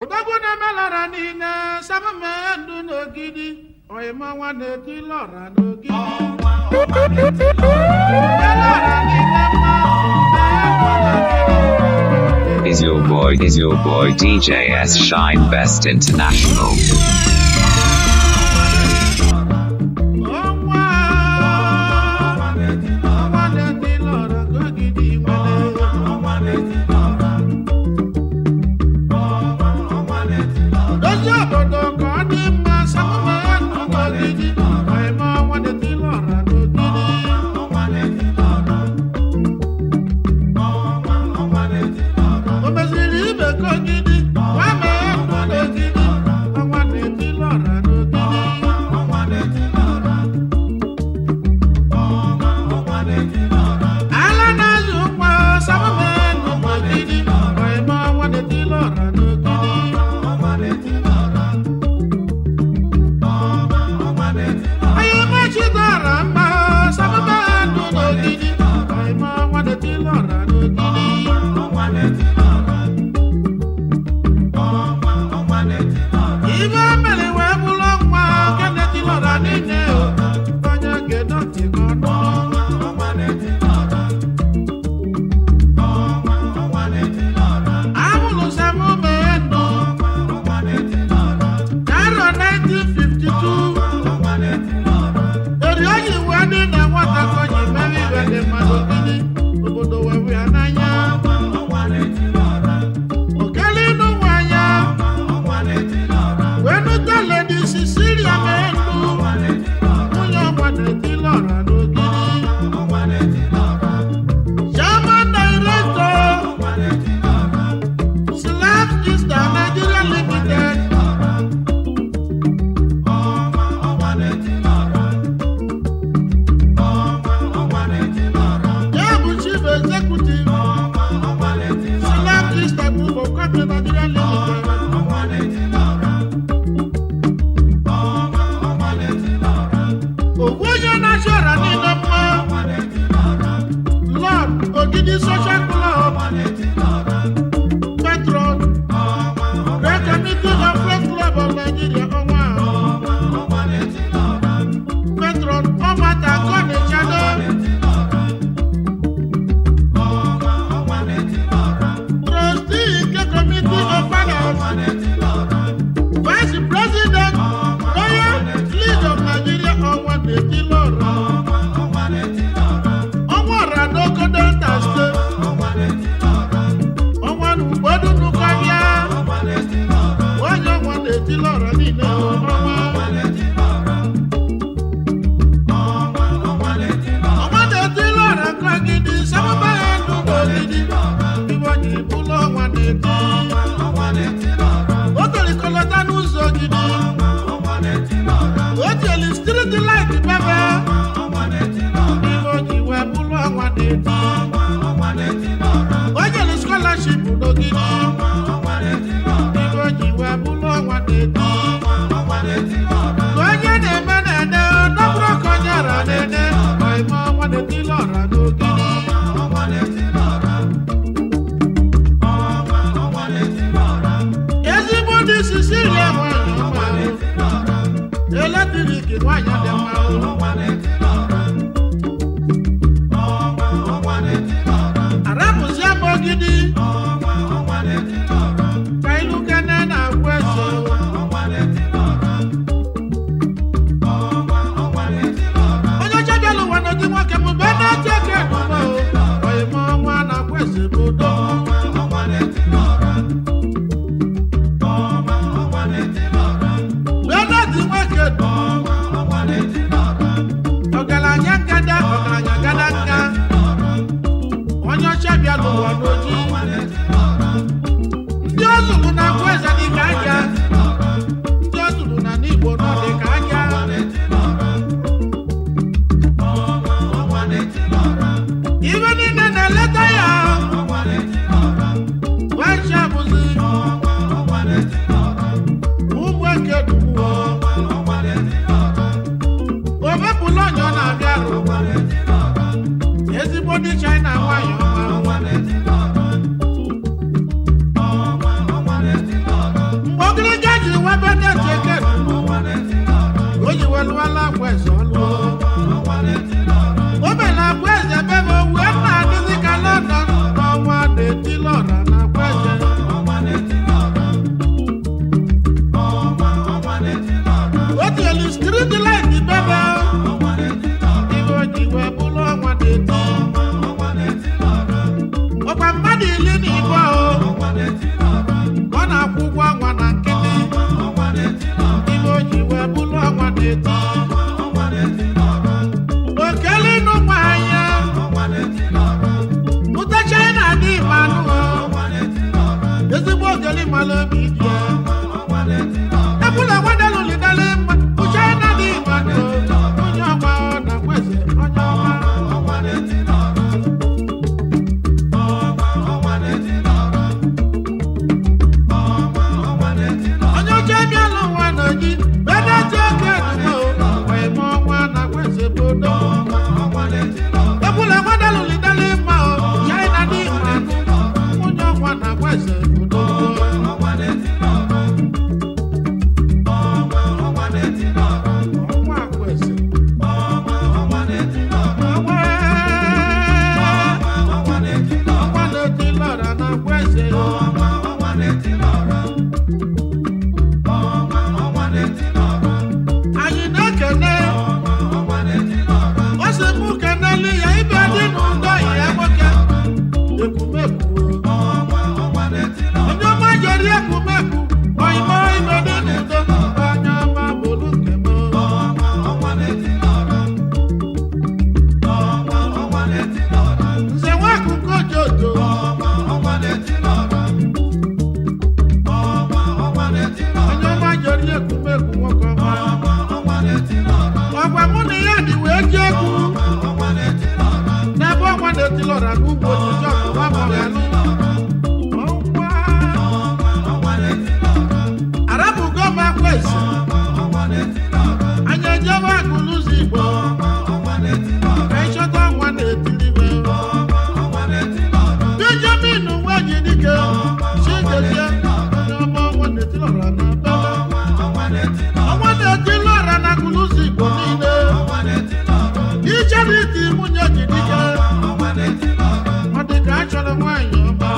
Odogwu na-emelara niile samame ndụ n'ogidi oyima na-eti lọra n'ogidi Melọra niile mma mee ndụ n'ogidi. Is your boy DJ S Shine Best International? Ọnwa ọnwa na-eti lọra n'ogidi nwere. Dozie obodo ka ọ dị mma samame ndụ n'ogidi oyima ọnwa na-eti lọra n'ogidi. O meziri ibe ka ogidi nwa mee ndụ n'ogidi ọnwa na-eti lọra n'ogidi. Ala na-azụ nwa samame ndụ n'ogidi oyima ọnwa na-eti lọra n'ogidi. Onye mechidara mma samame ndụ n'ogidi oyima ọnwa na-eti lọra n'ogidi. Ibe mere wee bụrụ nwa nke na-eti lọra niile o, onye ga-edo ntị ka ọ nụrụ. Amụrụ Samume ndụ n'arọ 1952. Eri oyi wee dị na nwata ka o ji mere iwe dị mmadụ ogidi, obodo wee hụ ya n'anya. Okele ịnụ nwaanya wee nụta Lady Cecilia mee ndụ, nwunye ọnwa na-eti lọra n'ogidi. Chairman Director, Slab Eastern Nigeria Limited. Ya bụ Chief Executive, Slab Eastern Group of Company Nigeria Limited. Ogbu onye na-achị ọra niile mma, Lord Ogidi Social Club, Patron, Great Committee of Friends Club of Nigeria, ọnwa ahụ. Patron Ọmata Kọni Chado, Trustee nke Committee of Finance, Vice President, Royal League of Nigeria, ọnwa na-eti lọra. Ọnwa ọra n'Oko Delta State, ọnwa n'Ugbodu Nukọbịa, onye ọnwa na-eti lọra niile ọnwa. Ọnwa na-eti lọra nkọgidi, sábàbà ya ndụ n'ogidi, ibe onye ibulu ọnwa na-eti. O tolikọlọta n'ụzọ ogidi, o tieli striti laịt bebe, ibe onye iwe bụlụ ọnwa na-eti. O nyere scholarship n'ogidi, ibe onye iwe bụlụ ọnwa na-eti. Ka onye na-eme na-ene, n'ọbụrụ ka onye ara na-ene, ọịma ọnwa na-eti lọra n'ogidi. Ezigbo dị Sicilia nwanyị ọma eletrik nwanyị dị mma arapụzie m ogidi ka ilu kene na-agwa eze. Onye ọcha bịala ụwa n'otu nwoke m bụ na-eche eke ebubo ọyịma ọnwa na-agwa eze bụ udo. Benedict nwoke dị ọgaranya ngada ọgaranya ngada nga onye ọcha bịala ụwa n'oji ndị ọ zụrụ na agwa eze dị ka aja ndị ọ zụrụ na n'Igbo nọ dị ka aja. Ibe niile na-eleta ya nwacha bụzi ụmụ eke dugbuo omepụla ọnya ọ na-abịa arụ ezigbo ndị China nwanyị ọma. lọra n'ugbo ojiji ọkụ nwa mọghalụ. Ọnwa. Arapụgo m akwa ese. Anyị ejebe akụlụzọ Igbo. Ka anyị chọta ọnwa na-etili ibe. Benjamin Nwajidike, Chigozie, onye ọma ọnwa na-etili ọra na Bebe. Ọnwa na-etili ọra na akụlụzọ Igbo niile. Ichariti nwunye Jidike, ọ dị ka a chọrọ nwaanyị ọma.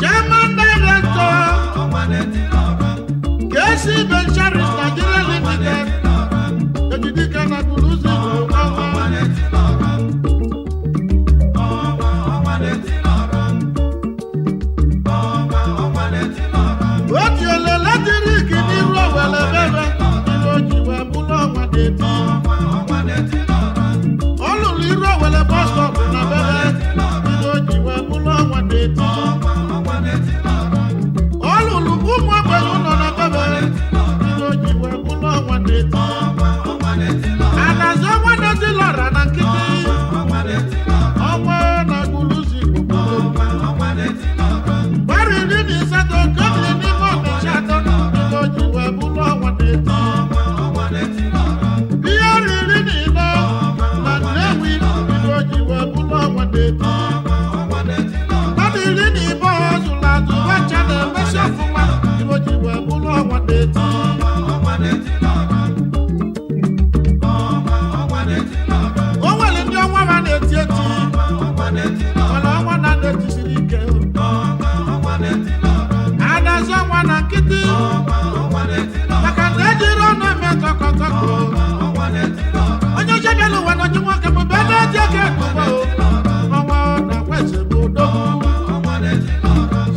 Chairman Director, KC Ventures Nigeria Limited, Ejidike na akụlụzọ Igbo ọnwa. O tiele latrik n'iru owele bebe, ihe o ji wee bụrụ ọnwa na-eti. Ọ lụrụ iru owele bọs stọp na bebe, ihe o ji wee bụrụ ọnwa na-eti. Ọ lụrụ ụmụ ogbenye ụlọ na bebe, ihe o ji wee bụrụ ọnwa na-eti. Anazi ọnwa na-eti lọra na nkịtị, ọnwa na-agụlụzi Igbo gboo. Gbara 18 ka o biri n'ime ọnịcha atọ, ihe o ji wee bụrụ ọnwa na-eti. Ihe riri 40 na Nnewi, ihe o ji wee bụrụ ọnwa na-eti. Mmadụ 12 zụrụ azụ nwacha na-emesi ọfụma, ihe o ji wee bụrụ ọnwa na-eti. O nwere ndị ọnwa ha na-eti eti, mana ọnwa na-ada etisiri ike. A na-azụ ọnwa na nkịtị, maka na ejiri ọnụ eme tọkọtọkọ. Onye ọcha bịara ụwa n'ọchị nwoke bụ ebe na-eti eke ekugbo. Ọnwa na-akwa eze bụ odogwu.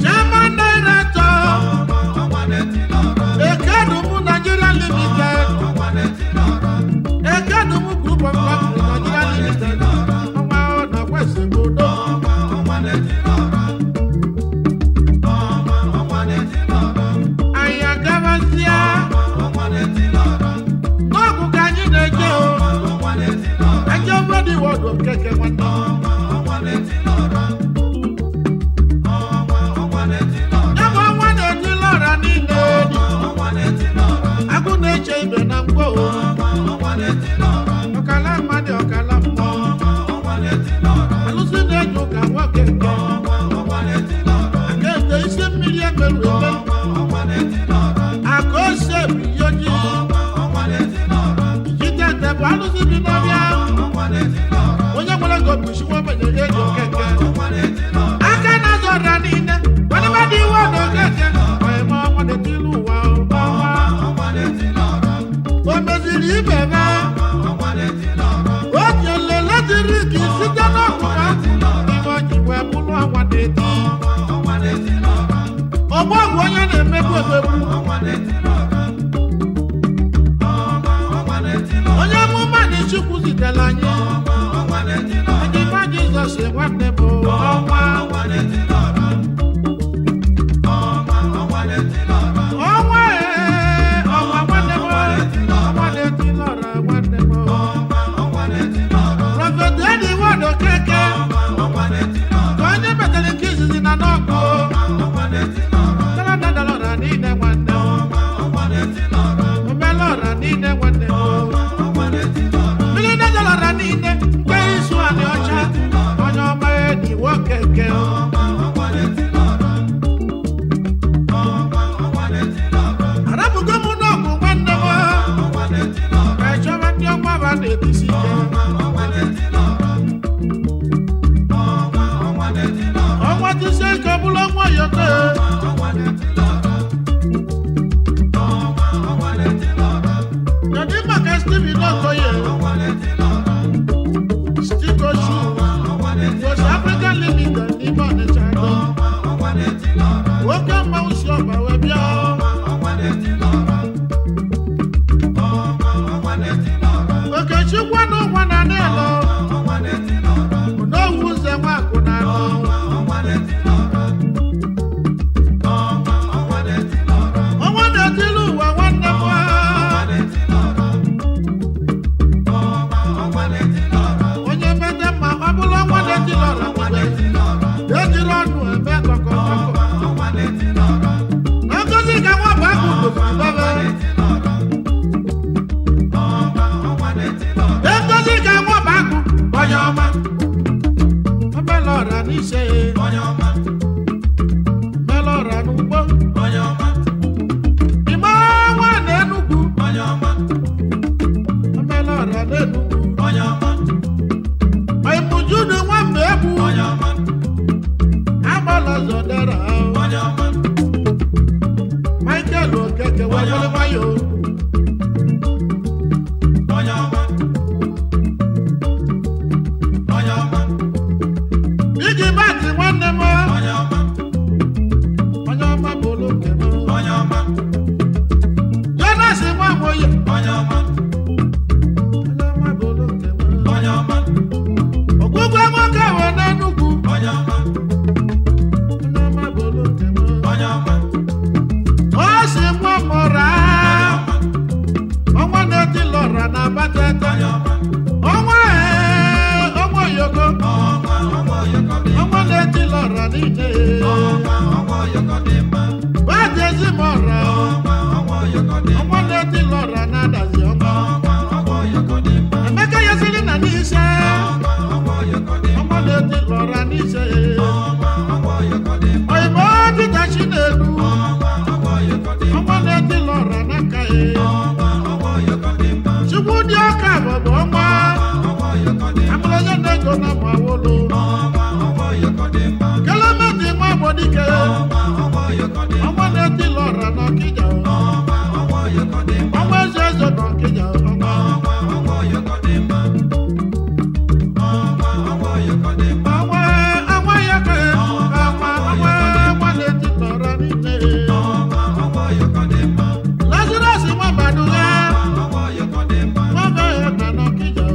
Chairman Director, Ekedumu Nigeria Limited, Ekedumu Group of Companies Nigeria Limited, ọnwa na-akwa eze bụ odogwu. Anyị agabazịa n'ọgụ ka anyị na-eje o. Anyị obedi wọdụ keke nwanne m. Ya bụ ọnwa na-etili ọra niile dị. Agụ na-eche ibe na mgbo o. Ọkala mmadụ ọkala mmụọ. Alụsị na-eji ụka nwoke nke. Aka ete isi mmiri emerụ eme. Aka ose bụ ihe ojii. Ijite bụ alụsị bi n'ọbịa. Onye nwere ego bụ isi nwa ogbenye ga-eji okeke. Aka na-azụ ọra niile, gbanabadị iwe ọdụ okeke. Ọyịma ọnwa na-etili ụwa ọnwa. O meziri ibe na o ji latrik site n'ọkụma ihe o ji wee bụrụ ọnwa na-eti. Ọgbọ ọgwụ onye na-emegbu emegbu. Onye amụma na Chukwu zitere anyị. Ejima Jizọs nwanne m ọnwa. Ọnwa ee, ọnwa nwanne m, ọnwa na-etili ọra nwanne m. Prọfet Edi Ward Okeke, ka onye metere nke izizi na n'ọkụ. Tara dadara ọra niile nwanne m. Omela ọra niile nwanne m. Mmiri dadara ọra niile nke isu anị ọcha. Onye ọma Edi Okeke. Eze Zimora, ọnwa na-eti lọra na-adazi ọnwa. Emeka yesiri na n'ise, ọnwa na-eti lọra n'ise. Oyinbo Peter Chinedu, ọnwa na-eti lọra n'aka ya. Chukwu dị ọka bụ ọnwa, amụrụ onye na-ego na mụ awolo. Kelemeti nwa Agbodike, ọnwa na-eti lọra n'Ọkịja. Ọnwa eze eze n'Ọkịja ọnwa. Ọnwa ọnwa ya ka ọnwa ọnwa ọnwa na-eti lọra n'ime. Lazarus nwa Baduga, nwa be ya na n'Ọkịja.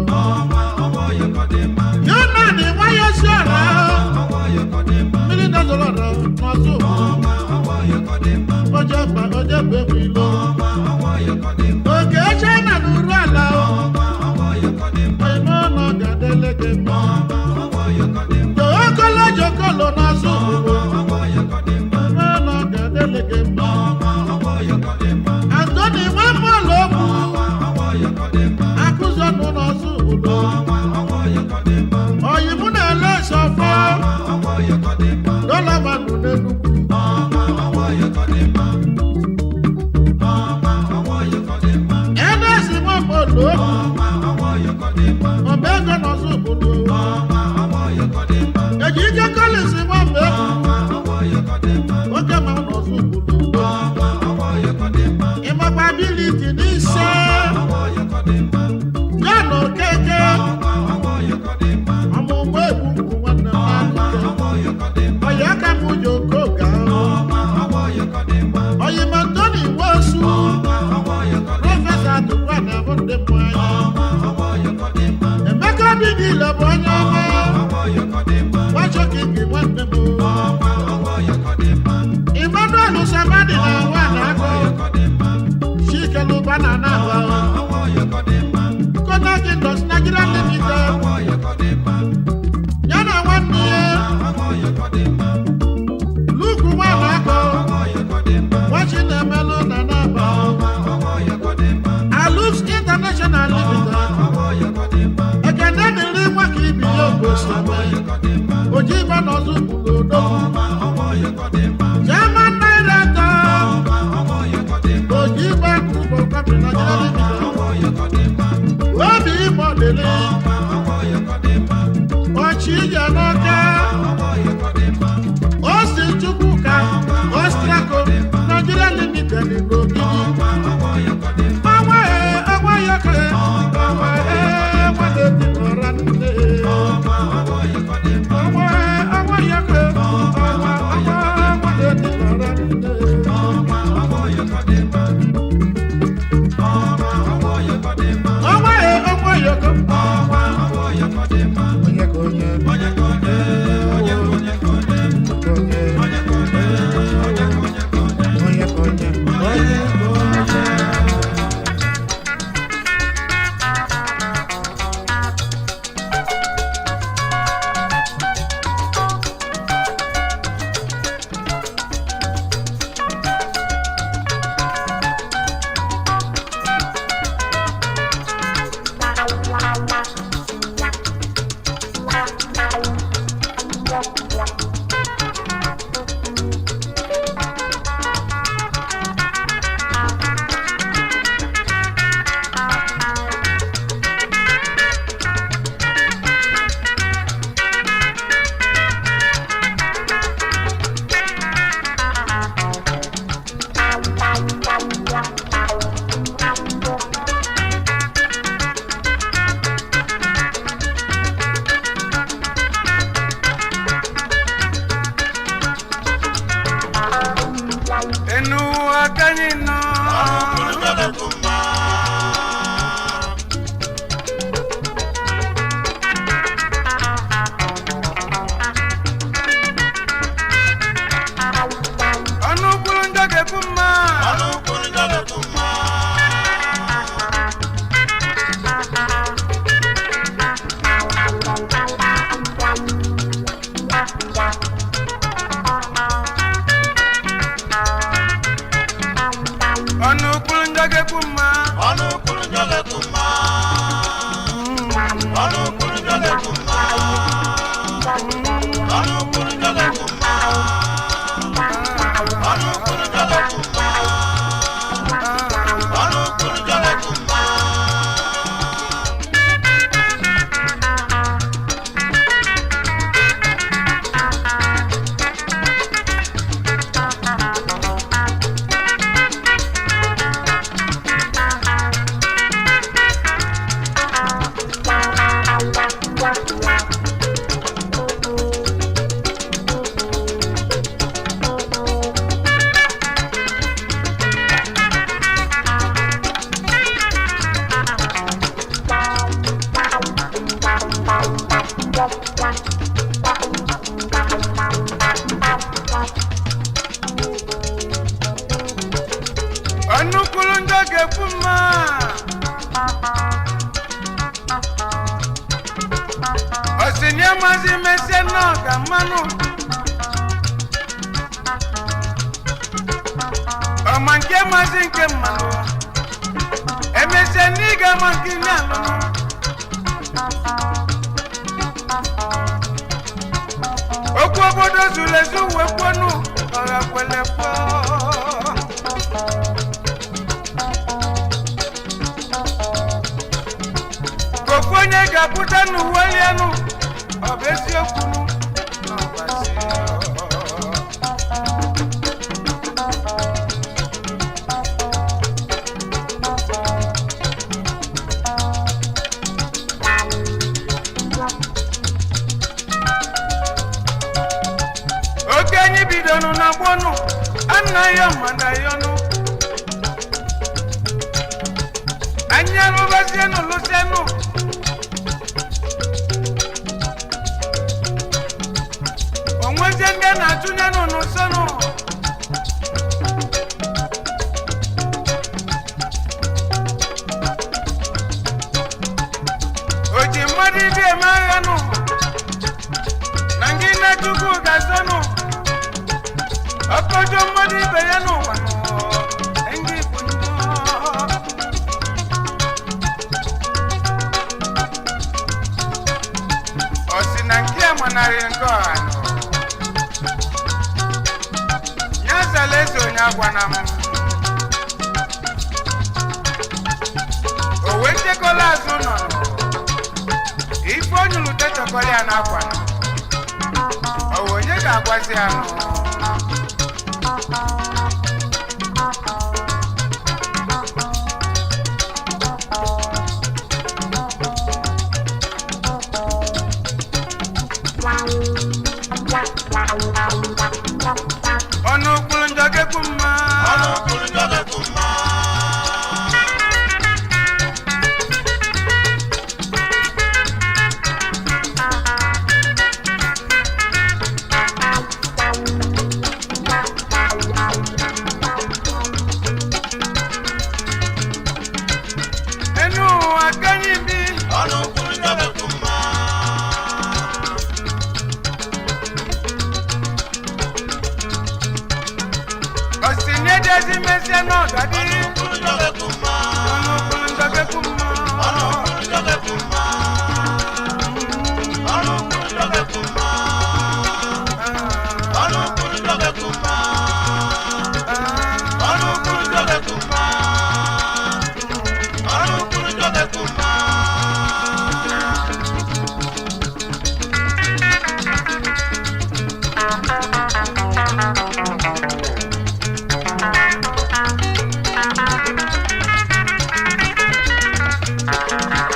Yonani nwa ya si ọra, mmiri na-ezoro ọra n'ọzọ obodo. Oje mba oje mba egwu ilo. Oke China n'uru ala o. Oyinbo na ọ ga-adịle gị mma. Jokolo jokolo n'azụ obodo. Oyinbo na ọ ga-adịle gị mma. Anthony Nwamolo okwu. Akụzọnụ n'ọzọ obodo. Oyinbo na-ele sọfọ. Dọla mmadụ n'Enugwu. Ernest Nwamolo okwu. Ọba ego n'ọzọ obodo. Ejike Collins Nwamba egwu. Oke ma n'ọzọ obodo. Ịmakwa ability n'ise. John Okeke. Ọmụmụ egwu nkwụ nwanne m n'alụke. Ọyị aka m ji okoga. Ọyị ma Tony Nwosu. Prọfesọ Atụkwa na bụ ndị mmụọ anyị. Emeka Obidile bụ onye ọma. Nwachokingi nwanne m. Emmanuel Samadi na nwa na-agụ. Chikeluba na na-agụ. Kona Kingdoms Nigeria Limited. Ya na nwanne ya. Luke nwa na-agụ. Nwachi na-emelụ na na-agba. Alux International Limited. Ekene dịrị nwa ka ibi ya ogosi eme. Oji ịba n'ọzọ kwuru odogwu. German Director. Oji ịba Group of Company Nigeria Limited. Obi Imo dịrị. Ọchị ije n'ọka. Osi Chukwuka. Ostrako Nigeria Limited n'Ogidi. Ọnwa ee, ọnwa ya ka ee, ọnwa ee, nwa na-eti n'ụra nne. Ọnwa ee, ọnwa ya ka ee, ọnwa ọnwa nwa na-eti n'ụra nne. Ọnwa ee, ọnwa ya ka onye ka onye onye ka onye onye ka onye onye ka onye onye ka onye. Enu akanyi nọ. Ọnụ kwuru njọ ga-ekwu mma. ga-ekwu mma. Ọnụ kwuru njọ ga-ekwu mma. Ọnụ kwuru njọ ga-ekwu mma. Ọnụ kwuru njọ ga-ekwu mma. Ọnụ kwuru njọ ga-ekwu mma. Ọnụ kwuru njọ ga-ekwu mma. Ọnụ kwuru njọ ga-ekwu mma. Osinie mazi mesie nọ ka mmanụ. Ọma nke mazi nke mmanụ. Emesie n'ịga ma nke na-alụnụ. Okwu obodo zuru ezu wee kwonu ọha kwele kwuo. Ofu onye ga-apụta n'uwe elu, ọ bụ eziokwu na ọ bụ asị. Oke anyị bidoro na gbọnụ anaghị ọmana ya ọnụ, anyị alụbazienụ lụsienụ. Onwezie ndị a na-atụnyenụ n'ụsọnụ. O ji mmadụ ibi eme agha nụ na ngị na Chukwu ga-azọnụ ọkọjọ mmadụ ibe ya n'ụwa nụ, ndị bụ njọ. Ọ sị na nke a manarị nke ọha nọ. Ya zala eze onye agwana m. O wee chekọla azụ nọ nọ. Ife onyulu techọkọla ya n'akwa nọ. Ọ wụ onye ga-agwazi ya nọ? Ọnụ kwuru njọ ga-ekwu mma. Ọnụ kwuru njọ ga-ekwu mma. Enu ụwa ka anyị bi. Ọnụ kwuru njọ ga-ekwu mma. Osi mezie n'ọgadị. Ọnụ kwuru njọ ga-ekwu mma. Ọnụ kwuru njọ ga-ekwu mma. Ọnụ kwuru njọ ga-ekwu mma. Ọnụ kwuru njọ ga-ekwu mma. Ọnụ kwuru njọ ga-ekwu mma. Ọnụ kwuru njọ ga-ekwu mma. Ọnụ kwuru njọ ga-ekwu mma.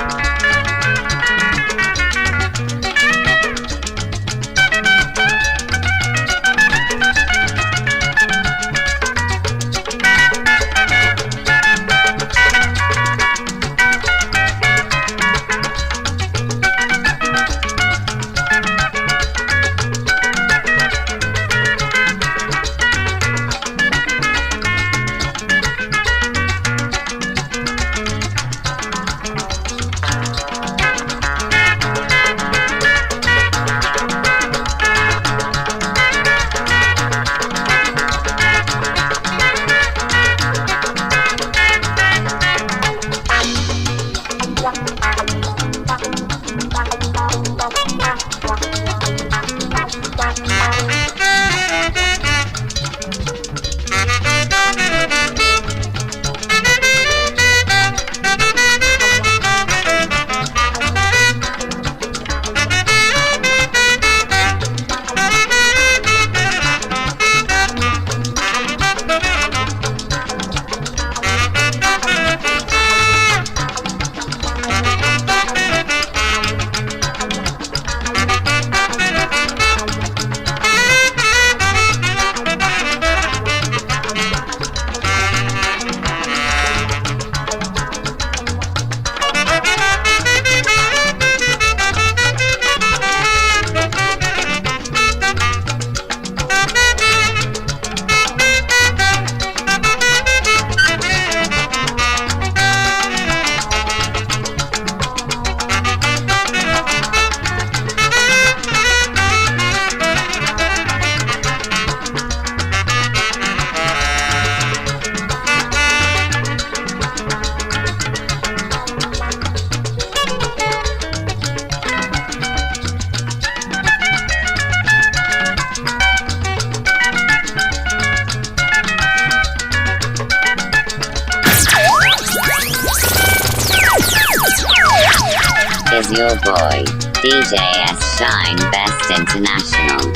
Thank is your boy, DJ S Shine Best International.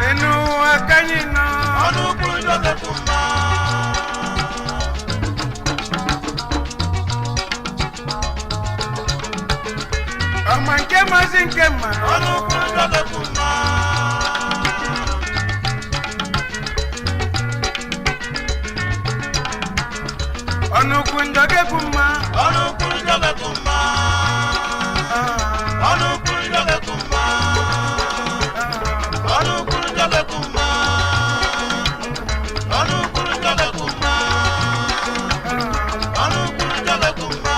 Enu akanyi nọ. Ọnụ kwuru njọ ga-ekwu mma. Ọma nke mazi nke mma. Ọnụ kwuru njọ ga-ekwu mma. Ọnụ ukwu njọ ga-ekwu mma. Ọnụ kwuru njọ ga-ekwu mma. Ọnụ kwuru njọ ga-ekwu mma. Ọnụ kwuru njọ ga-ekwu mma. Ọnụ kwuru njọ ga-ekwu mma. Ọnụ kwuru njọ ga-ekwu mma.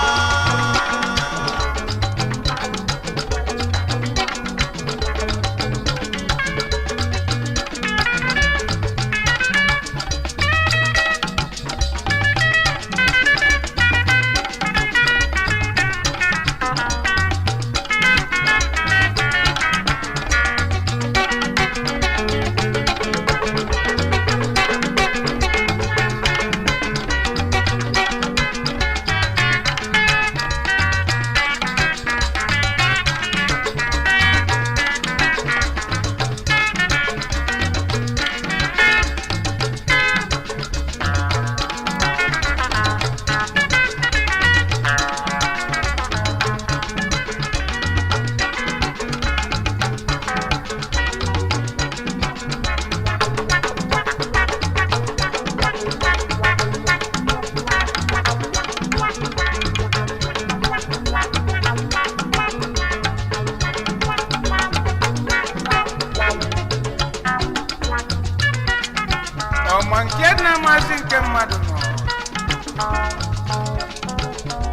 Ọma nke na-amasị nke mmadụ nọ.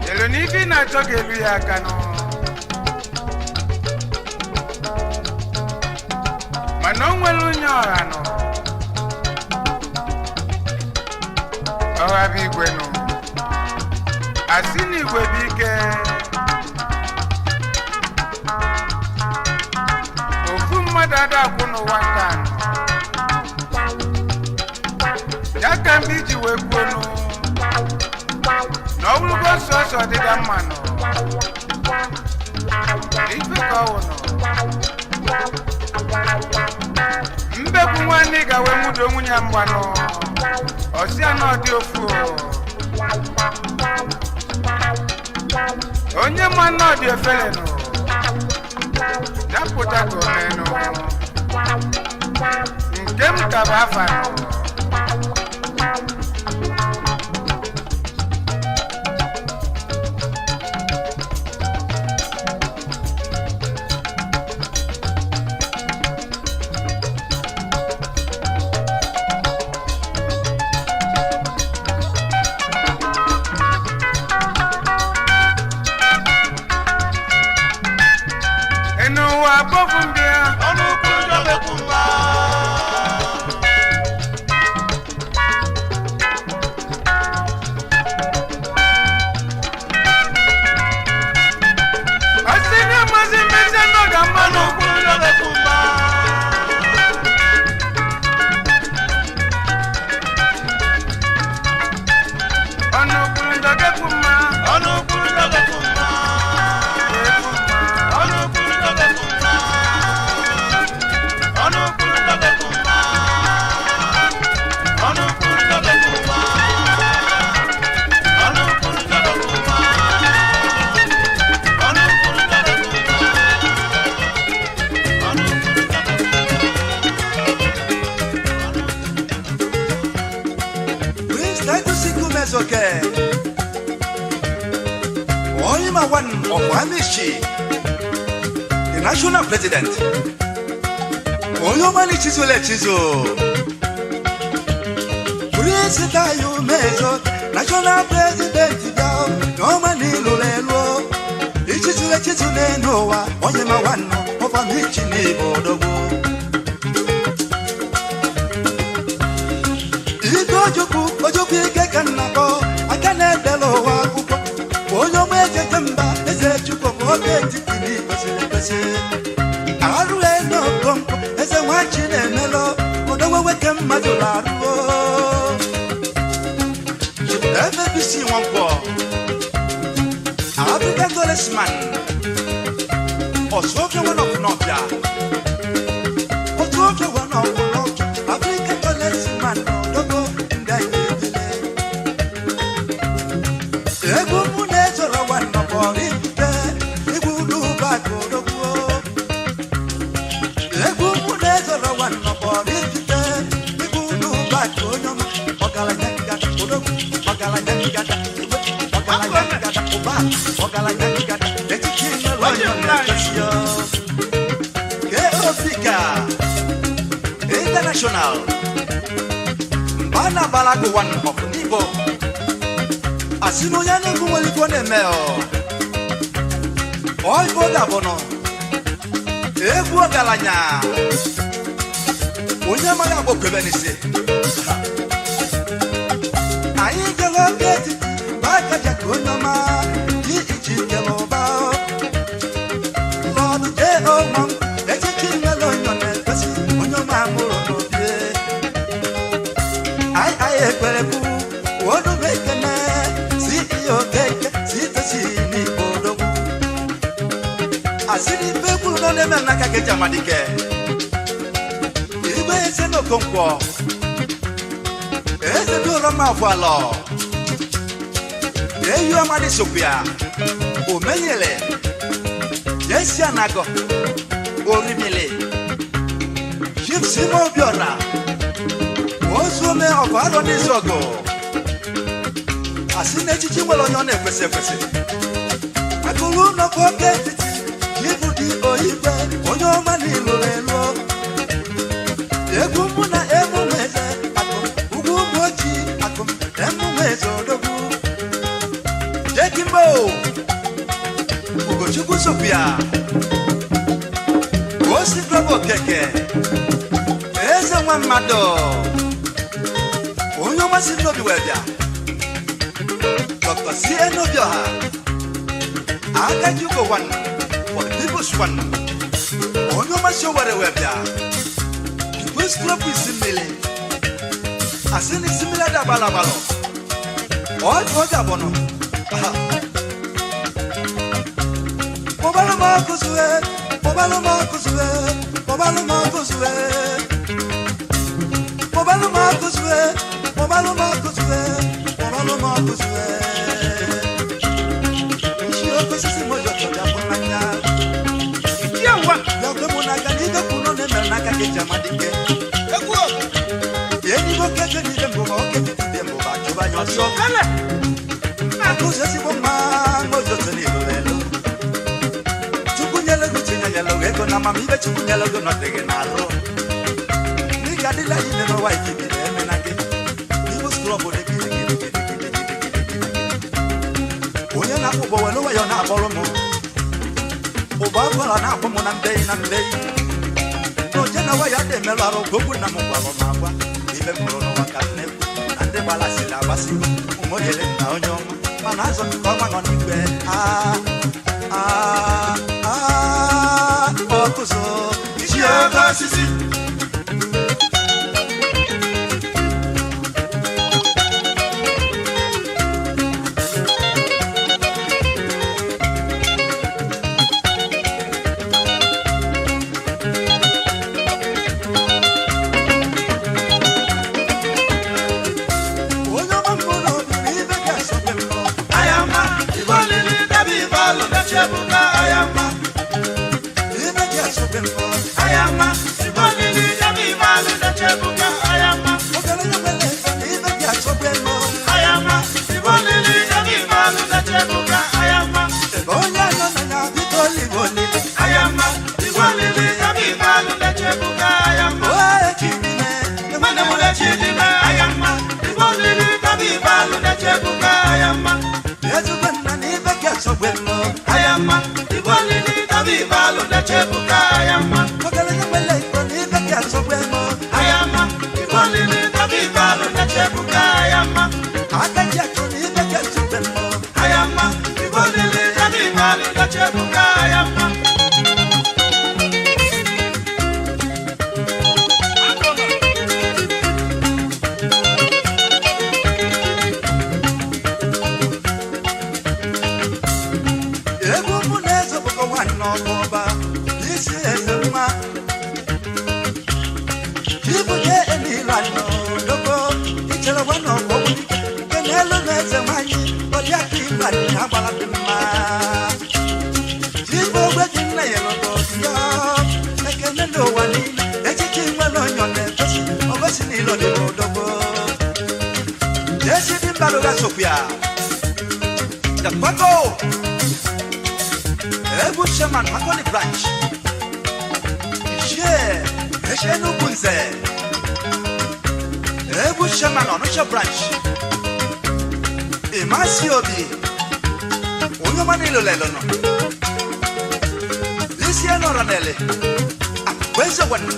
Elu na ife ị na-achọ ga-elu ya aka nọ. Mana o nwere onye ọha nọ. Ọha bụ igwe nọ. Asị na igwe bụ ike. ada akwụ n'ụwa nke a nọ. Ya ka mgbe iji wee kwuonu na ọ bụrụgo sọsọ ọdịda mma nọ ife ka ọ wụ nọ mbekwu nwanne ga wee nwudo nwunye mgbanụ ọsịa na ọ dị ofu o. Onye ma na ọ dị efere nụ ya pụta ka o menụ nke m ka bụ afa nụ. Enu ụwa bọfụ mbịa Ọnụ ukwu njọ bekwu mma. Ọsị na amasị mmezi nọ ga Ọnụ mmanụ ukwu njọ bekwu mma. Ọnụ kwuru njọ gekwu mma. Ọnụ ukwu njọ bekwu mma. Gekwu mma. Ọnụ ukwu njọ bekwu mma. Ọnụ ukwu njọ bekwu mma. Ọnụ ukwu njọ bekwu mma. Ọnụ ukwu njọ bekwu mma. Ọnụ ukwu njọ bekwu mma. Ọnụ ukwu njọ bekwu Prince Titus Ikumezoke, Oyima one of Amishi, the national president. Oyomani Chizule Chizo. Prince Tayo Mezo, national president. Yomani Lulelo. Ichizule Chizule Noah, Oyima one of Amishi Nibodogo. Ike ojukwu ojukwu ike ka nna kpọ aka na-edela ụwa akwụkwọ onye ọma ejeje mba eze chukwu bụ oge etiti n'kwesịrị ekwesị arụ n'okonkwo eze nwachi na-emelụ odogwe nwoke mmadụ na-arụo FBC Nwankwọ, African Golesman, Osofia one of Nọbịa, Osofia one of Nọbịa, African Golesman, Odogo Ndayebele. Egwu mụ na-ezoro nwa nnọkọrọ ibute, egwu n'ụba ka odogwu. Egwu mụ na-ezoro nwa nnọkọrọ ibute, egwu n'ụba ka onye ọma, ọgaranya ngada odogwu, ọgaranya ngada igwe, ọgaranya ngada ụba, ọgaranya ngada etiti nwere onye ọ na-ekwesị ya. KOP ka International Mbana Balago one of Nibo asị na onye na-egwu nwere ife ọ na-eme ọ ọife ọ ga-abụ nọ egwu ọgaranya onye amaghị agba okwebe n'isi anyị jere oge etiti bakaja ka onye ọma ji iji kele ụba lọdụ jee ọnwa m echichi nwere onye ọ na-ekwesị onye ọma mụrụ n'obi anyị anyị ekwerekwu onu m ekene si ihe okeke si tosi n'igbo odogwu asị n'ife kwuru nọ na-eme n'aka ka eji amadike igwe eze n'okonkwo eze dị ụlọ mma afọ alọ eyu amadi sokwa omenyele jesi anago orimili Chief Simo Obiora ozuome ọkụ arọ n'izu ọgụ asị na echichi nwere onye ọ na-ekwesị ekwesị akụrụ ụlọkwa oke etiti ibu dị oyibe onye ọma na ilụrụ elu egwu mụ na emume eze akụ ugwu ụmụ ojii akụ emume eze odogwu jekimbo Ugochukwu sopia osi global keke eze nwa mmadụ onye ọma si n'obi wee bịa Dr. C.N. Obioha Akajugo one for the people's one. Onye ọmasị Owere wee bịa. Igwe sklọpụ isi mmiri. Asị na isi mmiri ada agbala agbalọ. Ọ dị ọ ga-abọnọ. Kpọbalụ m akụzue, kpọbalụ m akụzue, kpọbalụ m akụzue. Kpọbalụ m akụzue, kpọbalụ m akụzue, kpọbalụ m akụzue. Isi oke osisi m ojo chọrọ ya bụ n'anya. Ichie nwa. Ya kwe mụ n'aka na ibe kwuru na emere n'aka ka eji ama dike. Egwu o. Enyi m oke ego n'ibe mbụ ma oke etiti dị mbụ ma chụba anya ọsọ. Ele. Akụzụ ezigbo mma mojoto n'elu elu. Chukwu nyere gị uche nyere gị ego na amamihe Chukwu nyere gị nọdịghị n'arụ. N'ịga adịla anyị mere ụwa ikibiri eme na gị. Ibu skrọbụ dị gidigidigidigidigidigidi. Onye na-akwụ ụgbọ were nwayọọ na-akpọrọ m. Ụgbọ akwara na-akpọ m na mbei na mbei. Na oje na waya dị emerụ arụ gogbu na m gwara m agwa. Ibe m hụrụ n'ụwa ka m na-ekwu na ndị gbalasịrị agbasịgo ụmụ oyere na onye ọma mana azụ m ka ọnwa nọ n'igwe. Ah, ah, ah, ọkụzụ Isi oke osisi. Onye ọma mbụ n'obi na ibe ga-asọgbe mbọ. Ayama. Igwe olili dabi ibalụ na-echebuka ayama. Ibe ga-asọgbe mbọ. Ayama. Igwe olili dabi ibalụ na-echebuka ayama. Ọgaranya nwere ego na ibe ga-asọgbe mbọ. Ayama. Igwe olili dabi ibalụ na-echebuka ayama. Ebe onye nọ na ya biko olive olili. Ayama. Igwe olili dabi ibalụ na-echebuka ayama. Oe chidime, Nwanne m na-echi dị me ayama. Igwe olili dabi ibalụ na-echebuka ayama. Ezigbo nna na ibe ga-asọgbe mbọ. Ayama. Igwe olili dabi ibalụ na-echebuka ayama. Ọgaranya nwere ego na ibe ga-asọgbe mbọ. Ayama. Igwe olili dabi ibalụ na-echebuka ayama. Aka ji akụ na ibe ga-asọgbe mbọ. Ayama. Igwe olili dabi ibalụ na-echebuka ayama. Egwu mụ na-eze bụkwa nwanne ọkụ ọba isi eze nwa. Ibunye enila n'odogbo ichere nwanne ọkụ ọgwụ dike nke n'elu na eze nwanyị ọdịaka ilu anyị agbara dị mma. Ibu ogbe dị nna ya lọtọ ya ekene n'ụwa niile echichi nwere onye ọ na-egosi ogosi n'ilo dị n'odogbo. Jesi dị mba lụga sopịa. Jakwago! Ebu Chairman Makoni Branch. Ishie, Eshe Nugunze. Ebu Chairman Onitsha Branch. Imasi Obi. Onye ọma niile lelo nọ. Isi enọrọ n'ele. Akweze wenu.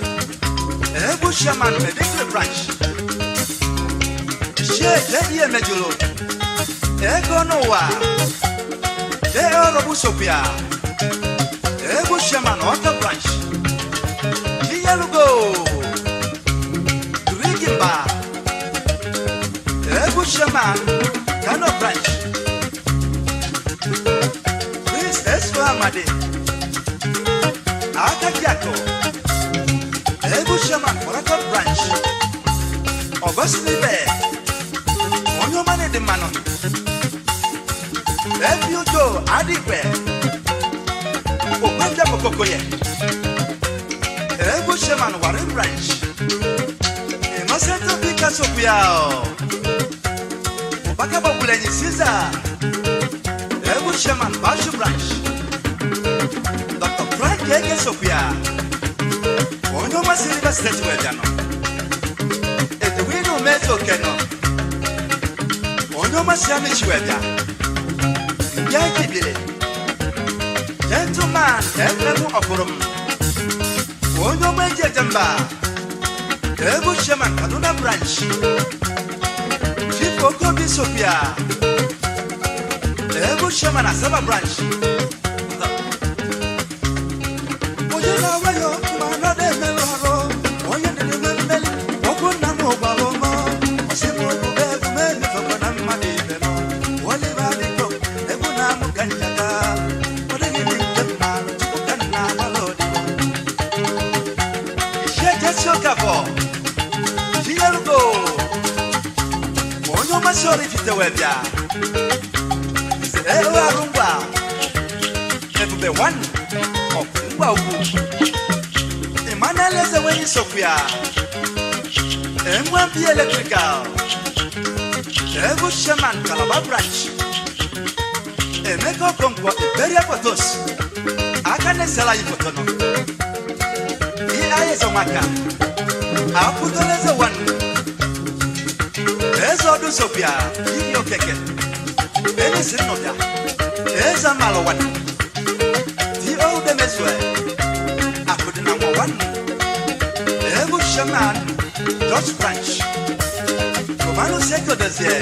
Ebu Chairman Medikri Branch. Ishie Jedi Emejulu. Ego n'ụwa. Jee ọrọbụ sopịa. Ebu Chairman Ọka Branch. Chiyelugo. Rigimba. Ebu Chairman Kano Branch. Prince Esu Amadi. Akajiako. Ebu Chairman Port Branch. Ọgọsinibe. Onye ọma na-ede mmanụ. Ebi Ujo Adigwe. Okwanja Mokokoye. Ebu Chairman Warri Branch. Innocent Obi Kasopia. Obaka Babulenyi Caesar. Ebu Chairman Bashu Branch. Dr. Frank Eke Sopia. Onye ọma si Rivers State wee bịa nọ. Edwin Umezu Okeno. Onye ọma si Amichi wee bịa. Ndị anyị biri. Gentleman Ephraim Ọkụrụm. Onye ọma eji eje mba. Ebu Chairman Kaduna Branch. Chief Okobi Sopia. Ebu Chairman Asaba Branch. Onye Nifite wee bịa. Eo Arụngwa, Ebube 1 of Ngwa Ugwu. Emmanuel Ezewenyi Sofia, M1B Electrical, Ebu Sherman Calabar Branch, Emeka Okonkwo Imperial Photos, aka na-esela anyị foto nọ. EI Ezemaka, Akwụdola Eze 1, Eze Ọdụ Sofia, Ibi Okeke, Enisi Nnọbịa, Eze Amalụ 1, D.O. Udemezue, Akụdịna Nwa 1, Ebu Sherman, George Branch, Romano Sekodozie,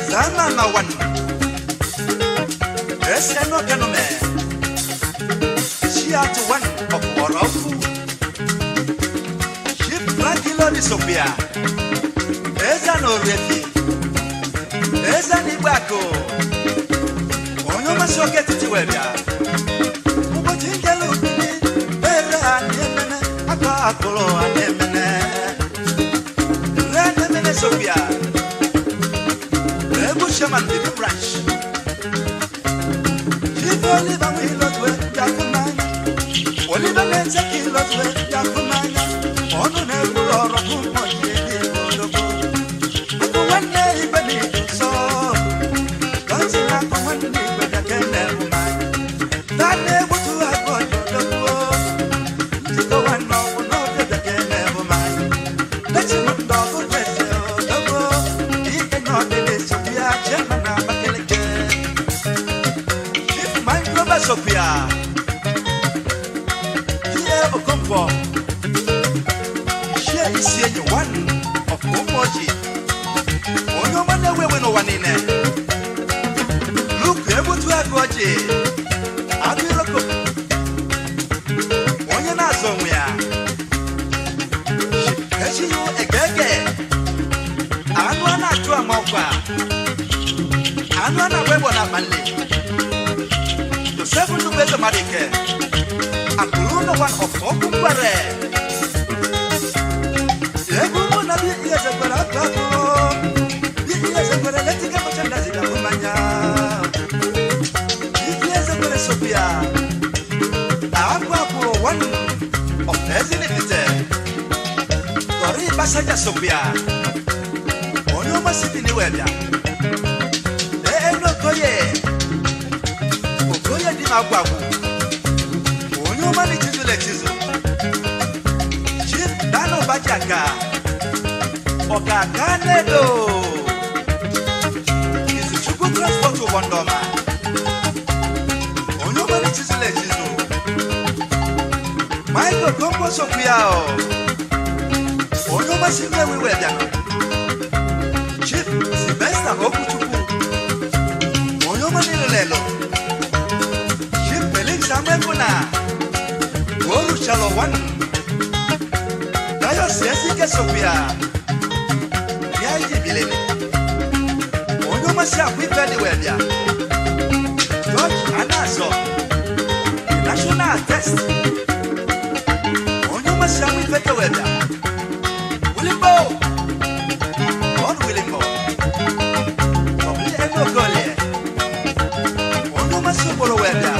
Zama Ma 1, S.N. Okanome, Shiatu 1 of Orofu, Chief Frankie Sophia, Eze na Oriefi, Eze na Igbeakụ, onye ọmasị oke etiti wee bịa. Ụbọchị njele ubili, bere ha na-emene, akọ akụrụ ha na-emene. Re na-emene Sophia, Ebu Sherman Bibi Branch, Chief Oliver Nwilotwe bịa n'anya, Oliver na-eze ka Ilotwe bịa n'anya, ọnụ na-ekwuru ọrụ bụ ụbọchị n'igbo odogwu. Akụ nwanne igwe na-edu nsọ, gọzi na akụ nwanne igwe bịa ka ene mmanya. Ta na-egbutu akụ ọjọdogwu, njikọ nwanne ọgwụ n'oge bịa ka ene mmanya. Dechi m ndị ọgụ jeze odogwu, ike na ọdịdị Sophia, Chema na Abakaliki. Chief Microba Sophia, T.A. Okonkwo, Shie isi enyi 1 of Ụmụoji, onye ọma na-ewu ewu n'ụwa niile. Luke Egbutu Agụ Ọjị, Agụ Iroko, onye na-azụ onwe ya. Echiyu Egege, anụ a na-achụ ama ọkwa, anụ a na-agba egbo na akpa nle. Joseph Nnukwu Madike, Akụrụ ụlọ 1 of Okwu Ngwere. Egwu mụ na bi ihe zekwere akụ akụ, bi ihe zekwere letika merchandise bịa hụ mmanya. Ife ezekwere Sophia, Akụ Akwụrụ 1 of Ezinifite, Dori Basaja Sophia, onye ọmasị bi n'iwe bịa. Ee, enu Okoye, Okoye dị m agwụ agwụ, onye ọma na-echizula echizu. Chief Dano Bajaka, Ọkaka Nedo, Izuchukwu Transport ụgbọ ndọma, onye ọma na-echizula echizu. Michael Kombo Sophia, onye ọma si Nnewi wee bịa. Chief Sylvester Okwuchukwu, onye ọma niile lelo. Chief Felix Amefuna, Oruchalo 1, Dayos Ezike Sophia, bịa ije bilele, onye ọma si akwa ife dị wee bịa. George Anazo, National Test, onye ọma si akwa ife dị wee bịa. Wilimbo, Don Wilimbo, W.N. Okolie, onye ọma si Okporo wee bịa.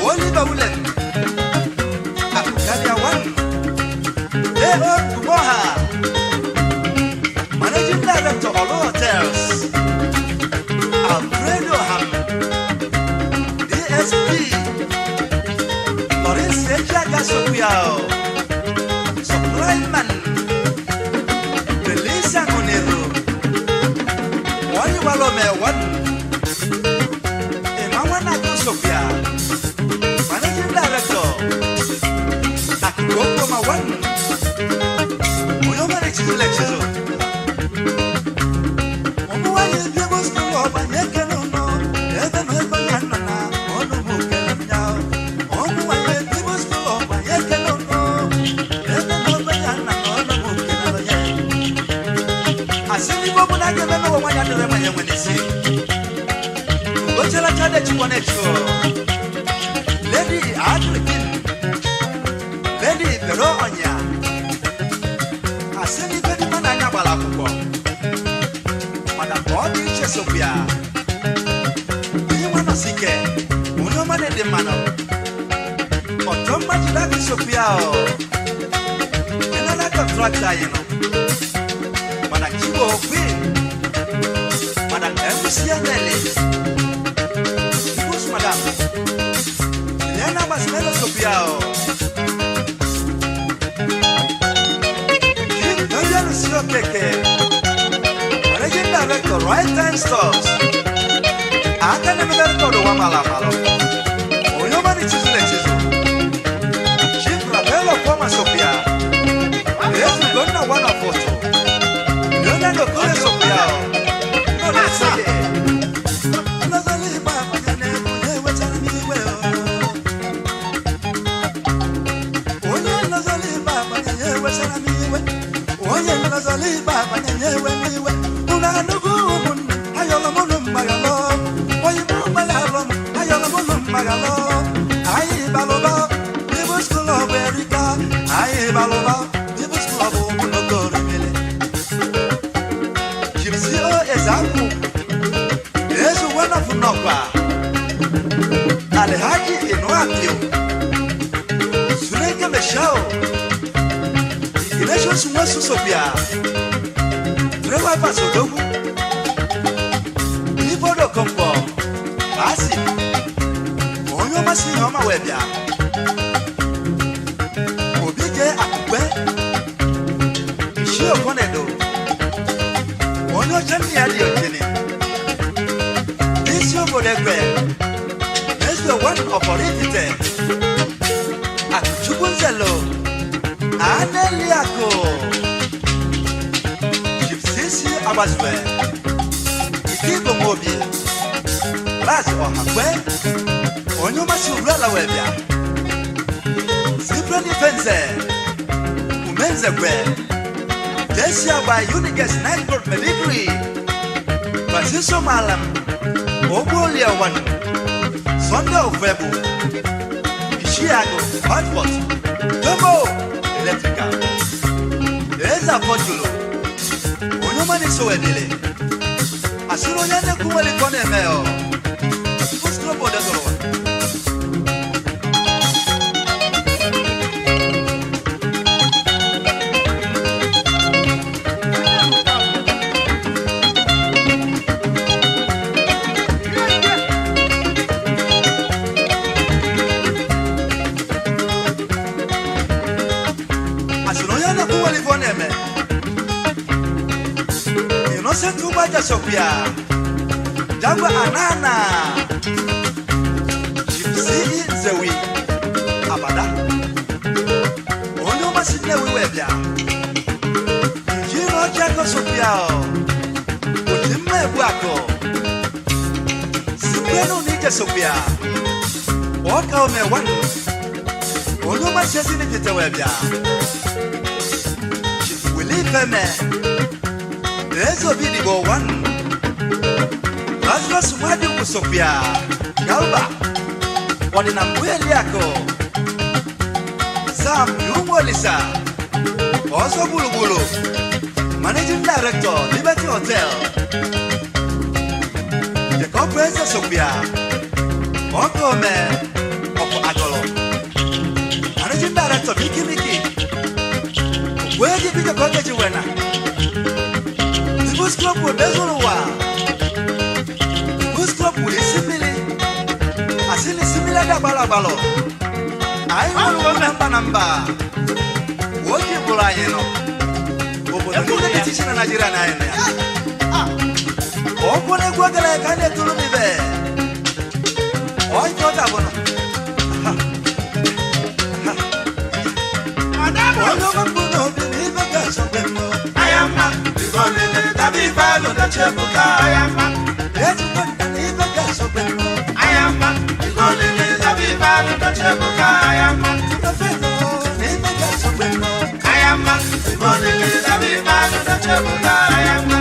Oliver Willem, Akụkarịa 1, A.O. Kumoha, Managing Director Olo Hotels, Alfredo Ham, DSP, Lawrence Ejiaga Sophia, Supply Man, Felicia Monero, Waniwalome 1, Emmanuel Sophia, Managing Director, Akukokoma 1, Oyomere Chizule Chizo. Ụmụ nwanyị bi ebe school ọba na-ekele ụnụ, ebe na ebe ya nọ na ọnụ m okele m ya. Ụmụ nwanyị bi ebe school ọba na-ekele ụnụ, ebe na ebe ya nọ na ọnụ m okele ya. Asị n'igbo bụ na a ga-eme n'ụwa nwaanyị adịrị mma ya enwe n'isi. Ugochela cha na-echukwa na-echu. Lady Agrikin, Lady Pero Ọnya, asị n'ife dị mma n'anya gbara akwụkwọ. Uche sokwu ya. Onye nwa nọsi ike, onye ọma na-ede mmanụ. Ọchọ mma jide aka sokwu ya o. General contractor anyị nọ. Mana Chibo Queen, Madam MC Anele, People's Madam, Lena Basimelo sokwu ya o. Chief Daniel Siokeke, Managing Director, Right Time Stores. Aka na-emebe rekọdụ ụwa mara amalụ. Onye ọma na-echizulu echizu. Chief Rabelo Kwoma Sopia. Ezugonna one of otu. Leonardo Okore Sopia. Nọ na-esonye. Nlọzọlị Igbo abanye n'egwu na-ewetara m iwe o. Onye nlọzọlị Igbo abanye na-ewetara m iwe. Onye nlọzọlị Igbo abanye na-ewe m iwe. Unu anụgo ụmụnne, ayọrọ m unu mgbaghalọ. Onye mụ mgbaghalọ m, ayọrọ m unu mgbaghalọ. Anyị balụba, People's Club erika. Anyị balụba, People's Club ụmụnogorumele. Chief C.O. Ezeaku, Ezu one of Nnọkwa, Alhaji Inuapio, Suneke Meshao, Ignatius Nwosu Sopia, Trewa Pasodogwu, Ibodo Kompo, Basi, onye ọma si ihe ọma wee bịa. Obi jee Akụkwe, Ishi Okonedo, onye ọcha nne ya dị okene. N'isi obodo Ekwe, Eze one of Oraifite, Akụchukwu Nzelo, Aneliakụ, Chief CC Agbazue, Ike Igbomobi, Raz Ọhakwe, onye ọmasị Uruala wee bịa. Cyprian Ifenze, Umenzekwe, Jesi Agba Uniges Night Road Medikri, Francisco Malam, Ogbuolie One, Sunday Ofebu, Ishiago, Hotpot, Tomo, Electrical, Eze Afọjulu, onye ọma na-eso wedele, asịrị onye na-ekwu nwere ka ọ na-eme ọ. People's Club Odegoro. Asịrị onye na-ekwu nwere ife ọ na-eme. Innocent Ugbaja Sopia, Jagwa Anana, Chief C.E. Nzewi, Abada, onye ọma si Nnewi wee bịa. Njiri Ọjịakọ Sopia o, Ojimma Egbuakọ, Sikwenu Nije Sopia, Ọka Ome One, onye ọma si Ezinifite wee bịa. Chief Willie Ifeme, Eze Obi Digbo One, Lazarus Nwadiukwu Sopia, Galba, Ọdịna Mbụ Eliakụ, Sam Yumolisa, Ọzọ Gburugburu, Managing Director, Liberty Hotel, Jacob Eze Sopia, Ọkọ Ome, Ọkụ Agọlọ, Managing Director, Miki Miki, Ogbueji Bijo Kọjeji Wena, People's Club Odezuru ụwa. People's Club wuru isi mmiri. Asị na isi mmiri ada gbalọ agbalọ. Anyị nwere onwe na mba na mba. Oji bụrụ anyị nọ. Obodo niile dị iche iche na Naịjirịa na anyị nọ ya. Ọkwụ na-egwu ogele ka a na-eturu n'ibe. Ọjị ọja bụ nọ. Onye ọma mbụ n'obi na ibe ga-asọgbe mmụọ. Ayama, Igolele, Tabi Falo, Dachebuka, Ayama, Ezigbo nta na ibe ga-asọgbe mmụọ. Ayama, Igolele, Tabi Falo, Dachebuka, Ayama, Prọfesọ na ibe ga-asọgbe mmụọ. Ayama, Igolele, Tabi Falo, Dachebuka, Ayama,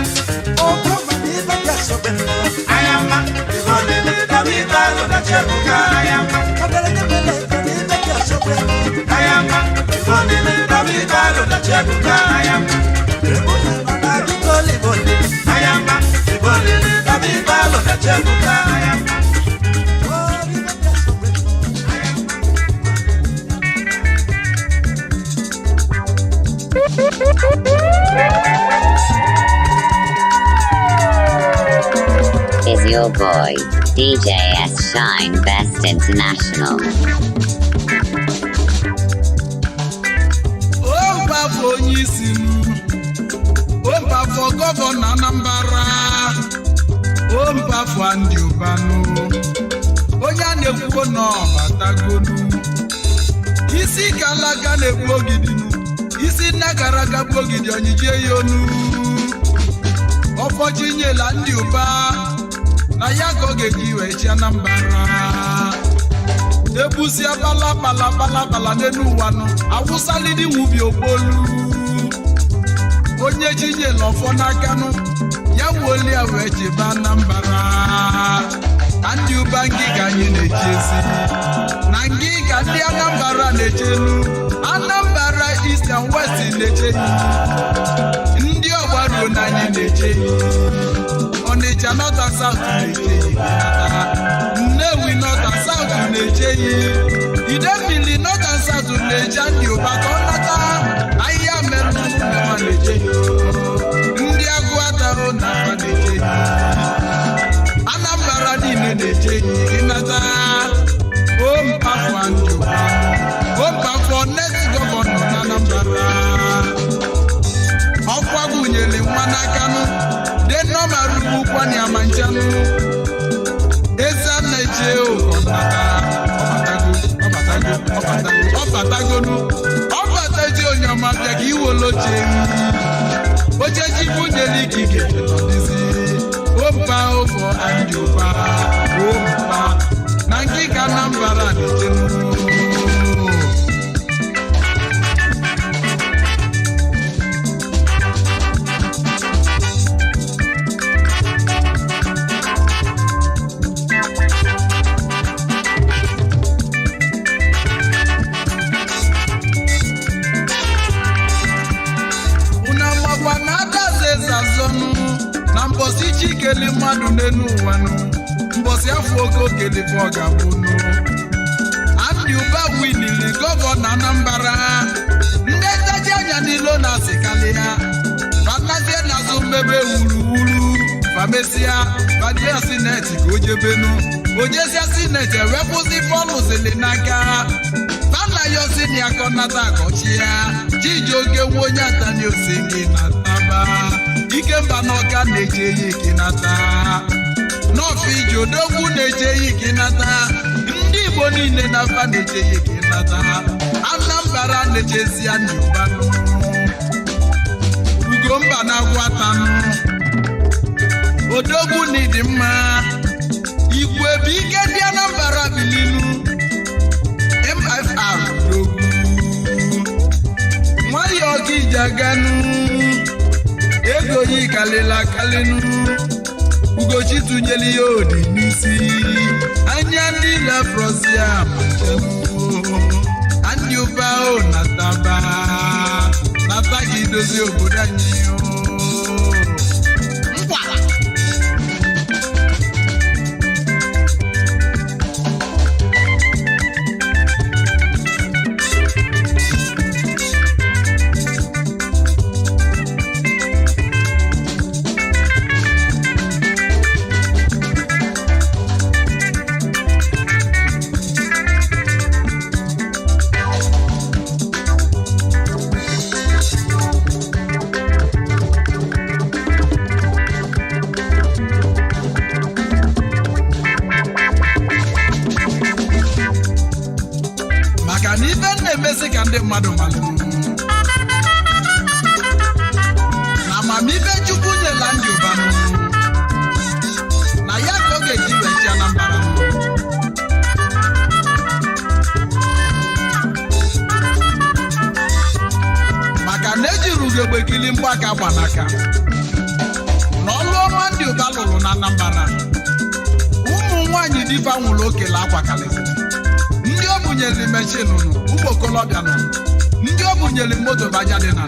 Ọkụma na ibe ga-asọgbe mmụọ. Ayama, Igolele, Tabi Falo, Dachebuka, Ayama, Ọgaranya nwere ego na ibe ga-asọgbe mmụọ. Ayama, Igolele, Tabi Falo, Dachebuka, Ayama, Ebule nọ na Biko Liboli. Ayama, Igolele, Tabi Your boy, DJ S Shine Best International. Ompafọ onye isi m, Ompafọ gọvanọ Anambra, Ompafọ ndị ụbanụ, onye a na-ekwuo na ọbatagonu. Isi kalaka na-egbu ogidinu, isi nne gara aga bụ ogidi onyijie ya onu. Ọfọchi nyela ndị ụba na ya ka ọ ga-eji wee chi Anambra. Ebusia bala bala bala bala n'elu ụwa nụ, awụsalidi nwubi okpolu. Onye chinyela ọfọ n'aka nụ, ya wuoli ya wee chebe Anambra. Na ndị ụba ngịga anyị na-eche ezi, na ngịga ndị Anambra na-echelu. Anambra East and West na-eche, ndị ọgbaruo na anyị na-eche, Ọnịcha North and South na-eche, Nnewi North and South na-eche, Idemmili North and South na-eche ndị ụba ka ọ nata ahịhịa mere ụmụnnewa na-eche, ndị agụ atahụ na afa na-eche, Anambra niile na-eche ịnata. Ompafọ ndị ụba, Ompafọ next gọvanọ na Anambra. Ọkwa gụnyere nwa n'akanụ de nọmarugbu kwani amanchanụ eze na-eche ụkọnata. Ọbatago, ọbatago, ọbatago, ọbatagonu, ọbataji. Onye ọma, bịa ka iwoloche oche chukwu nyere ikike nọdịzi. Ompa ofọ andị ụba, ompa na nkịka Anambra na-eche. Unu amakwa na adaze zazọnụ na mbọsị chikeli mmadụ n'elu ụwa nụ, mbọsị afọ oke okelife ọ ga-abụ nụ. Andy Ụba winili gọvanọ Anambra. Ndị ntaji anya n'ilo na-asịkalị ya fanazie n'azụ mmebe wuruwuru, famesịa fajia sineti ka o jebenu, ojesia sineti ewepụzi fọlụzili n'aka fanayo sinia kọnata akọchi ya. Chijioke nwe onye atani osegi na taba Ikemba n'ọka na-eche ya ikinata, nọọfụ iji odogwu na-eche ya ikinata, ndị Igbo niile na afa na-eche ya ikinata, Anambra na-echezi ya n'ụbanụ. Ugomba na-agwụ atanụ, odogwu na ịdị mma, igwe bụ ike ndị Anambra bilinu. MFR odogwu, nwayọọ ka iji aganụ, ego yi kalịla akalịnụ. Ugochi tụnyere ihe odi n'isi anya ndị lefrosia, ndị ụba o nataba nata gị dozie obodo anyị o. Nkwa. Maka na ife na-emezi ka ndị mmadụ malụ na amamife Chukwu nyela ndị ụbanụ na ya ka ọ ga-eji wee chi Anambra. Maka na ejiri ugegbe kili mgbaka gbanaka na ọlụ ọma ndị ụba lụrụ na Anambra, ụmụ nwaanyị difa nwụrụ okele akwakalịsịrị, ndị o bunyere mechin nụ, ụmụ okolobịa nọ, ndị o bunyere moto baja dị na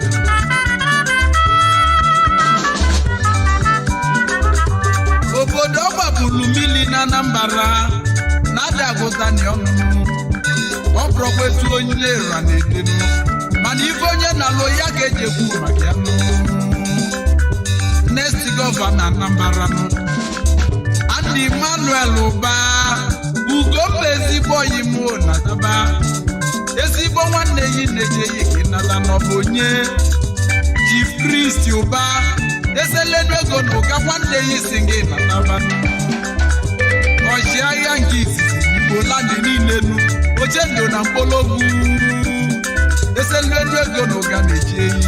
obodo ọ gbapụrụ mmiri na Anambra na-adị agụtani ọnụnụ. Ọ bụrụkwa etu onye ra na-edenu, mana ife onye na-alụ ya ga-eji ekwu maka ya nụ. Next gọvanọ Anambra nụ. Andy Manuel Ụba, Ugomba, ezigbo oyi m nataba, ezigbo nwanne yi na-eje yi ka ịnata n'ọbụ onye. Chief Christ Ụba, ezelenu ego na ụka, nwanne yi si gị nataba. Ọchịagha nke izizi Igbo landị niile nu, ochendo na mkpologwu, ezelenu ego na ụka na-eji eyi.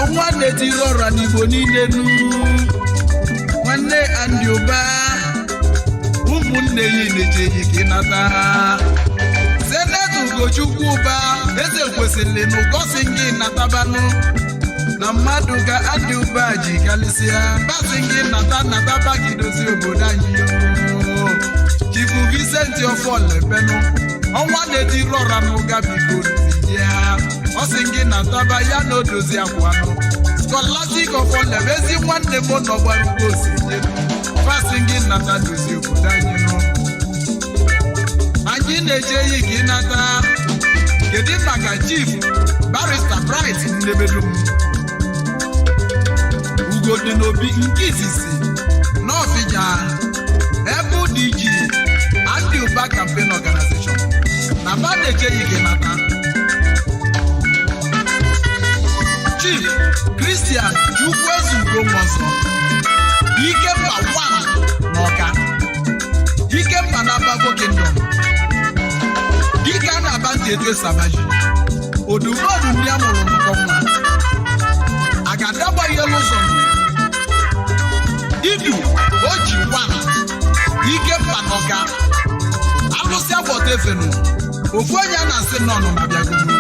Ọnwa na-etiri ọra n'Igbo niile nu, nwanne Andy Ụba, ụmụnne ya na-eche yi ka ịnata. Senator Ugochukwu Ụba, eze kwesịrị na ụgọsi gị natabanụ na mmadụ ka Andy Ụba ji kalịsịa basị gị nata, nataba gị dozie obodo anyị o. Chief Vincent Ofolepenu, ọnwa na-etiri ọra n'ụga, biko ya ọ sị gị nataba ya na odozi akwanụ Scholastic Ofolebe, ezi nwanne m nọ gbara ugbo osijenu fasị gị nata dozie obodo anyị nụ. Anyị na-eche yi ka ịnata. Kedu maka Chief Barrister Bright Nnebedum, Ugodi n'Obi nke izizi n'Ọfịja, ebe DG Andy Ụba Campaign Organization na ba na-eche yi ka ịnata. Chief Christian Chukwuezugo Nwọsọ, Ikemba 1 n'Ọka, Ikemba na Abago Kingdom, dike a na-aba ntị etu esi abaji odumodu, ndị a mụrụ n'ụkọ nwa a ga-adagba ihe n'ụzọ nụ. Idu oji 1 Ikemba n'Ọka, alụsị agbọta efenu ofu onye a na-asị nọnụ na bịagodo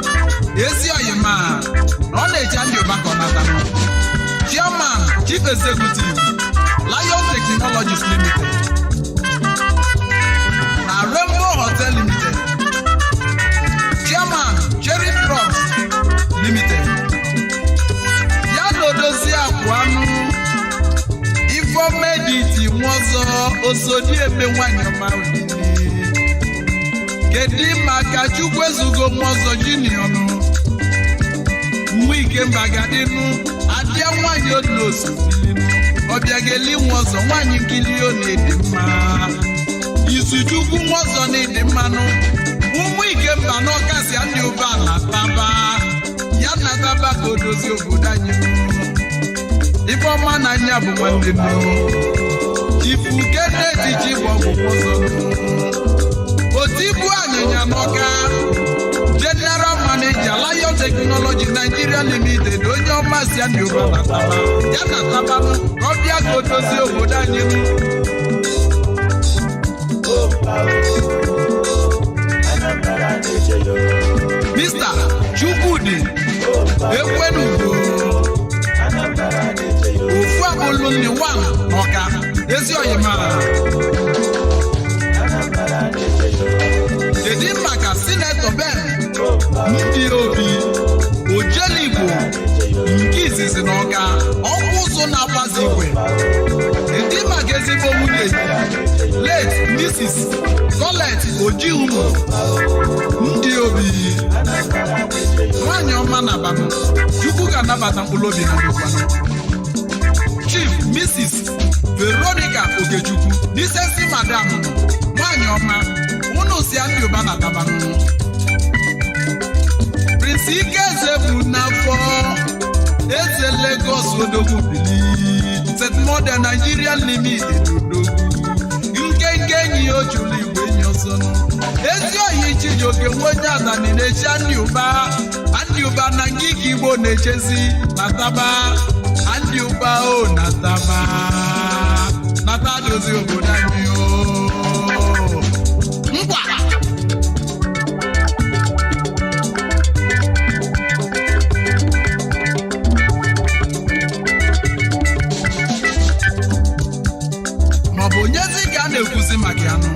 ezi oyima na ọ na-eji ndị ụba ka ọ natanụ. Chairman, Chief Executive, Lion Technologies Limited na Rainbow Hotel Limited, Chairman, Cherry Drugs Limited, ya na odozi akwa anụ Ifomediti Nwọzọ, osodieme nwanyị ọma olili. Kedu maka Chukwuezugo Nwọzọ Junior nụ? Nwa Ikemba gadịnụ adịa nwanyị onosilinu ọbịageli Nwọzọ, nwanyị nkili ọ na-edi mma. Izuchukwu Nwọzọ na-edi mmanụ. Ụmụ Ikemba n'Ọkasịa ndị ụba na taba ya na taba ka o dozie obodo anyị. Ifeọma na anya bụ nwanne m. Chifu Kenneth Chibọgwụ Nwọzọ, Otibu Anyịnya n'Ọka, General Manager, Lion Technology Nigeria Limited, onye ọma si ndị ụba na taba ya na tabanụ ka ọ bịa ka o dozie obodo anyị nụ. Mr. Chukwudi Ekwenugo, ofu abụlụ nni wan n'Ọka, ezi oyimara. Kedu maka Senator Ben Ndị Obi, Ojeligbo nke izizi n'Ọka, ọkwa ụzụ na-agbazi igwe? Kedu maka ezigbo nwunye, late Mrs. Colette Ojiumu Ndị Obi, nwanyị ọma na abanụ? Chukwu ga-anabata mkpụrụ obi na ndokwanụ. Chief Mrs. Veronica Okechukwu, Decency Madam, nwanyị ọma, unu si ndị ụba na tabanụ. Prince Ikeze bụ n'afọ eze Lagos, odogwu bili St. Modern Nigeria Limited, odogwu nkenke enyi ya ojulu igwe enyi ọzọ nụ. Ezi oyi Chijioke nwe onye adani na-eche ndị ụba, ndị ụba na ngịga Igbo na-echezi na taba ndị ụba o na taba nata dozi obodo anyị o ngwa. Maọbụ onyezi ka a na-ekwuzi maka ya nụ?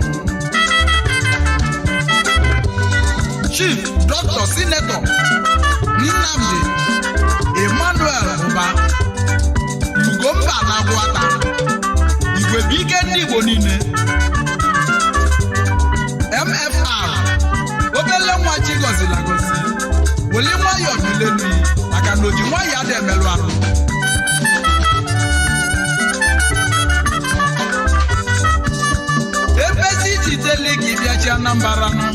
Chief Dr. Senator Nnamdi Emmanuel Ụba, Ugomba na Agwata, Igwebuike ndị Igbo niile, MFR, obele nwa chi gọziri agọzi, weli nwayọọ bilelu maka na oji nwayọọ adị emerụ ahụ. sizieli ka ịbịachi Anambra nụ,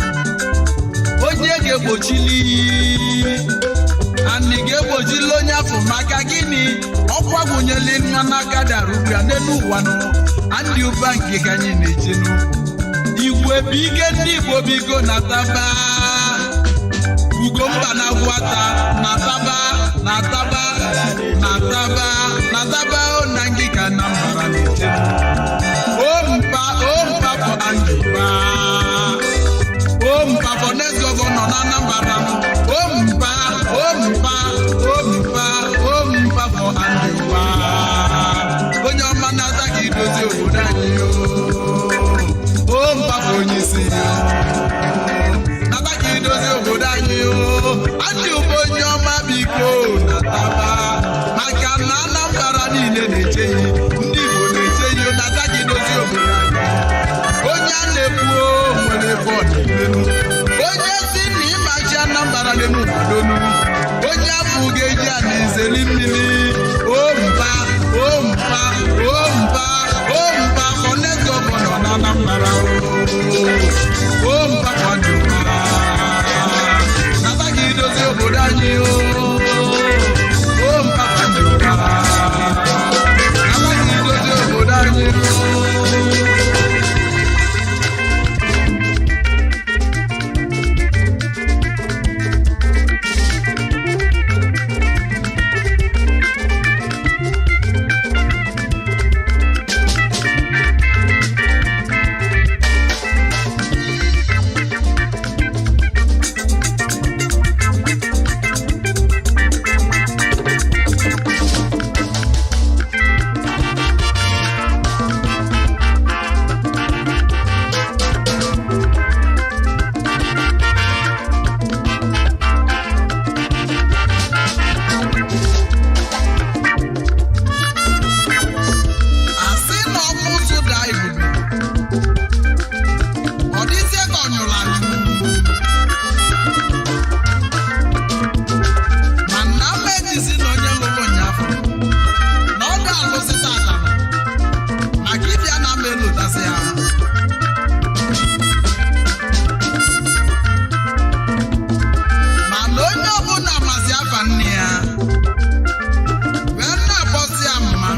onye ga-egbochili anyị ga-egbochili onye afọ maka gịnị? Ọkwa gwụnyeli nwa n'aka dara ugbu a n'elu ụwa nụ. Andy Ụba nke ka anyị na-echenu igwe bụ ike ndị Igbo, biko na taba Ugomba na Agwata na taba na taba na taba na taba o na ngị ka Anambra na-echenu. Ompa, ompa for Andy Ụba, ompa for next governor na Anambra, ompa, ompa, ompa, ompa for Andy Ụba. Onye ọma na-ata ka idozi obodo anyị o, ompa for onye isi nata ka idozi obodo anyị o. Andy Ụba, onye ọma, biko nataba, maka na Anambra niile na-eche ya, ndị Igbo na-eche ya. Nata ka idozi obodo anyị. Onye a na-ekwu nwere ebe ọ na-emenu, onye si na ịmachi Anambra n'elu kwadonu, onye afọ ga-eji ana izeli mmiri. Ompa, ompa, ompa, ompa for next governor na Anambra, ompa for Andy Ụba. Nata ka idozi obodo anyị o, ompa for Andy Ụba. Nata ka idozi obodo anyị o. Asị na ọkụ ụzụ daa ebube, ọ dịzie ka ọ nyụrụ anyụ. Ma nna m ejizi na onye lụrụ ụnyaafụ na ọ ga-alụsị tata maka ịbịa na mma elotasị ya. Mana onye ọbụla masị afa nne ya wee na-akpọsị ya mma.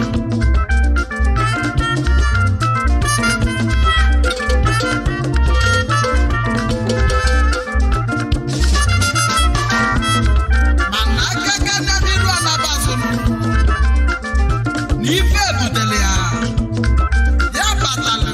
Mana aka ka n'iru anabazụnụ na ife butere ya, ya batalụ.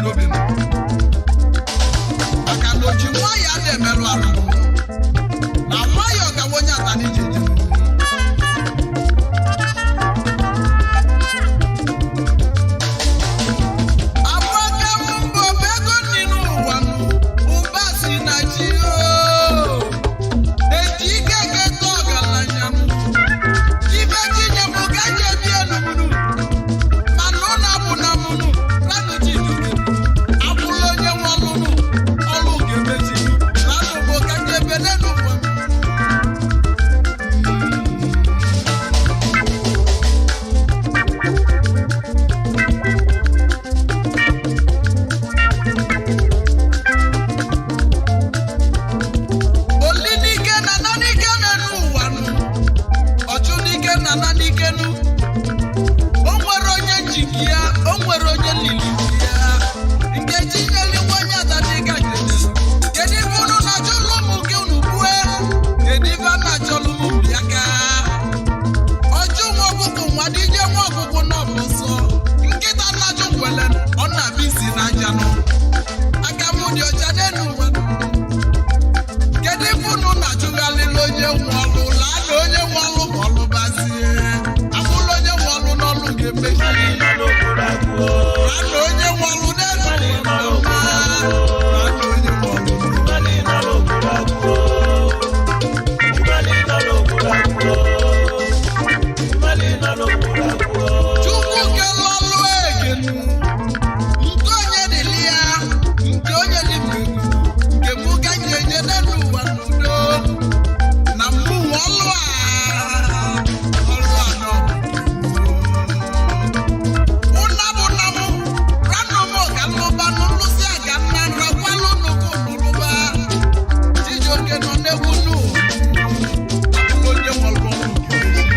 n'obi m, maka na oji nwayọ a na-emerụ arụ na nwayọ ka onye ata n'ije je. Agbaka mbọ bụ ego nri n'ụwa nụ, ụba si na chi oo. Eji ike keta ọgaranya nụ. Ibe chi nye mụ ka eji ebi enu mụnụ. Mana ụnụ abụ na mụnụ, ranụ chi duru. Abụla onye nwe ọlụnụ, ọlụ ga-emechi. Ranụ bụ ka eji ebe n'elu ụwa. Olinike na nanike n'elu ụwa nụ. Ọchụnike na nanike nụ. O nwere onye njiki ya, o nwere onye lili ya. Nkechi nyeli nwa onye adadịga jeje. Kedu ife unu na-achọlụ ụmụ gị unu gbue? Kedu ife a na-achọlụ ụmụ bịa ka? Ọchụ nwa ọkụkụ nwa dije nwa ọkụkụ nọ bụ nsọ. Nkịta na-achụ ngwele, ọ na-abịa isi n'aja nụ. Aka mụ dị ọcha n'elu ụwa nụ. Kedu ife unu na-achụgharịla onye nwe ọlụ? Laa na onye nwe ọlụ ma ọlụ bazie. Abụla onye nwe ọlụ n'ọlụ ga-emechi. Laa na onye nwe ọlụ n'elu ụwa. Laa na onye nwe ọlụ n'elu. Chukwu kele ọlụ ekenu. Nke onye dịlị ya, nke onye dị mmegbu, nke mụ ka m ga-enye n'elu ụwa n'udo. Na mụ nwe ọlụ a, ọlụ a nọ. Ụna bụ na mụ, ranụ mụ ka nlụba n'ụlụsị a ka nna nrakwalụ nnukwu n'ụlụba. Chijioke nọ n'egwu nụ. Abụrụ onye nwe ọlụ ọlụ nke echi.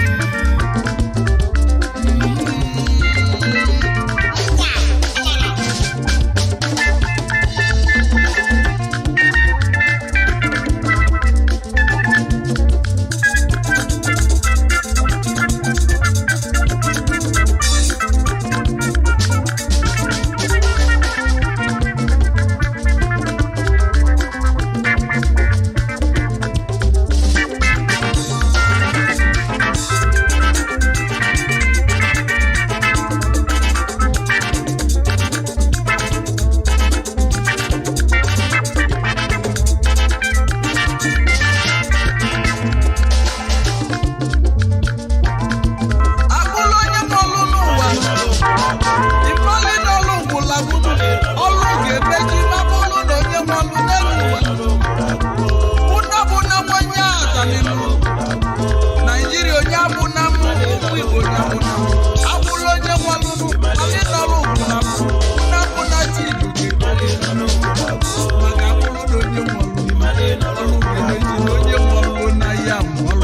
Nkwa, ọla. Abụla onye n'ọlụ n'ụwa, ifeọlị n'ọlụ gwụlagwụnụ, ọlụ ga-emechi ma bụrụ na onye nwe ọlụ n'elu ụwa. Ụna bụ na nwenye atalinu, Naijiria onye abụ na mụ, ụmụ Igbo onye abụ na mụ. Abụla onye nwe ọlụ nụ, ọlị n'ọlụ gwụlagwụ, ụna bụ na chi Igbo maka abụrụ na onye nwe ọlụ, ọlụ ga-emechi na onye nwe ọlụ na ya mụ ọlụ.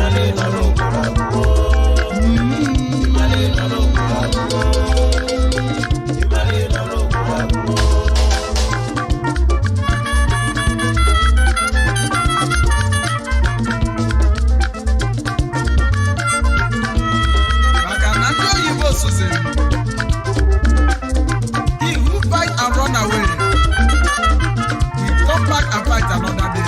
Maka na ndị oyibo sụziri, he who fight and run away will come back and fight another day.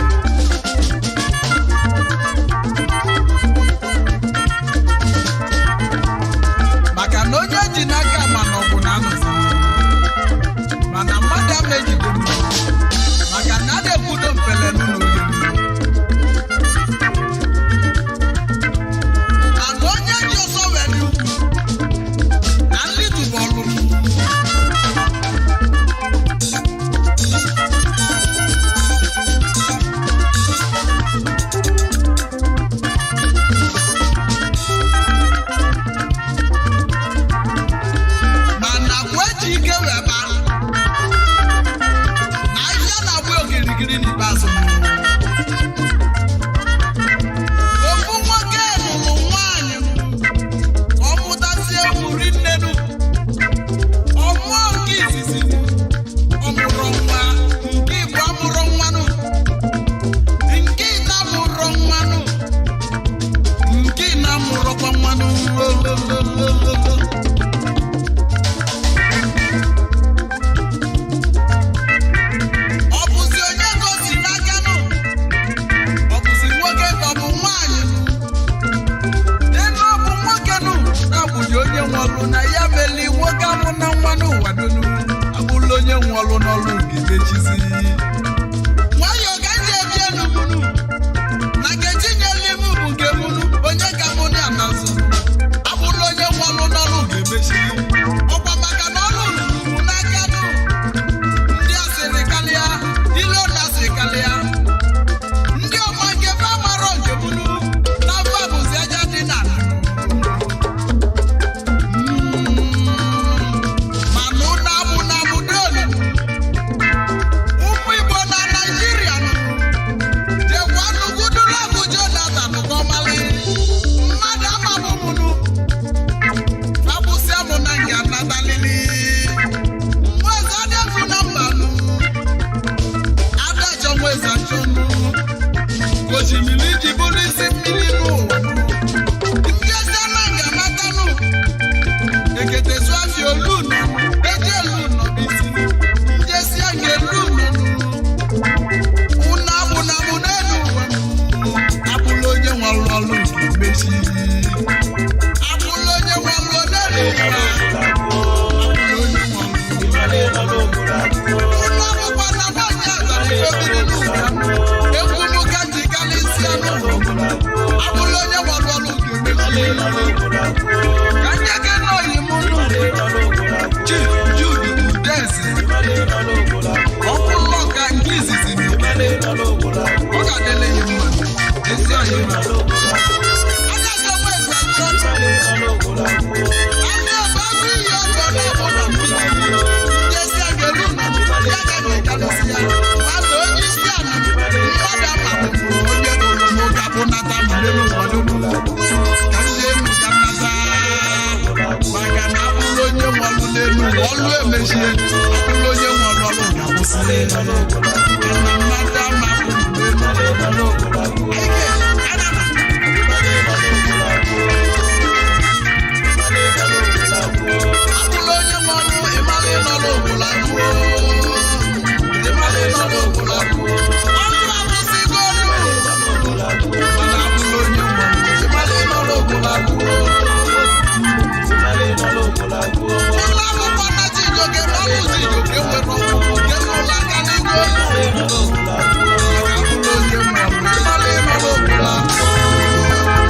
Maka na onye ji n'aka ma na ọgwụ na-anụzi, mana mmadụ ama ejide m, maka na a na-ekwudo mfele n'ụlọ oge. Mana onye ji ọsọ wee dị ukwu na nlitu bụ ọlụ. Mana kwa eji ike wee baa na ahịhịa na-agba okirikiri n'ikpeazụ. Ofu nwoke lụrụ nwaanyị ka ọ mụtazie ụmụ rinnenu. Ọ mụọ nke izizi, ọ mụrụ nwa. Nke ịbụọ mụrụ nwanụ, nke ịta mụrụ nwanụ, nke ịna mụrụkwa nwanụ. amụ na nwa n'ụwa donu abụla onye nwe ọlụ n'ọlụ ga-emechizi. Nwayọọ ka ndị eji enugunu na nkechi nyere m bụ nke mụnụ onye ka mụ na anazụ abụla onye nwe ọlụ n'ọlụ ga-emechi ọkwa maka na ọlụ ruru m n'aka nụ. Ndị asịrị kalịa ilo na asịrị kalịa ndị ọma nke fa marọ nke mụnụ na mfa bụzi aja dị n'ala. Mana ụnụ abụ na abụdonu ụmụ Igbo na Naịjirịa nụ jekwa nnukwu dụlọgụ Jonathan kọmalị mmadụ amabụmụnụ abụsịa mụ na nga natalili nweze adịfụ na mmanụ adachọ nweze achọnụ osimiri ji bụrụ isi mmiri n'ụwa ndị eze na nga natanụ ekete sụafịa olu nọ eji elu nọ n'isi ndị esi a ga-elu nọ ụnụ abụ na abụ n'elu ụwa abụla onye nwalụ ọlụ nke mechi abụla onye nwalụ n'elu ụwa abụla onye nwalụ ụnụ abụkwa na nwaanyị azara ife biri n'ụwa egwu mụ ka ji kalịsịa n'ụwa abụla onye nwalụ ọlụ nke mechi ka ndị eke nọghị m nụ. Chief Jude Udeze ọkwụlọ ka nke izizi na-ekele ọ ga-adịle ya mma ezi ọyị ma. Maka na abụrụ onye nwe ọlụ n'elu ụwa, ọlụ emechie abụrụ onye nwe ọlụ ọlụ ga-akwụsị. Mana mmadụ ama bụ n'elu ụwa. Ike, anana. Abụrụ onye nwe ọlụ, ịmara ịnọrọ obodo agụụ. Ịmara ịnọrọ obodo agụụ. Ọlụ akwụsịgo ọlụ. Mana abụrụ onye nwe ọlụ, ịmara ịnọrọ obodo agụụ. Ụlọ akwụkwọ na Chijioke na ọlụ Chijioke nwere ọgwụgwụ nke n'ụlọ aka n'igwe olu. Maka abụrụ onye nwe ọlụ, ịmara ịnọrọ obodo agụụ.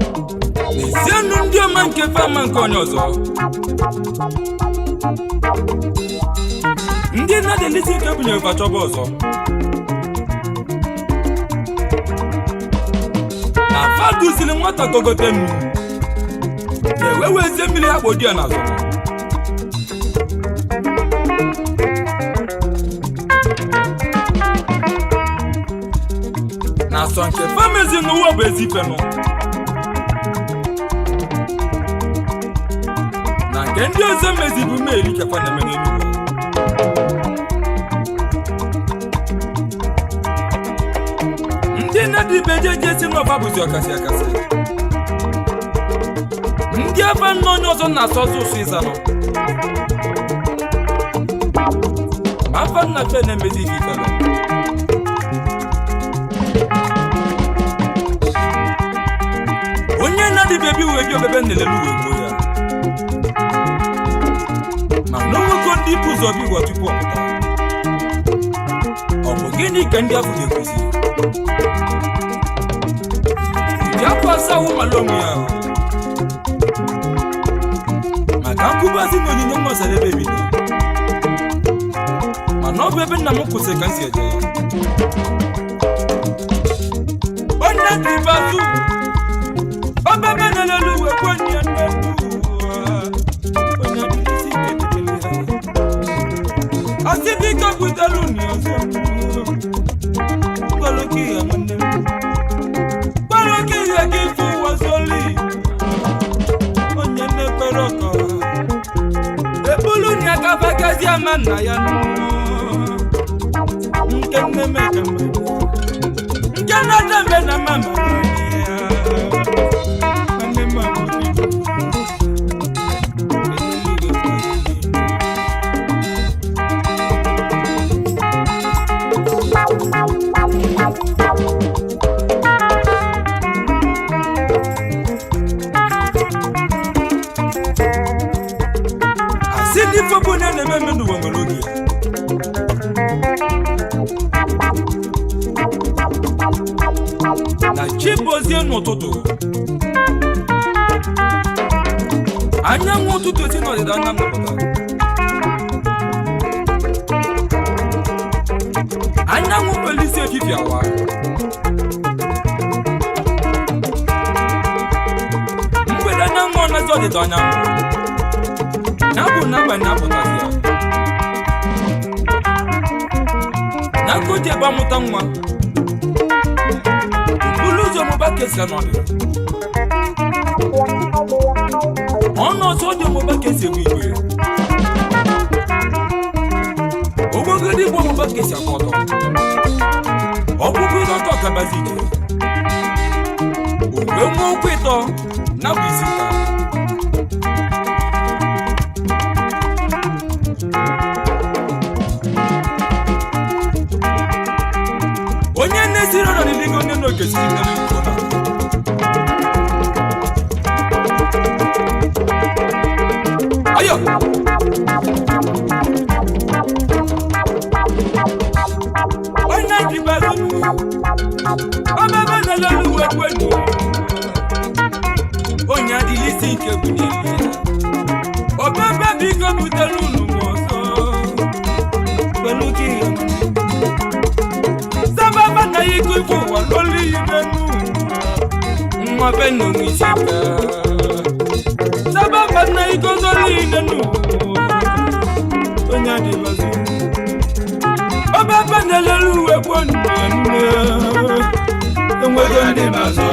N'ezienụ ndị ọma nke fama nke onye ọzọ ndị nna-adelisi ike bunyere fachọba ọzọ na fa duziri nwata gogote nnu na-ewewezie mmiri akpọ di ya n'azụ. Na asọ nke famezi n'ụwa bụ ezi ifenụ na nke ndị ọzọ mezi bụ mmeri kefa na-eme n'elu ụwa. Ndị na-adịbe jeje si n'ọfa bụzi ọkasị akasị ndị afa nna onye ọzọ na-asọ ọsọ ụsọ ịzanọ ma afa nna fe na-emezi ife ifele. Onye na-adịbe bi uwe bi obebe na-elelu uwe gboo ya ma na onwego ndị ibu ụzọ bi ụwa tupu ọ pụta. Ọ bụ gịnị ka ndị afọ ga-ekwuzi? Ụdị afọ Sawu malonwe ya maka nkwubazi na onyinye nwa ọzara ebe ebido, mana ọ bụ ebe nna m kwụsịrị ka m si eje. Onye dị bazụ obebe na-elelu uwe gbuo onye nnekwu, onye adịghịzi ike dịrị ya. Asị biko butelu unu ọzọ kwelu ka ihe nwanne m kwelu ka ihe gị fụ ụwa zoli onye na-ekpere ọkọ ebulu nya ka fagazi ama nna ya nụ nke nne m ka mma nke nne eme na mama ya nwanne m abụghị. Asị ndị ife bụ onye na-eme eme n'ụwa nwere oge ya. Na chi bọzie n'ụtụtụ, anyanwụ ụtụtụ esi n'ọdịda anyanwụ pụta, anyanwụ felisi efifie awa, mgbede anyanwụ ọnazi ọdịda anyanwụ na bụ n'abalị na-apụtazi ya na aka o ji ebe amụta nwa bụrụ ụzọ ọmụba ka esi anọdụ ọnụ ọzọ dị ọmụba ka esi egbu igwe ogbogodo igwe ọmụba ka esi akọ ọtọ ọkpụkpụ ịdọtọ kabazi ije ogwe nwa ụkwụ ịtọ na bụ isi nta. Onye na-esiri ọnọdụ n'iligo onye na okesiri n'elu ikwu na ayo onye dịbazụ ọbebe na-elelu uwe kwenu onye adịghị isi nke bụ n'elu ya obebe biko butere unu m ọzọ pẹ̀lú kí n sábàbà na ikú ikú wà lórí ìrẹnu nwa bẹ́ẹ̀ nù mí síta sábàbà na ikú lórí ìrẹnu onye adịbazụ ọbebe na-elelu uwe gboo nne enwego ndị bazụ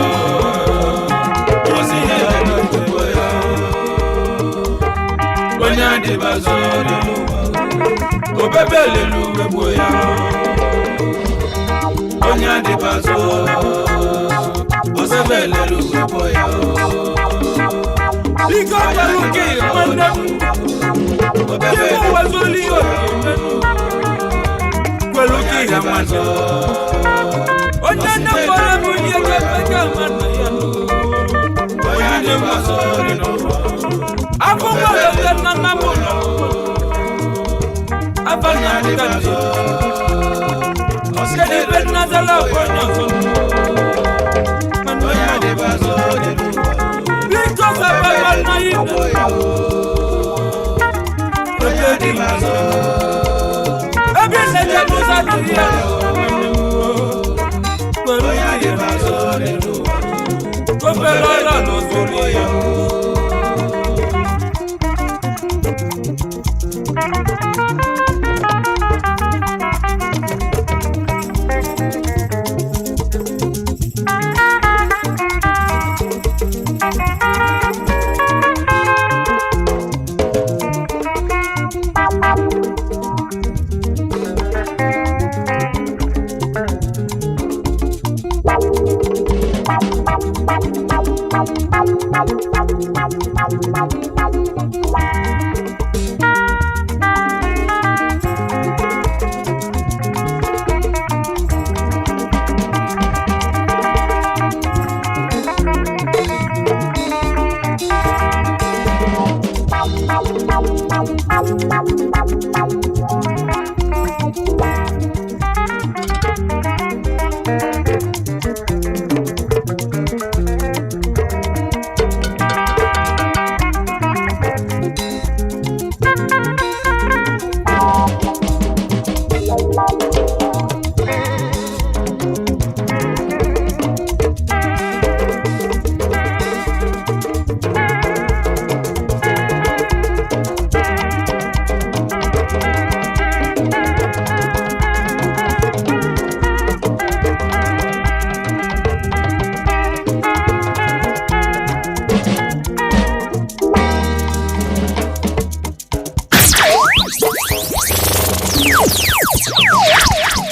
Onye adịbazụ n'ụwa, obebe lelu egbuo ya. Onye adịbazụ, obebe lelu egbuo ya. Biko pẹ̀lú kí nwanne m Obebe ikú wà lórí òkè pẹ̀lú kí nwanne m onye nnekwara bụ ihe ga-eme ama nna ya nụ. Onye adịbazụ n'ụwa, Akwụkwọ lete na nna m nọ afa na amụta nne kedu ibe nnazala bụ onye ọzọ onye adịbazụ n'ụwa, biko sababa nna ya onye adịbazụ, ebe na-eje n'ụzọ adịghị ya pẹ̀lú onye kí adịbazụ n'ụwa, obere ọla n'ozuru ya.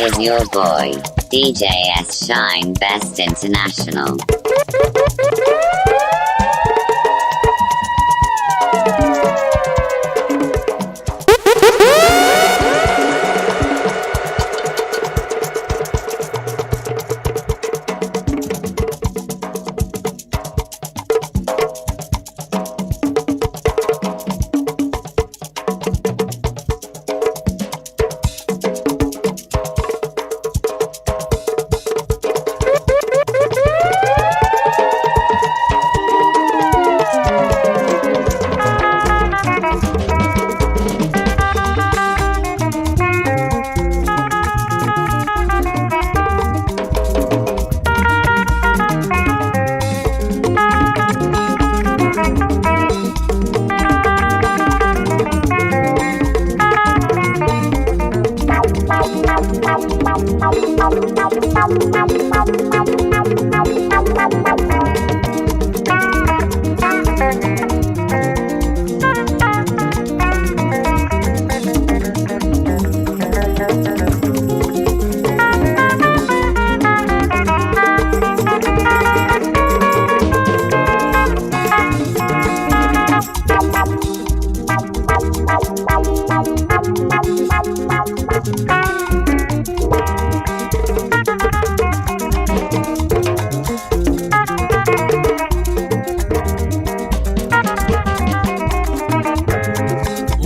Is your boy, DJ S Shine Best International.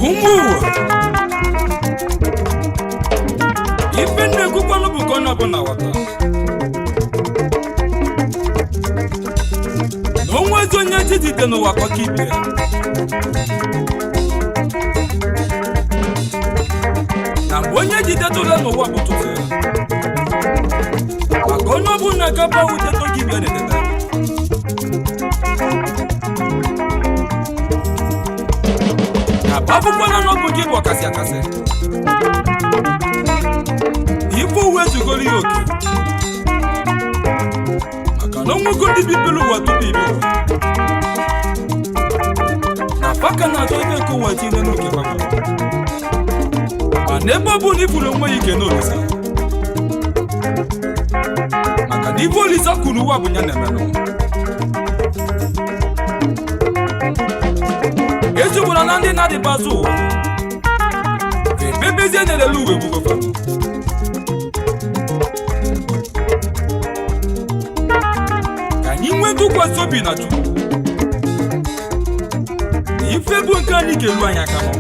Ụmụ ụwa, ife na-ekwukwanụ bụ ka onye ọbụla ghọta na onwe ezi onye jidide n'ụwa kọka ibe ya. Na mgbe onye jidetụla n'ụwa bụ tụtụ ya, maka onye ọbụla gaba wuteto gị bịa na-edeta na akwụkwọ na n'ọbụ gị bụ ọkasị akasị. Ife uwe ezugoro ya oke, maka na onwego ndị bibiri ụwa tupu ibi ụwa na faka na-achọ ebe nke ụwa tinye n'oke gbagoro. Mana ebe ọ bụla ifuru onwe ya ike n'olisa, maka na ife olisa kwuru ụwa bụ ya na-emenụ. Ezugbula na ndị na-adịbazụ ụwa ebebezie na-elele uwe gbugofa. Ka anyị nwee ntụkwasị obi na Chukwu na ife bụ nke anyị ga-eru anyị aka nọ.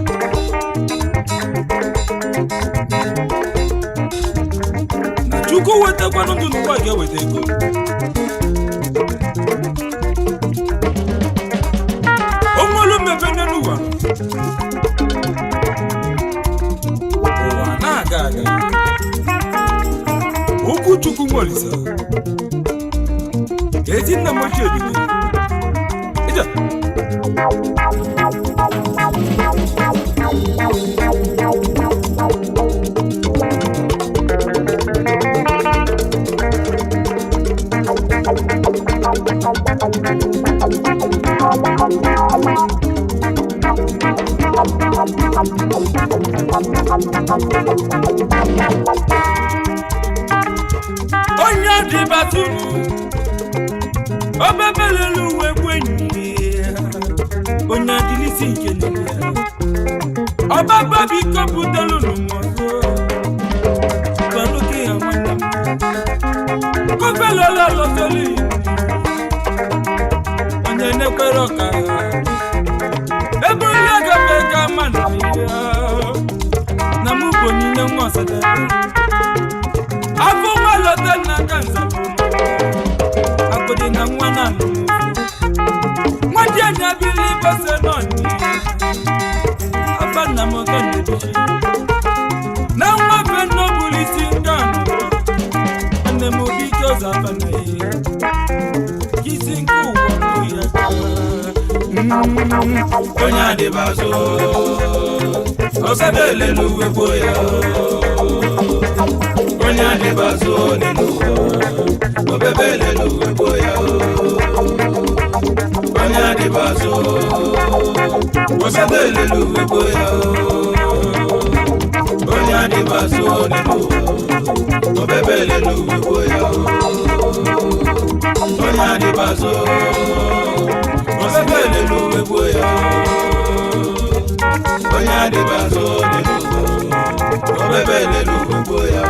Na Chukwu wetakwanụ ndụ n'ụwa ga-eweta ego. Onwelu mmepe n'elu ụwa nọ. Ụwa na-aga aga. Okwu Chukwu nwe Olisa, ezi nna m ochie bido ije. Onye dịbatụrụ obebelelu uwe gwenyi ya, onye adịlisi nke nne ya. Ọbaba biko butelu n'ụmụọzọ gbanụke ya nwanne m kọfelola lọtọli onye nekwere ọka ebe onye gafe ka ma na ya na mụ bụ onyinye nwa ọsadebe afọ nwa lọta n'aka nzapụ akụdị na nwa na alụ nwa dị anya bili bọsẹ nọọni afa nna m ọtọ na-ebichi na nwa fe n'obulu isi ndị anụ nne m obi ike ọzọ afa na ya isi nke ụwa bụ ya. Onye adịbazụ ọsọdọ elelu wegbo ya. Onye adịbazụ n'elu ụwa obebe elelu wegbo ya. Onye adịbazụ ọsọdọ elelu wegbo ya. Onye Onye adịbazụ n'elu ụwa, obebe lelu ugbo ya. Onye adịbazụ, obebe lelu ugbo ya. Onye adịbazụ n'elu ụwa, obebe lelu ugbo ya.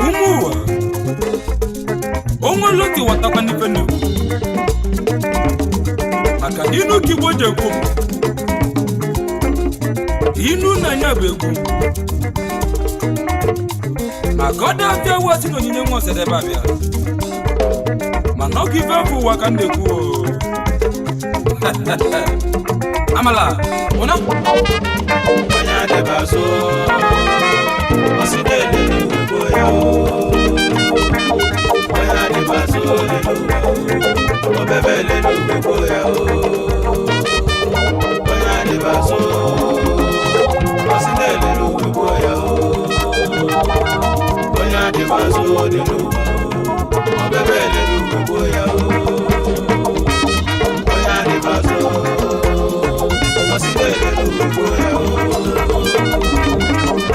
Ụmụ ụwa onwere otu watakwa n'ife n'egwu maka inu ka Igbo ji ekwu inu na anya bụ egwu maka ọ dị ewu si na onyinye nwa ọsadebe abịa mana ọkụ ife afọ ụwa ka m na-ekwu o. Amala ụna. Onye adịbazụ, ọsị na-elelu ugbo ya. Onye adịbazụ n'elu ụwa, obebe lelu ugbo ya. Onye adịbazụ, ọsị na-elelu ugbo ya. Onye adịbazụ n'elu ụwa, obebe lelu ugbo ya. Onye adịbazụ, ọsị na-elelu ugbo ya.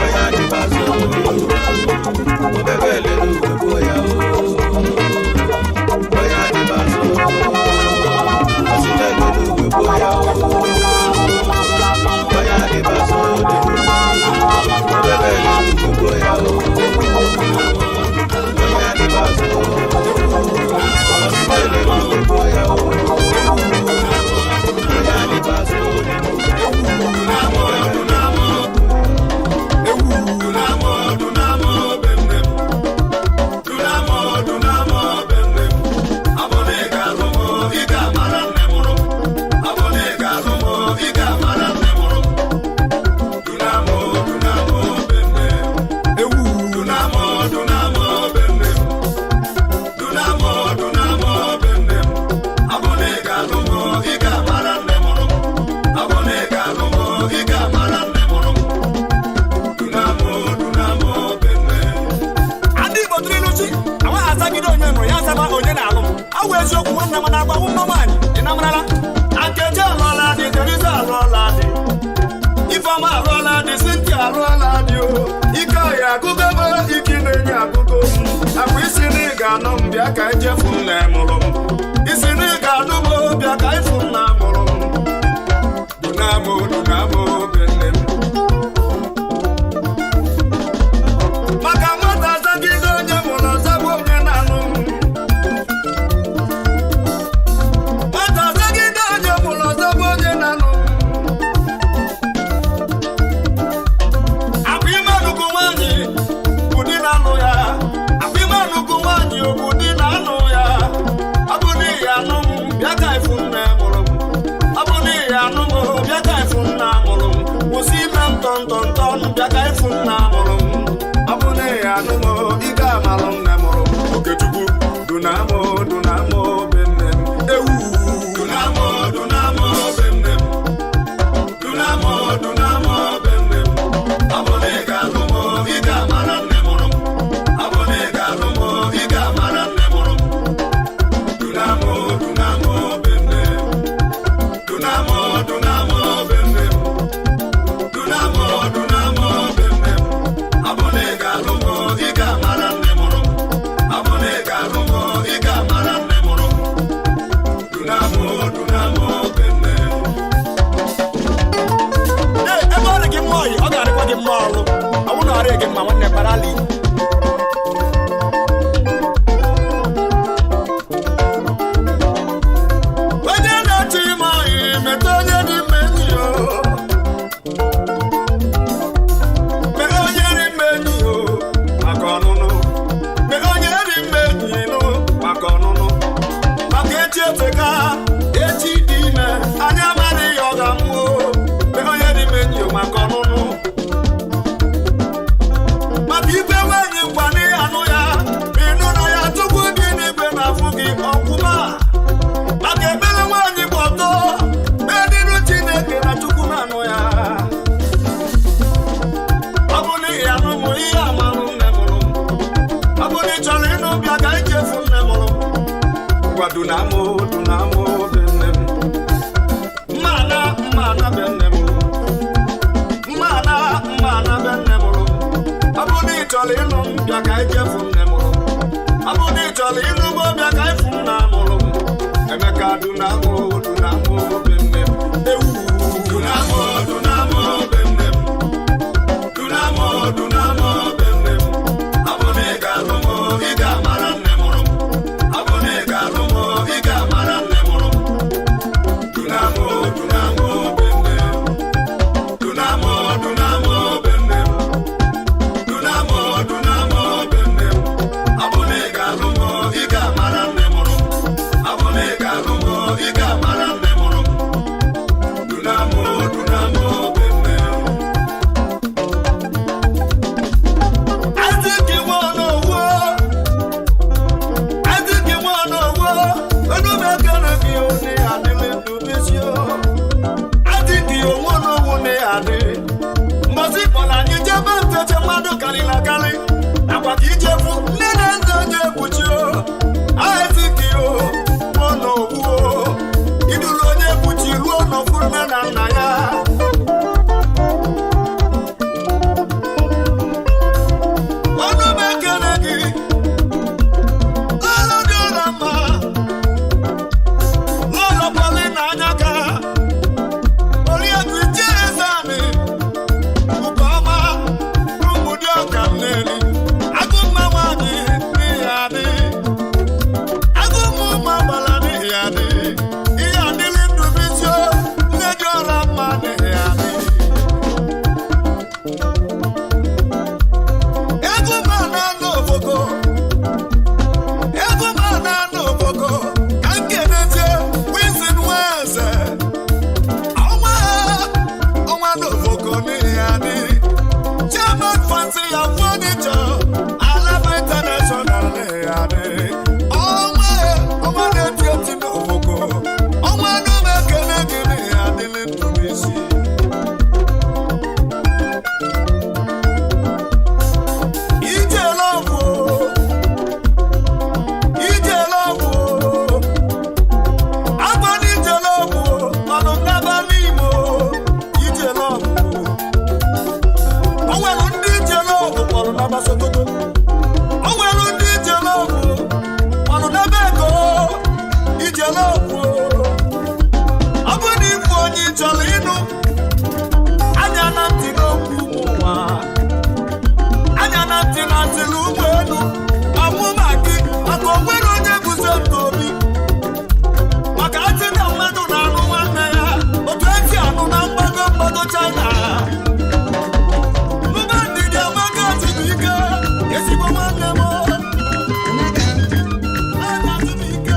Onye adịbazụ n'elu ụwa, obebe lelu ugbo ya. Onye adịbazụ, ọsị na-elelu ugbo ya. Onye adịbazụ n'elu ụwa, obebe lelu ugbo ya. Onye adịbazụ, ọsị na-elelu ugbo ya. Onye adịbazụ n'elu ụwa. Ndị Igbo tụrụ ilu chi amaghị azagide onye nụrụ ya azaba onye na-alụ m awụ eziokwu nwanne m na-agbanwu mma nwaanyị ị namarala Nkechi alụọla di, Teresa alụọla di, Ifeọma alụọla di, Cynthia alụọla di, o ike ọhịa agụgo m, ike na-enye agụgo m akwa isi na ị ga-anụ m bịa ka ejefu m na mụrụ m isi na ị ga-anụ m bịa ka ịfụ m na mụrụ m dunamo dunamo be nne m maka nwata azagide onye mụrụ azagbu onye na-anụ m nwata azagide onye mụrụ azagbu onye na-anụ m akwa ime nnukwu nwaanyị bụ di na-anụ ya akwa ime nnukwu nwaanyị bụ di na-anụ ya ọ bụ n'ihi anụ m bịa ka ịfụ nne mụrụ m ọ bụ n'ihi anụ m bịa ka ịfụ nna mụrụ m kwụsị ime m tọntọntọn bịa ka ịfụ nna mụrụ m ọ bụ n'ihi anụ m ike amalụ nne mụrụ m Okechukwu dunamo dunamo be nne m ewu dunamo dunamo be nne m dunamo dunamo be nne m ọ bụ na ị ga-alụ m ị ga-amara nne mụrụ m ọ bụ na ị ga-alụ m ị ga-amara nne mụrụ m dunamo dunamo be nne m dunamo dunamo be nne m dunamo dunamo be nne m Ngwa dunamo dunamo be nne m. Mmana mmana be nne m. Mmana mmana be nne m. Ọ bụrụ na ị chọrọ ịnụ m bịa ka ije fụ nne m. Ọ bụrụ na ị chọrọ ịnụ m bịa ka ịfụ m na amụrụ m. Emeka dunamo dunamo be nne m. Ewu dunamo dunamo be nne m. Dunamo dunamo be nne m. Ọ bụ na ị ga-alụ m ị ga-amara nne mụrụ m. Ọ bụ na ị ga-alụ m ị ga-amara nne mụrụ m. Dunamo dunamo be nne m. Dunamo dunamo be nne m. Dunamo dunamo be nne m. Ọ bụ na ị ga-alụ m ị ga-amara nne mụrụ m. Ọ bụ na ị ga-alụ m ị ga-amara nne mụrụ m. Dunamo dunamo be nne m. Adịghị nwa n'owo, adịghị nwa n'owo, onye omekere gị onye adịghị ndụ o. Adịghị onwe n'owo na adị. Mbọsị kpọrọ anyị jebe nteche mmadụ karịrị akarị, nakwa ka ijefu nne na nna onye ekpuchi o. Adịghị o, nwa n'owu o, iduru onye ekpuchi ruo n'ofu nne na nna ya. Ọnụ m ekele gị, lọlọ dị ụlọ mma, lọlọ Paulina Anyaka, Oriakụ Ichie-Ezani, Ukeọma, Ụmụdịọka Nneli, Agụmma nwanyị n'ihi adị, Agụmma ụmụ agbala n'ihi adị, ihe adịlị Ndụbụisi o, nne dị ọla mma n'ihi adị. Ego ma na-anọ ofoko, ego ma na-anọ ofoko, ka nke na-eche Wilson Nweze. Ọnwa ọnwa n'ofoko n'ihi adị. Chairman Fancy ya Furniture, Alaba International n'ihi adị. Ọnwa ọnwa na-eti eti n'ofoko, ọnwa n'ome ekele gị n'ihi adịlị Ndụbụisi. Ije lọgwụ, ije lọgwụ, agba n'ije lọgwụ, manụ ngaba n'Imo, ije lọgwụ. O nwere ndị ije lọgwụ kpọrọ n'aba Sokoto. O nwere ndị ije lọgwụ kpọrọ n'ebe Eko, ije lọgwụ. Ọ bụrụ na ịbụ onye ị chọrọ ịnụ, anya na ntị n'okwu ụmụ ụwa. Anya na ntị na ntịrị ụgbọelu ọmụma gị maka onwere onye guzo obi maka atị na mmadụ na-anụ nwanne ya otu esi anụ na mgbago mgbago China. Mụba ndidi amaka Chibuike, ezigbo nwanne m. Aka Chibuike.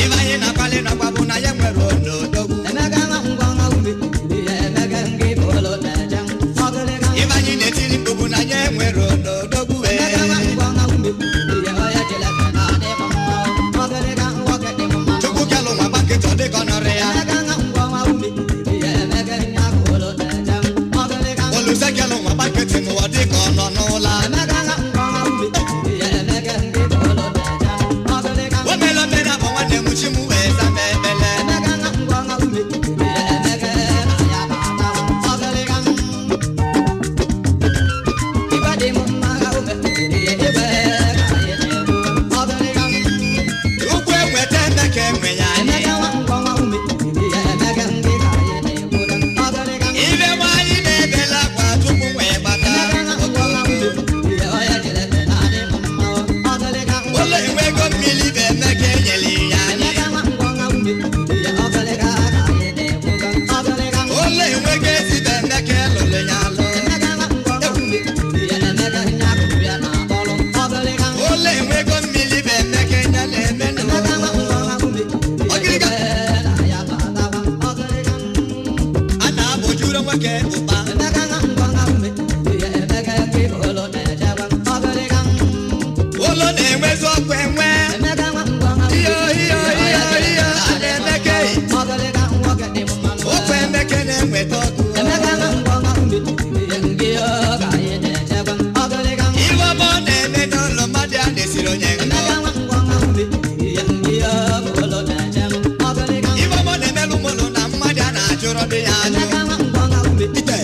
Ibe anyị na-akwali n'ọkwa bụ na ya nwere onodogwu. ụkpa. Ụlọ na-enwezi ọkụ enwe. Iyo iyo iyo iyo a na-emeke. Okwu emeke na-enweta ọkụ. Iwe ọma ọ na-eme n'ụlọ mmadụ a na-esiri onye ṅụọ. Iwe ọma ọ na-emelụ mụlụ na mmadụ a na-ajụrọ dị ya ajụ. Ite.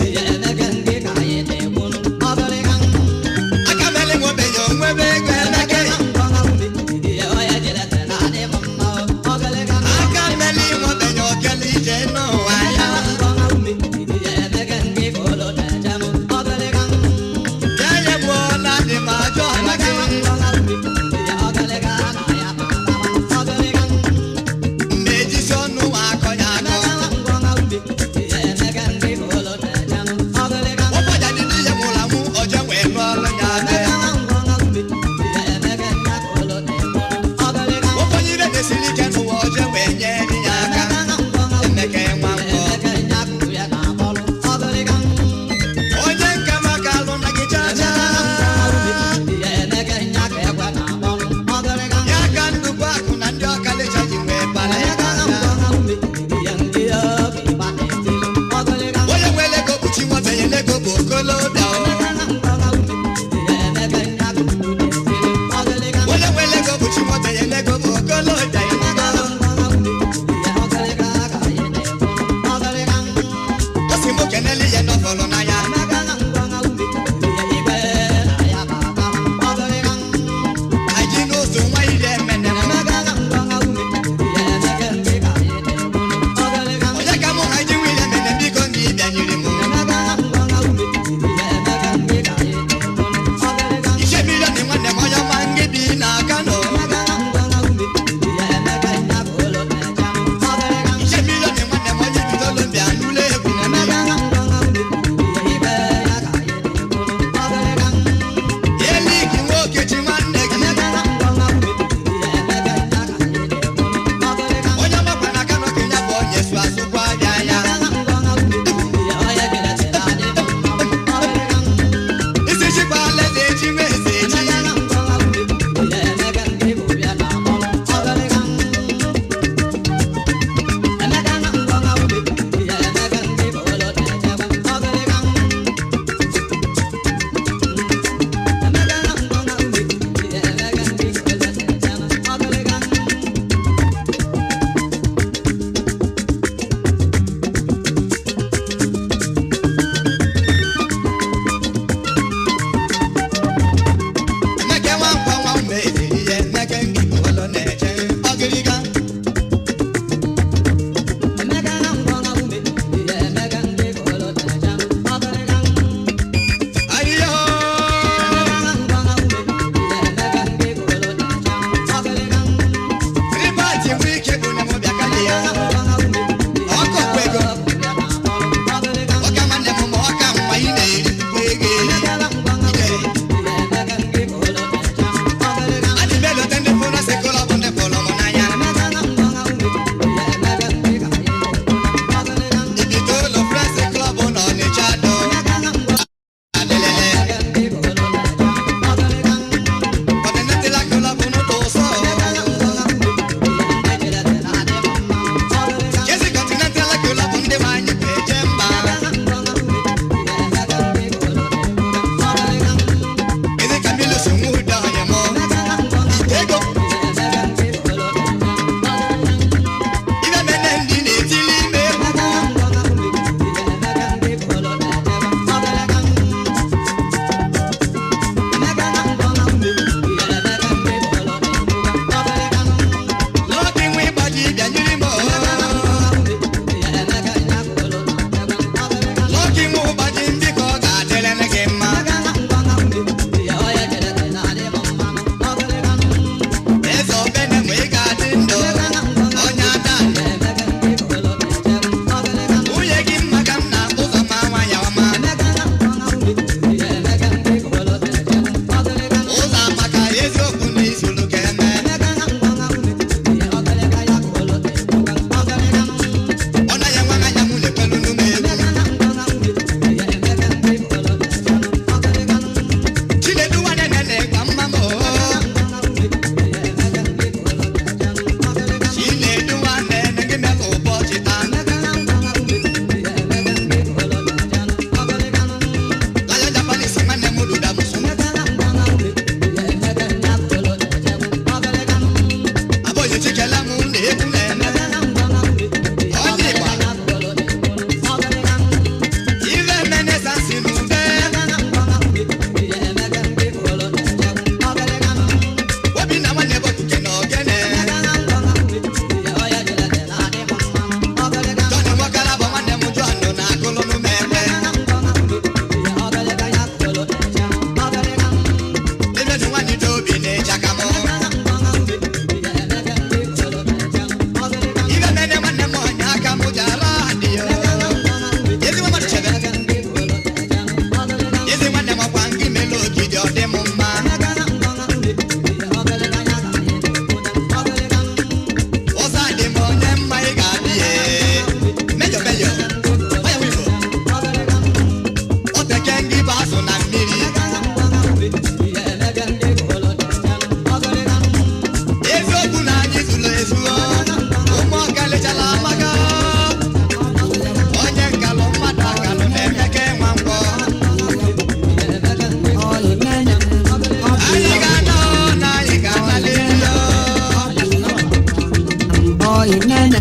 Oyi nene,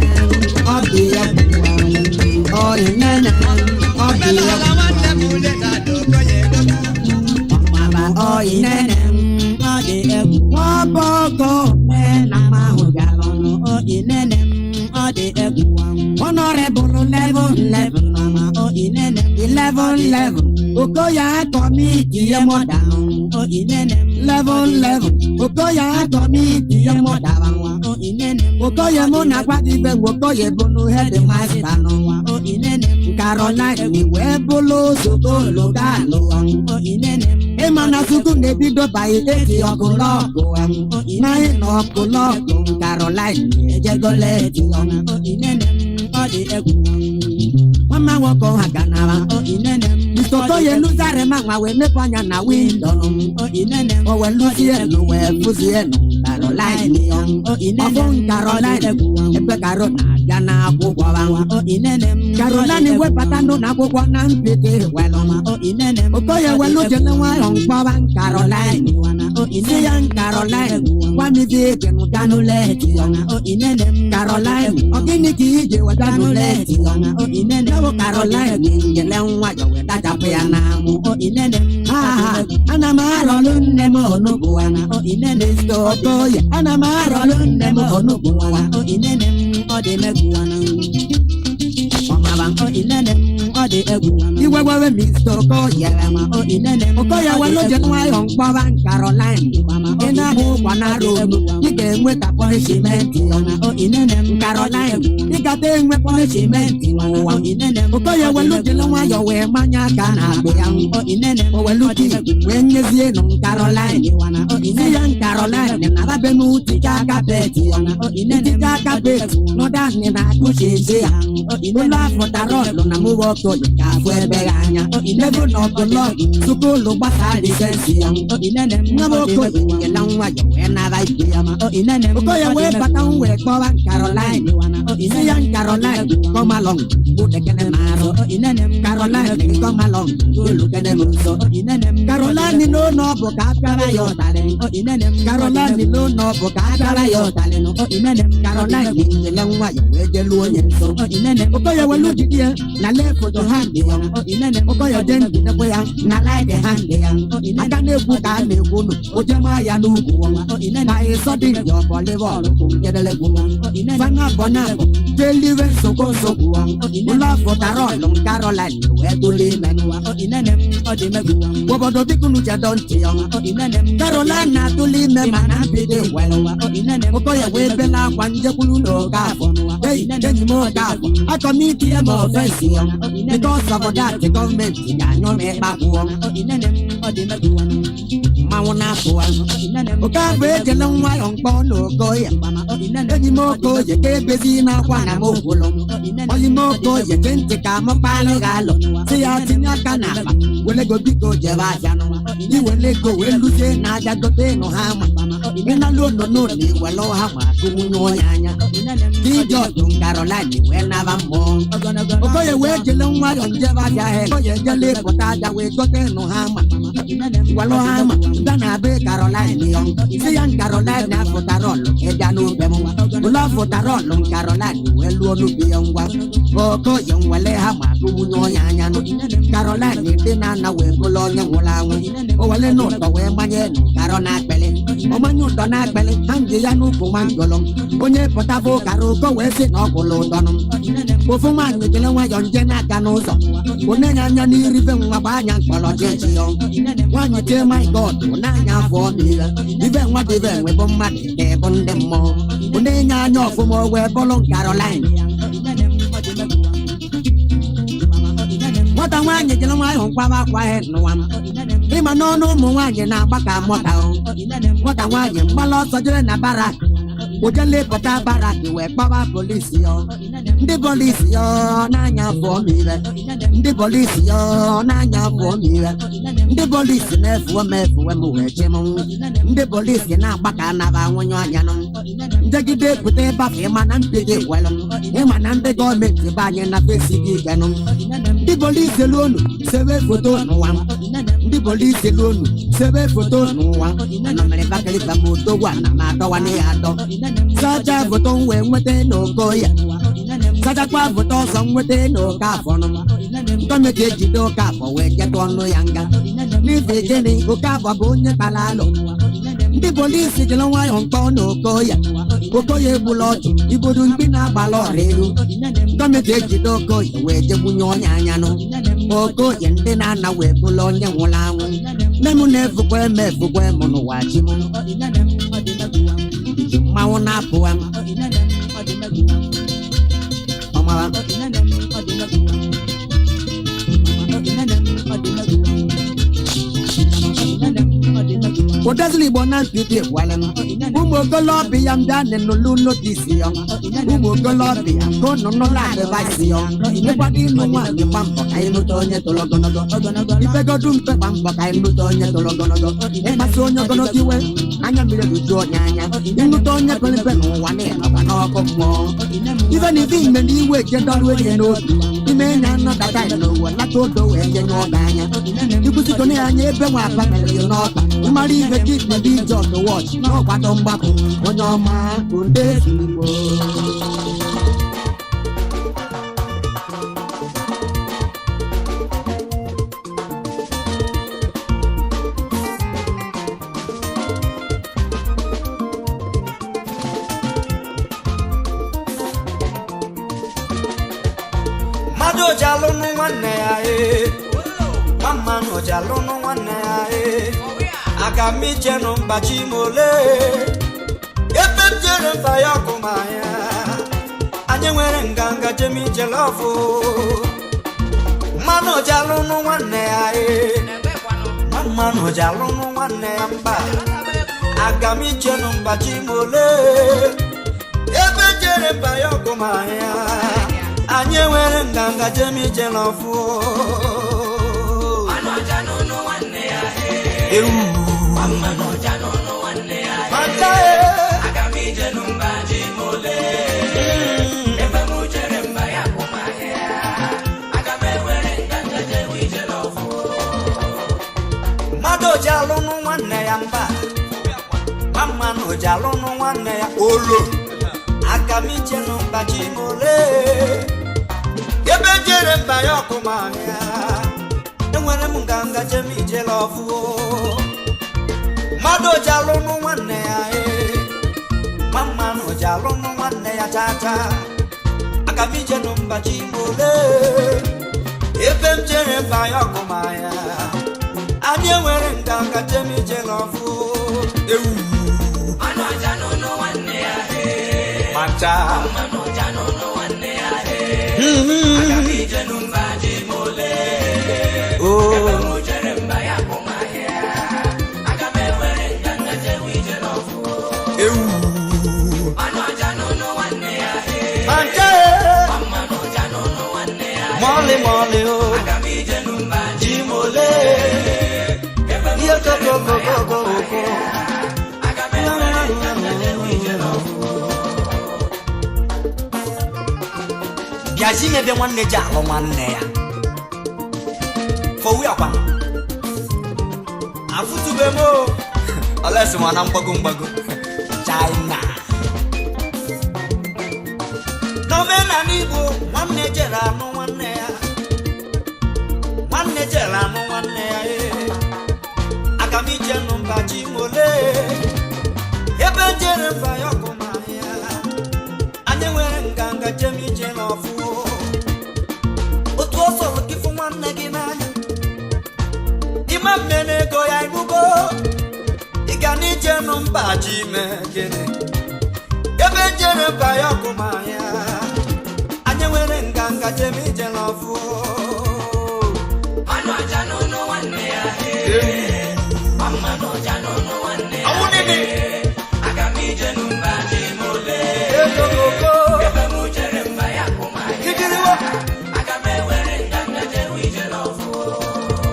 ọ dị egwu. Oyi nene, ọ dị egwu. Ọmaba oyi nene, ọ dị egwu. Nwabọgọ na mahụ bịara ọnụ oyi nene, ọ dị egwu. Honorable level level mama oyi nene, 11 level. Okoye akọmiti ye mọda oyi nene, level level. Okoye akọmiti ye mọda nwa oyi nene. Okoye mụ na kwadibe Okoye bụnụ hedimasta n'ụwa oyi nene. Caroline wee bụlụ sokolo galụ oyi nene. Ịma na Chukwu na-ebido by 8 o'clock, 9 o'clock, Caroline ejegole eti oyi nene, ọ dị egwu. Nwama nwoke ha ganara oyi nene. Mr. Okoye lụzarị ma nwa wee mepe anya na windo oyi nene. O wee lụzie nụ wee fụzie nụ Caroline ya. Ọ bụ Caroline ebe Caro na-abịa n'akwụkwọ ha. Caroline webata ndụ n'akwụkwọ na mpete welụ. Okoye welu jele nwayọ mkpọba Caroline. Si ya Caroline, gwa m ife ije nụ ganụ leti ya. Caroline, ọ gịnị ka ije wee ganụ leti ya? Ewo Caroline nyele nwayọ wee dachapụ ya n'anwụ. Ha ha, ana m arọlụ nne m onugbu ha. Mr. Okoye, ana m arọlụ nne m onugbu ha. Ọmaba iwe wewe Mr. Okoye. Okoye welu je nwayọ mkpọba Caroline. Ị na-abụ ụkwa nara olu, ị ga-enweta punishment. Caroline, ị gata enwe punishment n'ụwa. Okoye welu jele nwayọ wee manye aka na akpụ ya. O welu di wee nyezie nụ Caroline. Si ya Caroline na babe m tica kapeti. Tica kapeti nọda nị na akụchizi ya. Ụlọ afụtara ọlụ na mụ Okoye ka afụ ebe gị anya. Level of the log, sukulu gbasa lisensi ya. Nwa m Okoye nyela nwayọ wee nara ibe ya. Okoye wee bata m wee kpọwa Caroline. Si ya Caroline, come along, gbudekene m arụ. Caroline, come along, olukene m nso. Caroline n'ụlọ ọ bụ ka a pịara ya ụtarị. Caroline n'ụlọ ọ bụ ka a pịara ya ụtarị. Caroline nyele nwayọ wee jeluo onye nso. Okoye welu jide ya na left hand ya. Okoye je njidekwe ya na right hand ya. Aka na-ekwu ka a na-ekwu nụ, oje maa ya n'ugwu. Na ịsọ dị ya ọbọlịbọọlụ njedelegwu. Fana bọnabọ jeliwe nsogbu nsogbu. Ụlọ afụtara ọlụ Caroline wee tụlụ ime. Obodo bikunu chedo ntị ya. Caroline na-atụlụ ime mana mbido welụ. Okoye wee bela akwa njekwuru n'Okafọ. Ei, enyi m Okafọ, akọmiti ya ma ofensi ya. Because of that, gọọmenti ga-anyụ m ịkpakwụọ. Mmanwụ na-apụ azụ. Okafọ ejele nwayọ mkpọ n'Okoye. Enyi m Okoye ka ebezi n'akwa na m okwulu. Oyi m Okoye che ntị ka m kpalụ gị alụ. Si ya tinye aka n'akpa, wele go biko jebe aja nụ. Iwele ego wee luzie na aja gote nụ ha ma. Ịnalụ onunu na iwelu ha ma gụwunye onye anya. Ije ọdụ Caroline wee naba mmụọ. Okoye wee jele nwayọ njebe aja he. Okoye jele pụta aja wee gote nụ ha ma. Walụ ha ma bịa na be Caroline ya. Si ya Caroline afụtara ọlụ ịbịa n'obe m. Ụlọ afụtara ọlụ Caroline wee lụọ n'ubi ya ngwa. Okoye nwele ha ma gụwunye onye anya nụ. Caroline dị na-ana wee bụlụ onye nwụrụ anwụ. O wele n'ụtọ wee manye nụ Caro na-akpịlị. Ọmanye ụtọ na-akpịlị ha nji ya n'ukwu nwangolo. Onye pụtaba ụkara ụkọ wee sị na ọ gwụlụ ụtọnụ. Ofu nwaanyị jere nwayọ nje n'aka n'ụzọ. Onye anya n'iribe nwa gba anya mkpọrọ jeji ya. Nwaanyị tie my God n'anya afọ niile. Ibe nwa dị ibe nwebụ mmadụ ka ịbụ ndị mmụọ. Onye nye anya ọfụma o wee bụlụ Caroline. Nwata nwaanyị jere nwayọ nkwaba akwa ya n'ụwa m. Ịma n'ọnụ ụmụ nwaanyị na-agba ka mọta o. Nwata nwaanyị mgbala ọsọ jere na barak. Ojele pụta barak wee kpọba polisi ya. Ndị polisi ya n'anya afọ m ire. Ndị polisi ya n'anya afọ m ire. Ndị polisi na-efuwe m efuwe m wee chi m. Ndị polisi na-agba ka anaba nwunye anya nụ. Njegide pụta ịbafe ịma na mpi gị gwelụ m. Ịma na ndị gọọmenti be anyị na fesi gị ikenụ. Ndị polisi elu unu sewe foto n'ụwa m. Ndị Polisi luonu sebe foto n'ụwa anọmere bakịrịba m odogwu ana m adọwa ya adọ sacha foto m wee nweta n'oko ya sachakwa foto ọzọ m nweta n'oke afọ nụ gọọmenti ejide oke afọ wee jetụ ọnụ ya nga n'ihi gịnị? Oke afọ bụ onye kpara alụ. Ndị polisi jiri nwayọọ mkpọ na Okoya. Okoya egbula ọchụ ibodo mkpi na-agbala ọra elu. Gọọmenti ejide Okoye wee jegbunye onye anyanụ Okoye ndị na-ana wee bụla onye nwụrụ anwụ. Nne m na-efukwa eme efukwa m n'ụwa chi m ji mmanwụ na-apụwa m ọmara. Ụdazili Igbo na mpidi gwara m ụmụ okolobịa ya mbịa nụlụ notisi ya, ụmụ okolobịa ka ụnụ nụlụ adịvaịsị ya. Ịkwado ịnụ nwaanyị, gba mbọ ka ịnụta onye toro ogologo. Ifegodu mpe, gba mbọ ka ịnụta onye toro ogologo. Ịkpasu onye ogologo iwe, anya mmiri ejuju onye anya. Ịnụta onye pere mpe n'ụwa na ịnọkwa n'ọkụ mmụọ. Ife na ife ime na iwe jedọrụ enyi n'obi ime nya nnọdata n'ụwa lata odo wee jenye ọga anya ikwụsịtone ya anya ebe nwa aba mere gị n'ọkpa. Ịmara ife ka ikpe ije ọtụ wọchị n'ọkwado mgbapụ onye ọma bụ ndị Igbo. Mmadụ ji alụnụ nwanne ya ee, nwa mmanụ ji alụnụ nwanne ya ee. Aga m ichenụ mba chimole ebe m jere mba ya ọkụ ma ya anyị nwere nganga jem ije lọfụ. Mmanụ ji alụnụ nwanne ya ee, nwa mmanụ ji alụnụ nwanne ya mba. Aga m ichenụ mba chimole ebe m jere mba ya ọkụ ma ya anyị nwere nganga jem ije lọfụ. Ewu. Mata e. Mmadụ ji alụnụ nwanne ya mba, nwa mmanụ ji alụnụ nwanne ya olo. Aga m ichenụ mba chimole ebe jere mba ya ọkụma ya enwere m nganga jem ijele ọfụ. Mmadụ ji alụnụ nwanne ya ee, nwa mmanụ ji alụnụ nwanne ya chacha. Aga m ichenụ mba chimole ebe m jere mba ya ọkụma ya anyị enwere nganga jem ijele ọfụ. Ewu macha. Oh. Ewu. Manje. Mọlị mọlị o. Jimole. Ihe kokokokokoko. Bịazi mebe nwanne ji alụ nwanne ya. Fowu akwa. Afụtube m o. Olesi nwa na mgbago mgbago. China. N'omenala Igbo, nwanne jere anụ nwanne ya. Nwanne jere anụ nwanne ya ee. Aga m ije nụ mba Chimole. Ebe jere mba ya ọkụ ma ya. Anyị nwere nganga jem ije n'ọfụ. Otu ọ sọrọ gị fụ nwanne gị n'anya. Ịma mme n'ego ya ịnụgo. Ị ga n'ije nụ mba ji ime gịnị? Ebe jere mba ya ọkụ ma ya. Anyị nwere nganga jem ije n'ọfụ. Awụ nini. Ego Kikiriwa.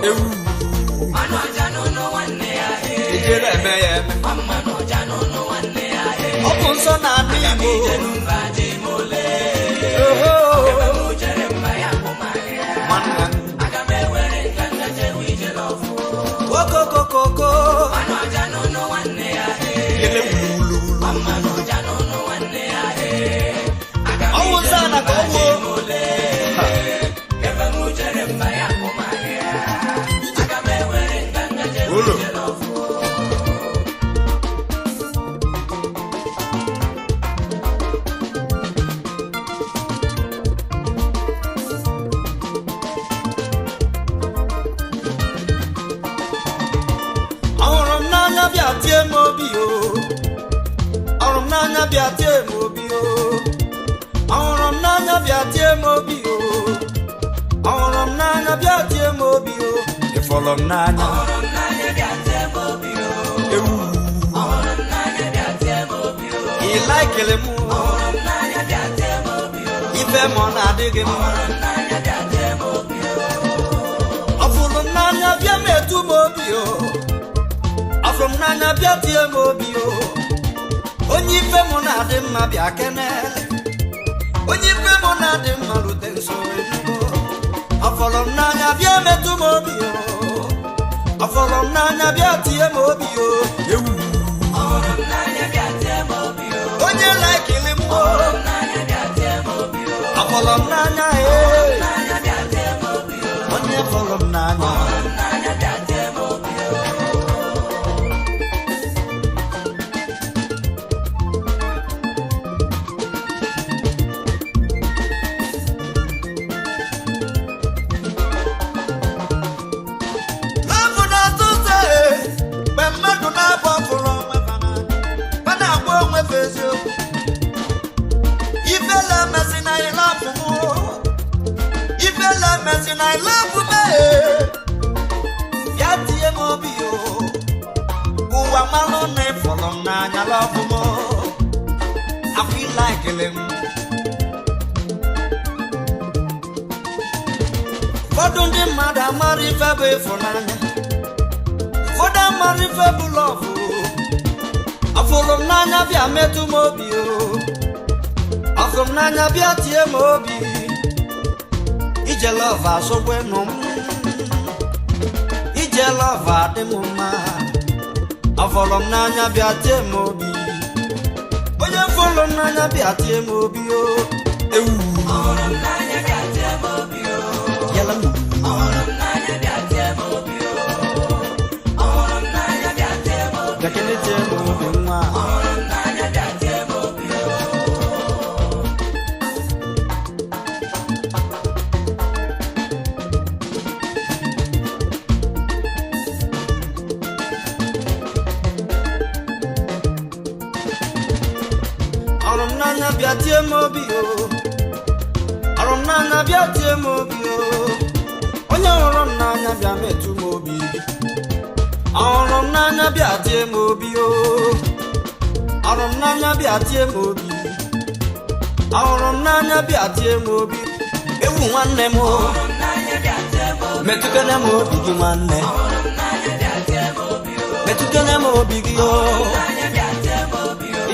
Ewu. Ijere eme ya eme. Ọ bụ nsọ na ala Igbo. Oho. bịa tie m obi o. Ọhụrụ m n'anya bịa tie m obi o. Ọhụrụ m n'anya bịa tie m obi o. Ịfọrọ m n'anya. Ewu. Ị laikele m o. Ife m ọ na-adị gị mma. Ọfụrụ m n'anya bịa metụ m obi o. Ọfụrụ m n'anya bịa tie m obi o. Onye ife m na-adị mma bịa kenele. Onye ife m na-adị mma rute nso enugo. Ọfụrụ m n'anya bịa metụ m obi o. Ọfụrụ m n'anya bịa tie m obi o. Ewu. Onye laikili m o. Ọfụrụ m n'anya ee. Onye fụrụ m n'anya. Love na-atụ ụtọ ee, mgbe mmadụ na-abụ ọfụrụ onwe fa n'anya, fa na-agwa onwe fa eziokwu. Ife na-emesi na ị love m o. Ife na-emesi na ị love m ee. Bịa tie m obi o. Ụwa malụ na ị fụrụ m n'anya love m o. I feel like m. Ụfọdụ ndị mmadụ amara ife bụ ịfụnanya. Ụfọdụ amara ife bụ lọvụ. Ọfụrụ m n'anya bịa metụ m obi o. Ọfụrụ m n'anya bịa tie m obi. Ije lọvụ asọgwenụ m. Ije lọvụ adị m mma. Ọfụrụ m n'anya bịa tie m obi. Onye fụrụ m n'anya bịa tie m obi o. Ewu. Yala m. Bịakene tie m obi nwa. Ọrụ m n'anya bịa tie m obi o. Ọrụ m n'anya bịa tie m obi o. Onye hụrụ m n'anya bịa metụ m obi. Ọhụrụ m n'anya bịa tie m obi o. Ọhụrụ m n'anya bịa tie m obi. Ọhụrụ m n'anya bịa tie m obi. Ewu nwanne m o. Metụkene m obi gị nwanne. Metụkene m obi gị o.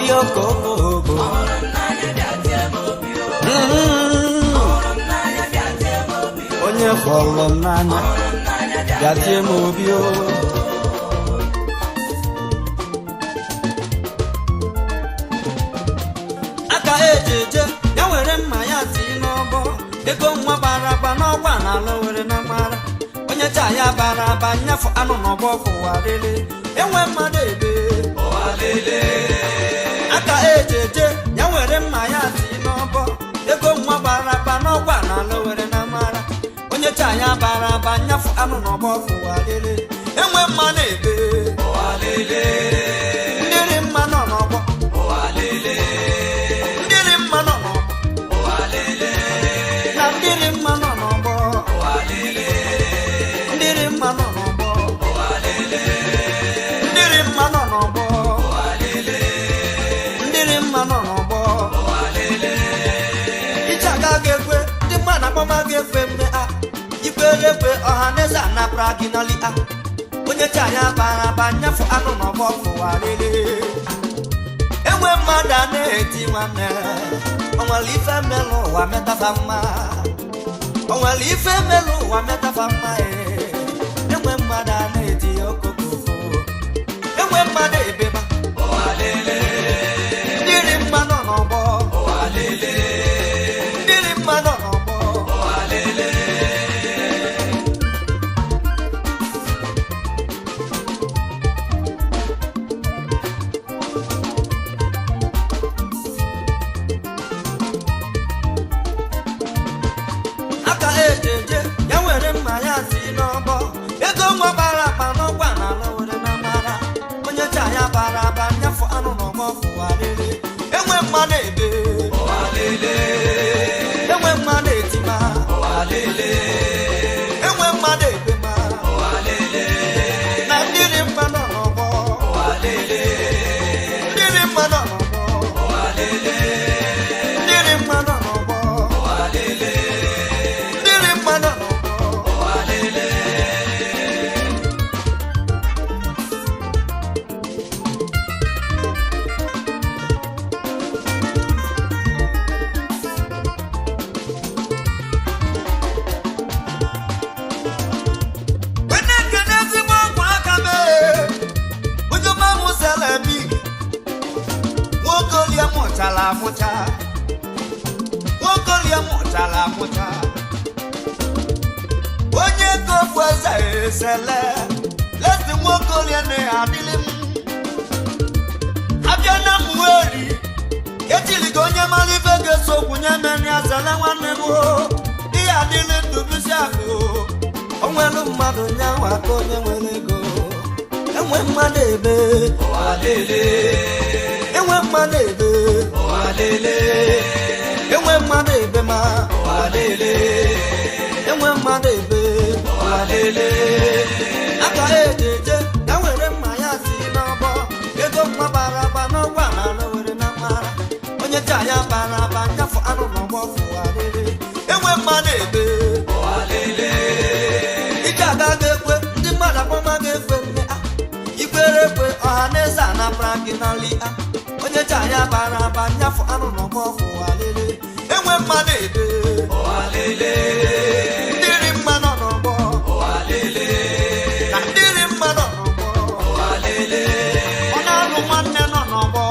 Ihe okokoko. Onye fọrọ m n'anya bịa tie m obi o. Aka eji eje ya were mma ya tii n'ọbọ. Ego nwa bara aba n'ọgwa na ala were na mara. Onye cha ya bara aba nyafụ anụ n'ọgbọ fụwa lele. Enwe mmadụ ebe. Aka eji eje ya were mma ya tii n'ọbọ. Ego nwa bara aba n'ọgwa na ala were na mara. Onye cha ya bara aba nyafụ anụ n'ọgbọ fụwa lele. Enwe mmadụ ebe. Ndịrị mma nọ n'ọgbọ. Ndịrị mma nọ n'ọgbọ. Na ndịrị mma nọ n'ọgbọ. Ndịrị mma nọ n'ọgbọ. Ndịrị mma nọ n'ọgbọ. Ndịrị mma nọ n'ọgbọ. Ịchaka ga-ekwe, ndị mma na akpọma ga-ekwe mme a. Ikwere ekwe ọha na eze anapụra gị n'ọlị a. Onye cha ya bara aba nyafụ anụ n'ọgbọ fụwa lele. Enwe mmadụ a na-eti nwanne. O nwere ife melụ ụwa metafa mma. O nwere ife melụ ụwa metafa mma ee. Enwe mmadụ a na-eti okokoko. Enwe mmadụ ebeba. Ndịrị mma nọ n'ọgbọ. Ndịrị mma nọ n'ọgbọ. Aka ejeje ya were mma ya si n'ọbọ. Ego nwa bara akpa n'ọgwa na ala were na mara. Onye cha ya bara aba nyafụ anụ n'ọgbọ fụwa lele. Enwe mma na-ebe enwe mma na-etima enwe mma na-ebe ma na ndị dị mma nọ n'ọgbọ ndị dị mma nọ n'ọgbọ ndị dị mma nọ n'ọgbọ ndị dị mma nọ n'ọgbọ. Wenekene ezigbo ọgwụ aka mee ojoma mụselebi nwoke olie mụchara amụcha nwoke olie mụchara amụcha onye kofu eze esele lesi nwoke olie na adịlị m abịa na mweri etiligo onye mara ife ga-eso okwu nye meni azele nwanne m o ihe adịlị ndụ bisi akụ o nwelu mmadụ nyanwa aka onye nwere ego enwe mmadụ ebe enwe mmadụ ebe enwe mmadụ ebe ma enwe mmadụ ebe aka ejeje ya were mma ya si n'ọgbọ ego mma bara aba n'ọgwa na ala were na mara onye ji anya bara aba nyafọ anụ n'ọgbọ fụgharịrị enwe mmadụ ebe ike aga ga-ekwe ndị mmadụ akpọma ga-ekwe nne a ikwere ekwe ọha na eze anapụra gị n'ali a onye ji anya bara aba nyafọ anụ n'ọgbọ fụgharịrị enwe mmadụ ebe ndị ri mma nọ n'ọgbọ na ndị ri mma nọ n'ọgbọ ọ na-alụ nwanne nọ n'ọgbọ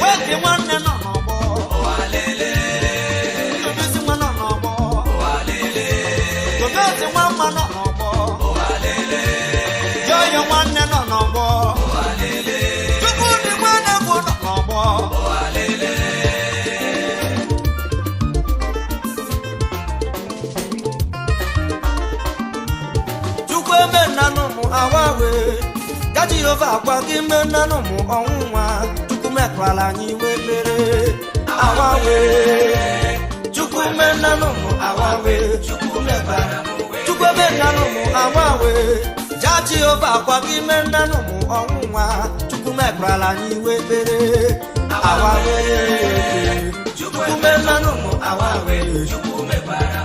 weki nwanne nọ n'ọgbọ ndụbisi nwa nọ n'ọgbọ tobeti nwa mma nọ n'ọgbọ jọyọ nwanne nọ n'ọgbọ chukwudị nwanne bụ nọ n'ọgbọ. Chukwu emenanụ mụ awawe ka Jehova gwa gị menanụ mụ ọnwụ nwa Chukwu mekwara anyị iwe mere awawe Chukwu menanụ mụ awawe Chukwu mekwara Chukwu emenanụ mụ awawe ja Jehova gwa gị menanụ mụ ọnwụ nwa Chukwu mekwara anyị iwe mere awawe Chukwu menanụ mụ awawe Chukwu mekwara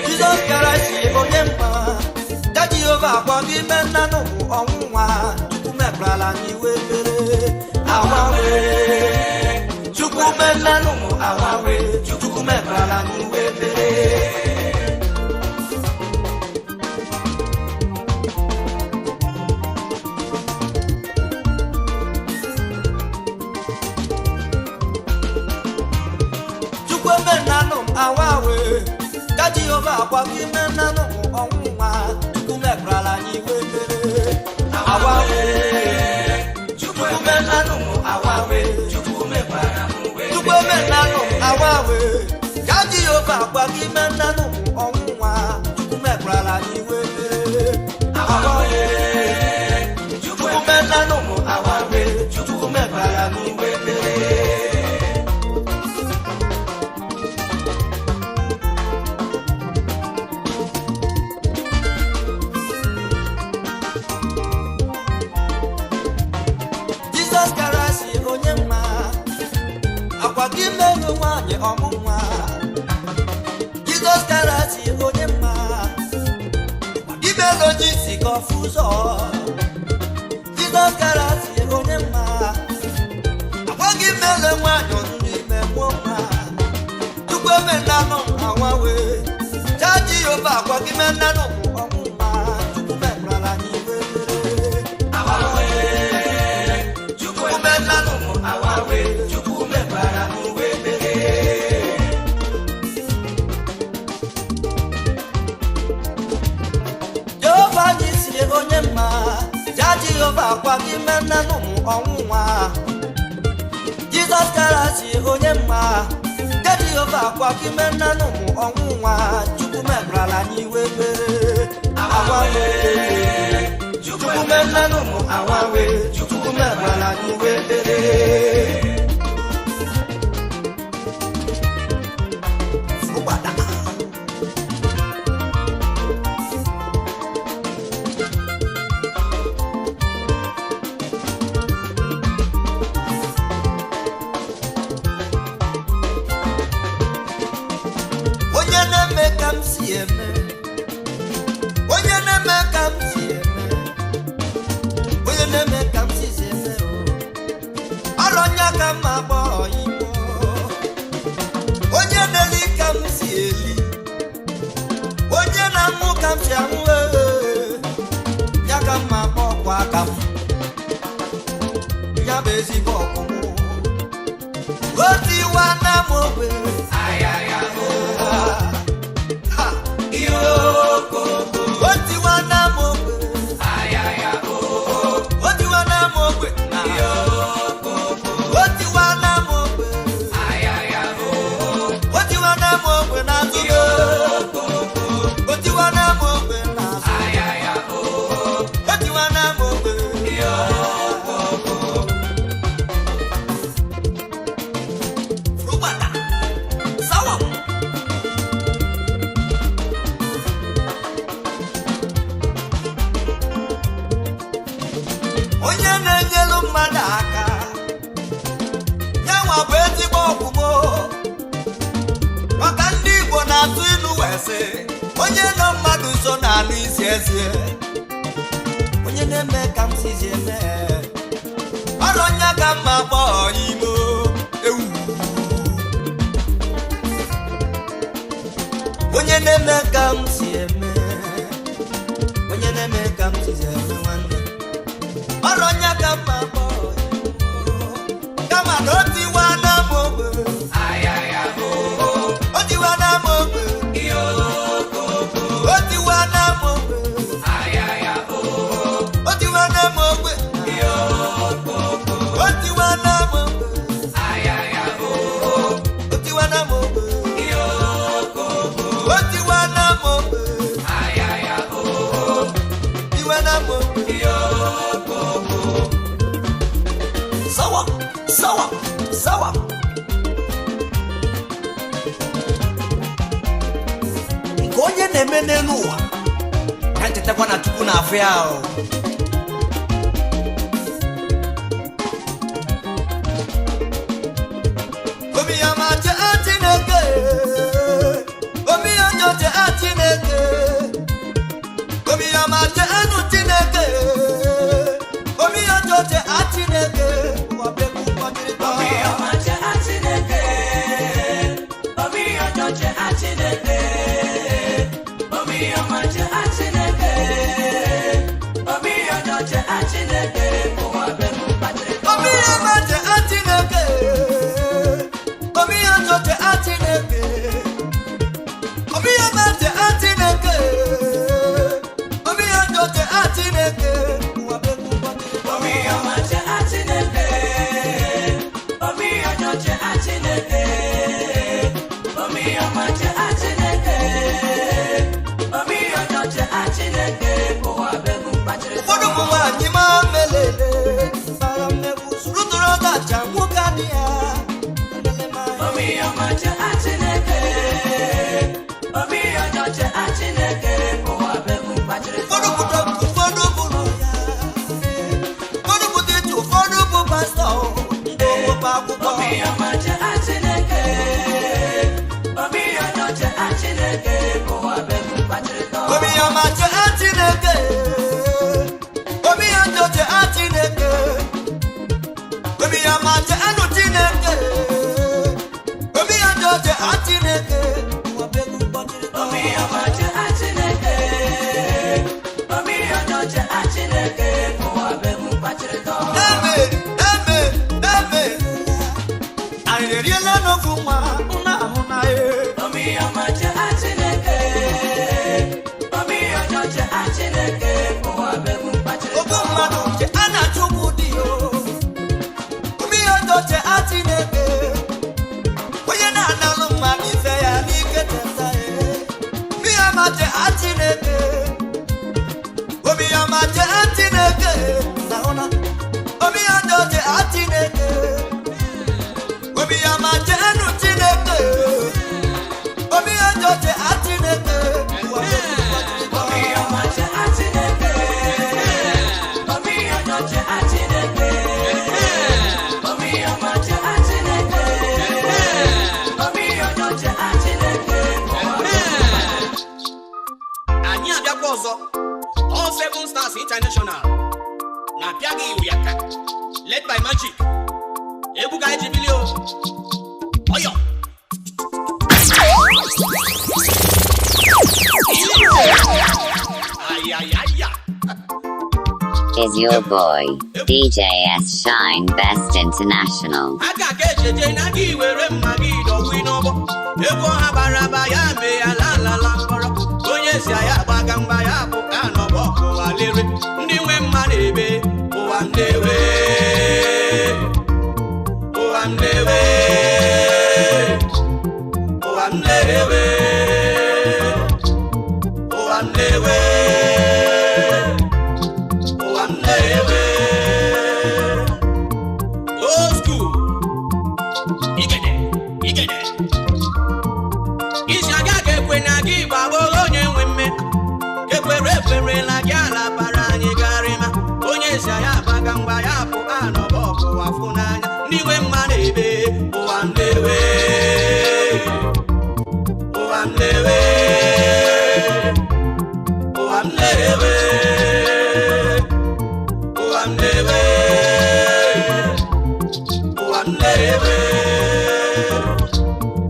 Jizọs Kraịst onye mma ja Jehova gwa gị menanụ mụ ọnwụ nwa Chukwu mekwara anyị iwe mere awawe Chukwu menanụ mụ awawe Chukwu mekwara anyị iwe mere. Chukwu emenanụ m awawe ka Jehova gwa gị menanụ m ọnwụ nwa Chukwu mekwara anyị iwe mere awawe Chukwu menanụ m awawe Chukwu mekwara m Chukwu emenanụ m awawe ka Jehova gwa gị menanụ m ọnwụ nwa Chukwu mekwara anyị iwe mere awawe Chukwu menanụ m awawe Chukwu mekwara anyị iwe mere. Jizọs Kraịst onye mma akwa gị merụ nwaanyị ọmụ nwa Jizọs Kraịst onye mma akwa gị merụ onye isi ka ọfụ ụzọ Jizọs Kraịst onye mma akwa gị merụ nwaanyị ọtụtụ ime mụọ nwa Chukwu emenanụ awawe ja Jehova akwa gị menanụ ọmụ nwa Chukwu mekwara anyị iwe mere awawe Chukwu menanụ mụ awawe Chukwu mekwara m uwe mere. Jehova anyị si onye mma ja Jehova gwa gị menanụ mụ ọnwụ nwa Jizọs Kraịst onye mma ja Jehova gwa gị menanụ mụ ọnwụ nwa Chukwu mekwara anyị iwe mere awawe Chukwu menanụ mụ awawe Chukwu mekwara anyị iwe mere. ka m si eme, onye na-eme ka m si eme, onye na-eme ka m si si eme o. Ọrụ onye ka m akpọ Igbo, onye na-eli ka m si eli, onye na-amụ ka m si amụ ee, ya ka m akpọ ọkwa aka m, ya bụ ezigbo ọkpụkpụ. Otiwa na m ogbe. Otiwa na m ogbe. Otiwa na m ogbe. Otiwa na m ogbe. Otiwa na m ogbe n'azụ. Otiwa na m ogbe n'azụ. Otiwa na m ogbe. Rubata. Sawa. Onye na-enyelu mmadụ aka, ya nwa bụ ezigbo ọgwụgwọ, maka ndị Igbo na-atụ ilu wee sị, onye nọ mmadụ nso na-anụ isi ezie. Onye na-eme ka m sizi eme, ọrụ onye ka mma kpọọ imo ewu. Onye na-eme ka m si eme, onye na-eme ka m sizi eme nwanne, ọrụ onye ka mma kpọọ kama na o tiwa na m ogbe, o tiwa na m ogbe, o tiwa na m ogbe, o tiwa na m ogbe, o tiwa na m ogbe, o tiwa na m ogbe, o tiwa na m ogbe, tiwa na m ogbe. Sawa, sawa, sawa. Nke onye na-eme n'elu ụwa ka nchetakwa na Chukwu na-afụ ya o. Obiọma chee Chineke, Obiọma chee Chineke, Obiọma chee Chineke, Obiọma chee Chineke, ụwa bịa kpọchiri. Obiọma chee Chineke, Obiọma chee Chineke, Obiọma chee Chineke, Obiọma chee Chineke, ụwa bịa kpọchiri. Obiọma chee Chineke, Obiọma chee Chineke, Obiọma chee Chineke, Obiọma chee Chineke, ụwa bịa kpọchiri. Obiọma chee Chineke, Obiọma chee Chineke, Obiọma chee Chineke, Obiọma chee Chineke, ụwa bịa kpọchiri. Ụfọdụ ụmụ nwaanyị ma melele mara mmegbu sụrụtụrụ ọdacha nwoke adị ya. Obiọma chee Chineke, Obiọma chee Chineke, ụwa bịa kpọchiri. Ụfọdụ bụ dọkịta, ụfọdụ bụ lọya, ụfọdụ bụ dịtụ, ụfọdụ bụ pastọ, ndị owokwa akwụkwọ. Obiọma chee Chineke, Obiọma chee Chineke, ụwa bịa kpọchiri. Obiọma chee Chineke, Obiọma chee Chineke, Obiọma chee anụ Chineke, Obiọma chee Chineke, ụwa bịa kpọchiri. Obiọma chee Chineke, Obiọma chee Chineke, ụwa bịa kpọchiri. Eme, eme, eme, anyị eriela n'ofu nwa, nna ahụ na e. Obiọma chee Chineke, Obiọma chee Chineke, ụwa bịa kpọchiri. Ogbu mmadụ che a na-achụgbu di ya o. Obiọma chee Chineke, onye na-analụ mmadụ ife ya n'ike teta ya. Obiọma chee Chineke, Obiọma chee Chineke, na hụ na. Obiọma chee Chineke, Obiọma chee nụ Chineke. Is your boy, DJ S Shine Best International. Aka ka echeche na gị were mma gị dọgbu n'ọgbọ egwu ọha bara aba ya mee ya lalala mkpọrọ onye si ya gbaga mgba ya bụ ka nọbọ ụwa lere ndị nwe mma na-ebe ụwa ndewe ụwa ndewe ụwa ndewe ụwa ndewe ụwa ndewe. Old school. Igede, igede. Isi aga ga-ekwe na gị bụ agbọghọ onye nwe mme ekwere ekwerela gị ala bara anyị garịma onye si ya abaga mgba ya bụ anọbọ ụwa fụ n'anya ndị nwe mma na-ebe ụwa ndewe ụwa ndewe ụwa ndewe ụwa ndewe ụwa ndewe.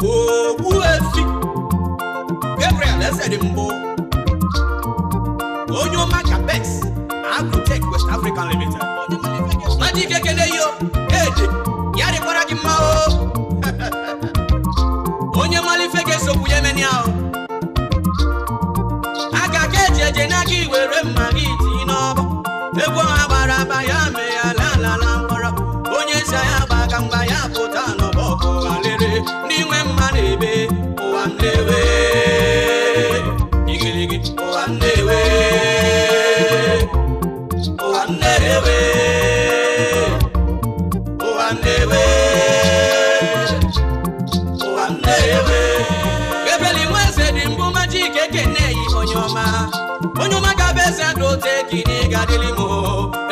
Ogbuefi Gabriel Eze mbụ onye ọma Capex Agrotech West African Limited. Magic ekele yo ede ya dịkwara gị mma o onye malife ga-esokwu ya emeni ahụ aka ka eji eje na gị were mma gị tii n'ọbọ egwu ọha gbara aba ya mee ya lalala mkpọrọ onye si ya gbaga mgba ya pụta n'ọgbọ ụwa lere ndị nwe mma na-ebe ụwa ndewe igirigi ụwa ndewe ụwa ndewe ụwa ndewe ụwa ndewe. Ebeli nwa eze dị mbụ Magic ekene yi onye ọma onye ọma ga-abụ eze Agrotech na ị ga-adịlị m o.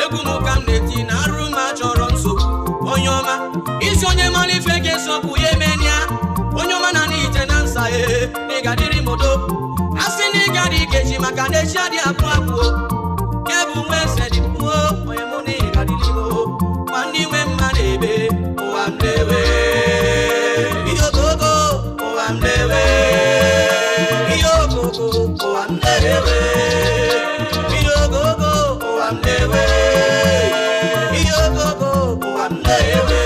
Egwu m ka m na-eti na arụ m achọrọ nsogbu onye ọma isi onye mara ife ga-esokwu ya emenia onye ọma na n'ite na nsa e na ị ga-adịrị m udo a sị na ị gara ikechi maka na echi adịghị apụ apụ o. Nke bụ nwa eze dị mbụ o, onye mụ na ị ga-adịrị m o. Ma ndị nwe mma na-ebe ụwa m na-ewe ihe ogogo ụwa m na-ewe ihe ogogo ụwa m na-ewe ihe ogogo ụwa m na-ewe ihe ogogo ụwa m na-ewe.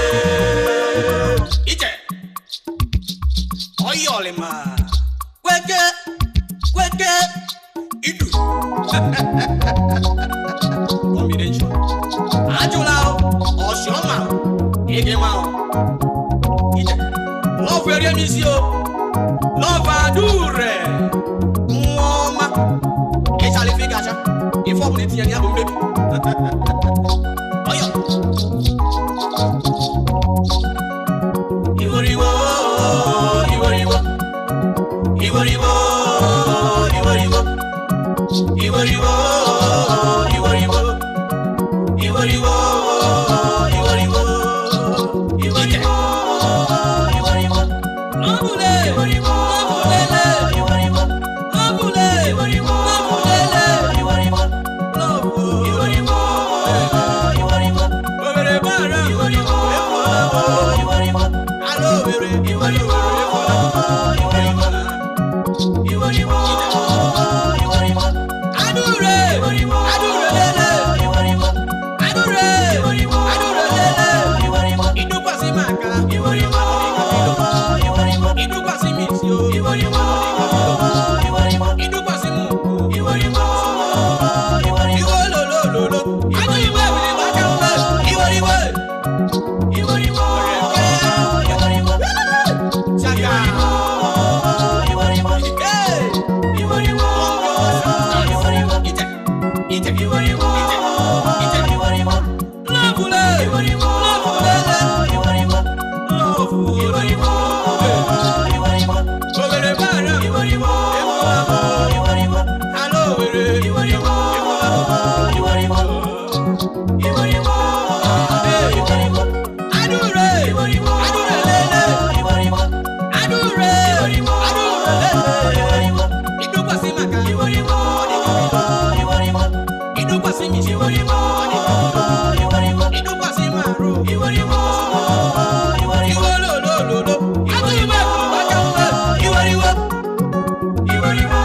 Ije ọyọlịma kweke kweke idu combination ajụla ọsịọma ịgịma ije lọvụ erie m isi o lọvụ adure nwa ọma ịchala ife ị gacha ife ọbụla itinye na ya bụ mmebi ọyọ iworiwo iworiwo iworiwo iworiwo iworiwo iworiwo iworiwo iworiwo iworiwo iworiwo lọbule iworiwo lọbulele iworiwo lọbule iworiwo lọbulele iworiwo lọbụ iworiwo iworiwo obere bara iworiwo iworiwo alo obere iworiwo iworiwo iworiwo iworiwo adure adure lele iworiwo adure adure lele iworiwo idukwasị m aka iworiwo iworiwo idukwasị m isi o iworiwo iworiwo idukwasị m ụkwụ iworiwo iworiwo iwololololo ajọ iwe ebili m aka mgbe iworiwo iworiwo iworiwo chaka iworiwo iworiwo iworiwo ije ije iworiwo ije ije iworiwo lọbule iworiwo lọbulele iworiwo lọbụ iworiwo iworiwo obere bara iworiwo iworiwo alo owere iworiwo iworiwo iworiwo iworiwo adure iworiwo adure lele iworiwo adure adure lele iworiwo idukwasị maka iworiwo iworiwo idukwasị m isi iworiwo iworiwo idukwasị m arụ iworiwo iwololololo ajọ ime aka mgbe iworiwo iworiwo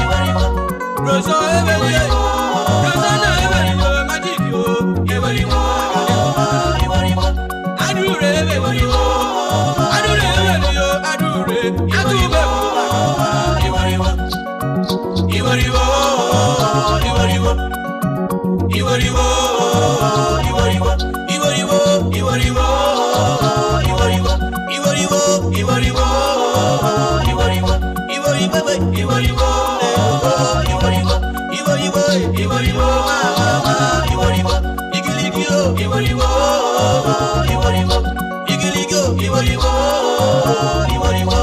iworiwo rozo ebelie rozo na ebeliwo Iworiwo, iworiwo, iworiwo, iworiwo, iworiwo, iworiwo, iworiwo, iworiwo, iworiwo, iworiwo, iworiwo, iworiwo, iworiwo, iworiwo, igiligi o, iworiwo, iworiwo, igiligi o, iworiwo, iworiwo.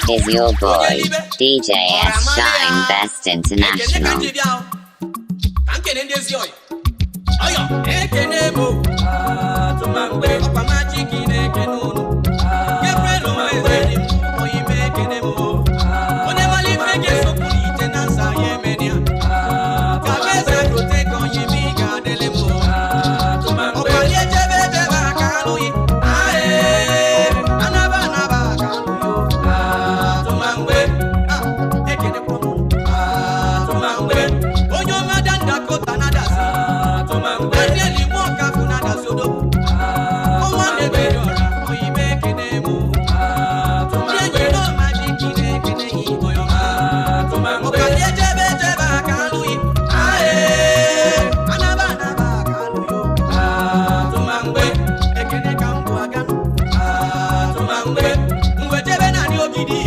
Is your boy, DJ S Shine Best International. Ka nkene ndị ezi ọyị ọyọ ekene m o atụmangbe ọkwa majiki na-ekene unu Gabriel nweze dị m oyi m ekene m o onye mara ife ga-esokwu n'ite na nsa ya emenia ka bụ eze gote ka onye m ị ga-adịlị m o ọkwali echebe echebe aka alụghị ae anaba anaba aka alụghị o atụmangbe a ekenekwa m atụmangbe onye ọma dandakota na-adasi Daniel Nwokafu na-adasi odogwu ọnwa na-ebere ọra oyime ekene m ndị enyi n'ọma jiki na-ekene ya igbo ya ọma ọkali echebe echebe aka alụghị ae anaba anaba aka alụghị o atụmangbe ekene ka m bụ aga atụmangbe mgbe jebe na adị ogidi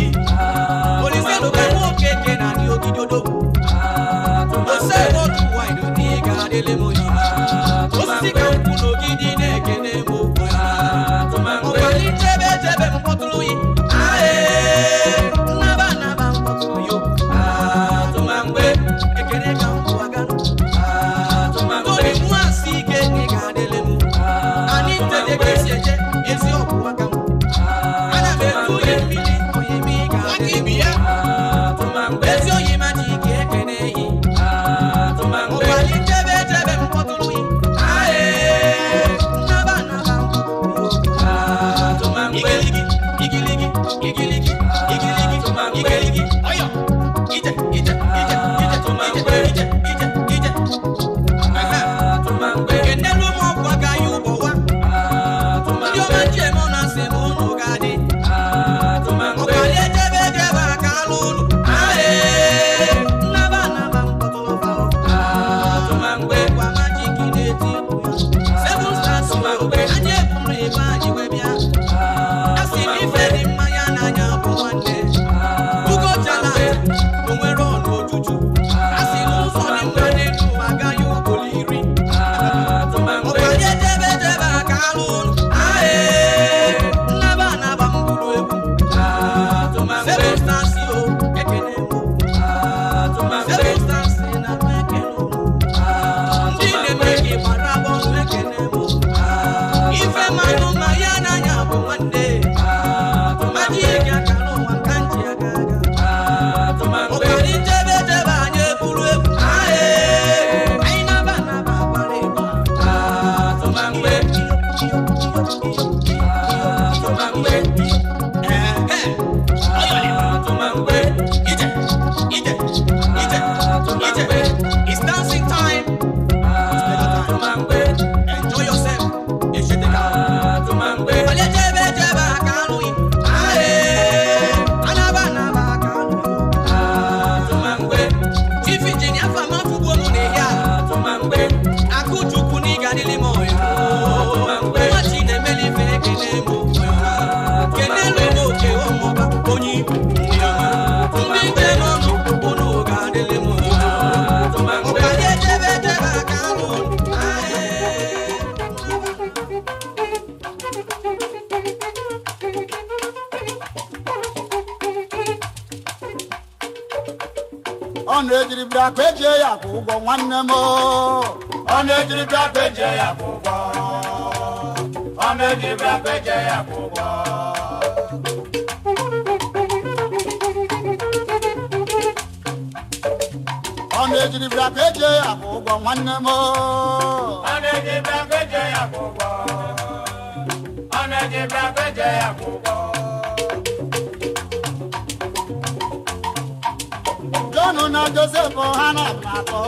olise lụka nwoke eke na adị ogidi odogwu ose otu wine ndị ga-adịlị m oyi osisi ka nkwụ n'ogidi na-ekene m okwu ọkali chebe chebe m kpọtụrụ yi ae nnaba nnaba mkpọtụrụ yo atụmangbe ekene ka nkwụ aga atụmangbe nwa asị ike ị ga-adịlị m anyị ntede ka esi eje ezi ọgwụ aka m ana m etu ya mmiri oyi m ị ga-adịlị m ezi oyi ma ji ike ekene yi ọkwali chebe chebe m kpọtụrụ yi ae nnaba nnaba mkpọtụrụ yo igiligi igiligi igiligi igiligi igiligi ọyọ ije ije ije ije ije ije ije ije kenelu m ọgwụ agaghị ụbọwa ndị ọma ji eme ọ na-asị m unu ga-adị ọkwali echebe echebe aka alụ unu ae nnaba nnaba mkpọtụrụ fa atụmangbe gwa majiki na-eti seven stars mgbe anyị eburu ebe anyị wee bịa a sị na ife dị mmanya n'anya bụ nwanne ugo chala o nwere ọnụ ojuju a sị na ụzọ dị mma n'elu ụwa agaghị ugboro iri ọkwali echebe echebe aka alụ unu ae nnaba nnaba mgburu egwu seven stars o ekene m seven stars na m ekene unu ndị na-eme ka ịgbara bọọlụ ekene m ife mmanụ ma ya n'anya bụ nwanne majiki akara ụwa nka nji aga aga ọkara ichebe echebe anyị eburu ebu ae anyị naba naba agbara ịgba atụmangbe atụmangbe ehe atụmangbe ije ije ije ije. It's dancing time. It's better time. Enjoy yourself. Esheteka. Ọlẹ jebe jebe aka alụghị. Ae, anaba anaba aka alụghị. Chief Engineer Fama Fugbo mụ na-ehi ala. Akụchukwu n'ịga n'ili m oyo. Nwa Chinemeli ife ekene m oyo. Kenelu m oke ọmụba onye ibu ndị ọma. Ndị njem ọnụ unu ga-adịlị m oyo. Ọkali echebe echebe aka alụghị. Ọ na-ejiri bịa ka ejie ya kwụ ụgwọ nwanne m oo. Ọ na-ejiri bịa ka ejie ya kwụ ụgwọ. Ọ na-ejiri bịa ka ejie ya kwụ ụgwọ. Ọ na-ejiri bịa ka ejie ya kwụ ụgwọ nwanne m oo. Ọ na-eji bịa ka ejie ya kwụ ụgwọ. Ọ na-eji bịa ka ejie ya kwụ ụgwọ. Jọn na Josef ha na-atọ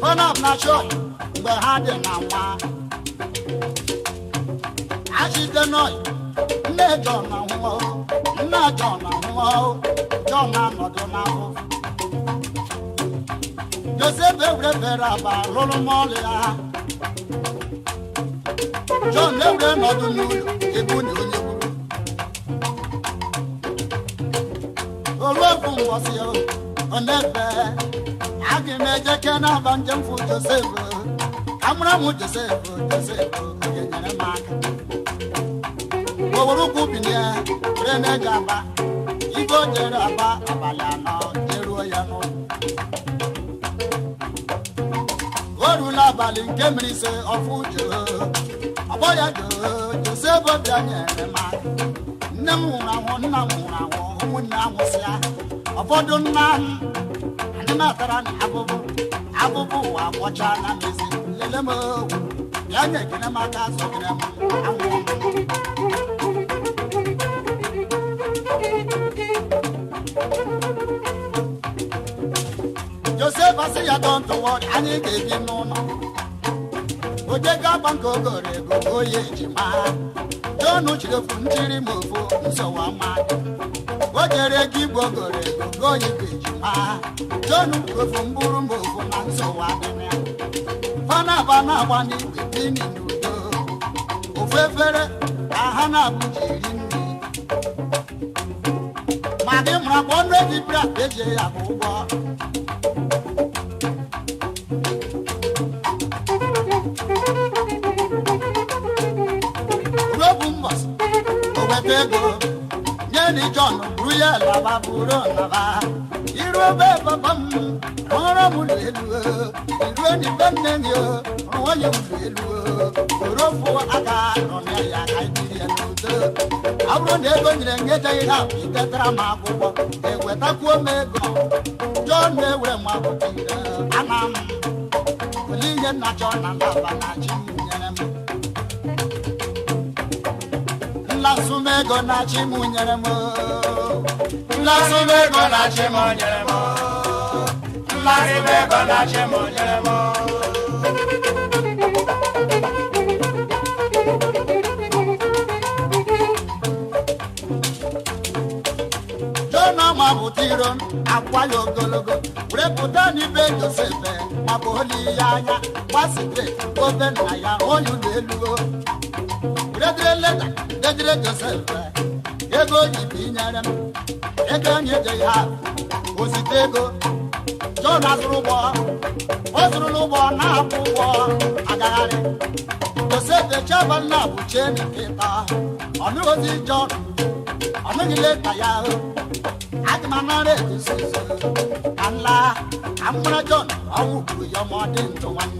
ha na chọọchị mgbe ha dị na nwa achite nọị nne Jọn anwụọ nna Jọn anwụọ. Jọn anọdụ n'ahụ. Josef ewure bere aba lụrụ m ọlụ ya. Jọn ewure nọdụ n'ụlọ ebu na onye gburu. Oru efu mbọsị ọ na-efe aga m eje ke n'aba njem fụ Josef amụra m Josef Josef oge nyere m aka. O were ụkwụ bilie were na-eje aba ibe o jere aba abalị anọ jeruo ya n'ụlọ. O rula abalị nke mere ise ọfụ joo ọgbọ ya joo Josef bịa nyere m aka. Nne m nwụrụ anwụ, nna m nwụrụ anwụ, ụmụnne anwụsịa ụfọdụ nna m anyị natara na abụbụ abụbụ ụwa akwọcha na mezi lele m bịa nyekere m aka zọgere m anwụ. Josef asị ya don't worry, anyị ga-ebi n'ụlọ. Ojego agba nke ogoro ego oyi ejima Jọn chiri ofu nchiri ma ofu nsọwa ma o jere ego igwe ogoro ego oyi bụ ejima Jọn ofu mbụrụ ma ofu na nsọwa adịrị ya. Fana aba na-agba n'igwe bini n'udo ofu efere ka ha na-abụ ji eri nri ma gị mụrụ akpa ọnụ ego ibra eji ya bụ ụgwọ. Ego nye ni Jọn buru ya laba buru laba iru ebe papa m rụọrọ m ụlọ elu iruo n'ibe nne m rụọ ya ụlọ elu were ofu aka nọ na ya ka jiri ya n'udo. Ọ bụrụ na ego nyere m ejeghị ha itetara m akwụkwọ ewetakwuo m ego Jọn ewere m akwụkwọ ire ana m ole ihe nna chọ na laba na chi m nyere m Nlasumego na chi m nyere m Nlasumego na chi m nyere m Nlasumego na chi m nyere m. Jọn ma bụ tiro akwa ya ogologo were pụta n'ibe Josef ma bụ oli ya anya gbasite obe nna ya onye ụlọ elu redere leta dejere Josef ego oyibo nyere m ego anyị ejeghị ha ozite ego Jọn azụrụ ụgbọ ọ zụrụla ụgbọ na-akwụ ụgwọ agagharị Josef echeba nna bụ cheni nkịta ọnụghị ozi Jọn ọnụghị leta ya aga m anara eguzozo ka nla ka m mara Jọn ọnwụ gburu ya ma ọ dị ndụ nwanne.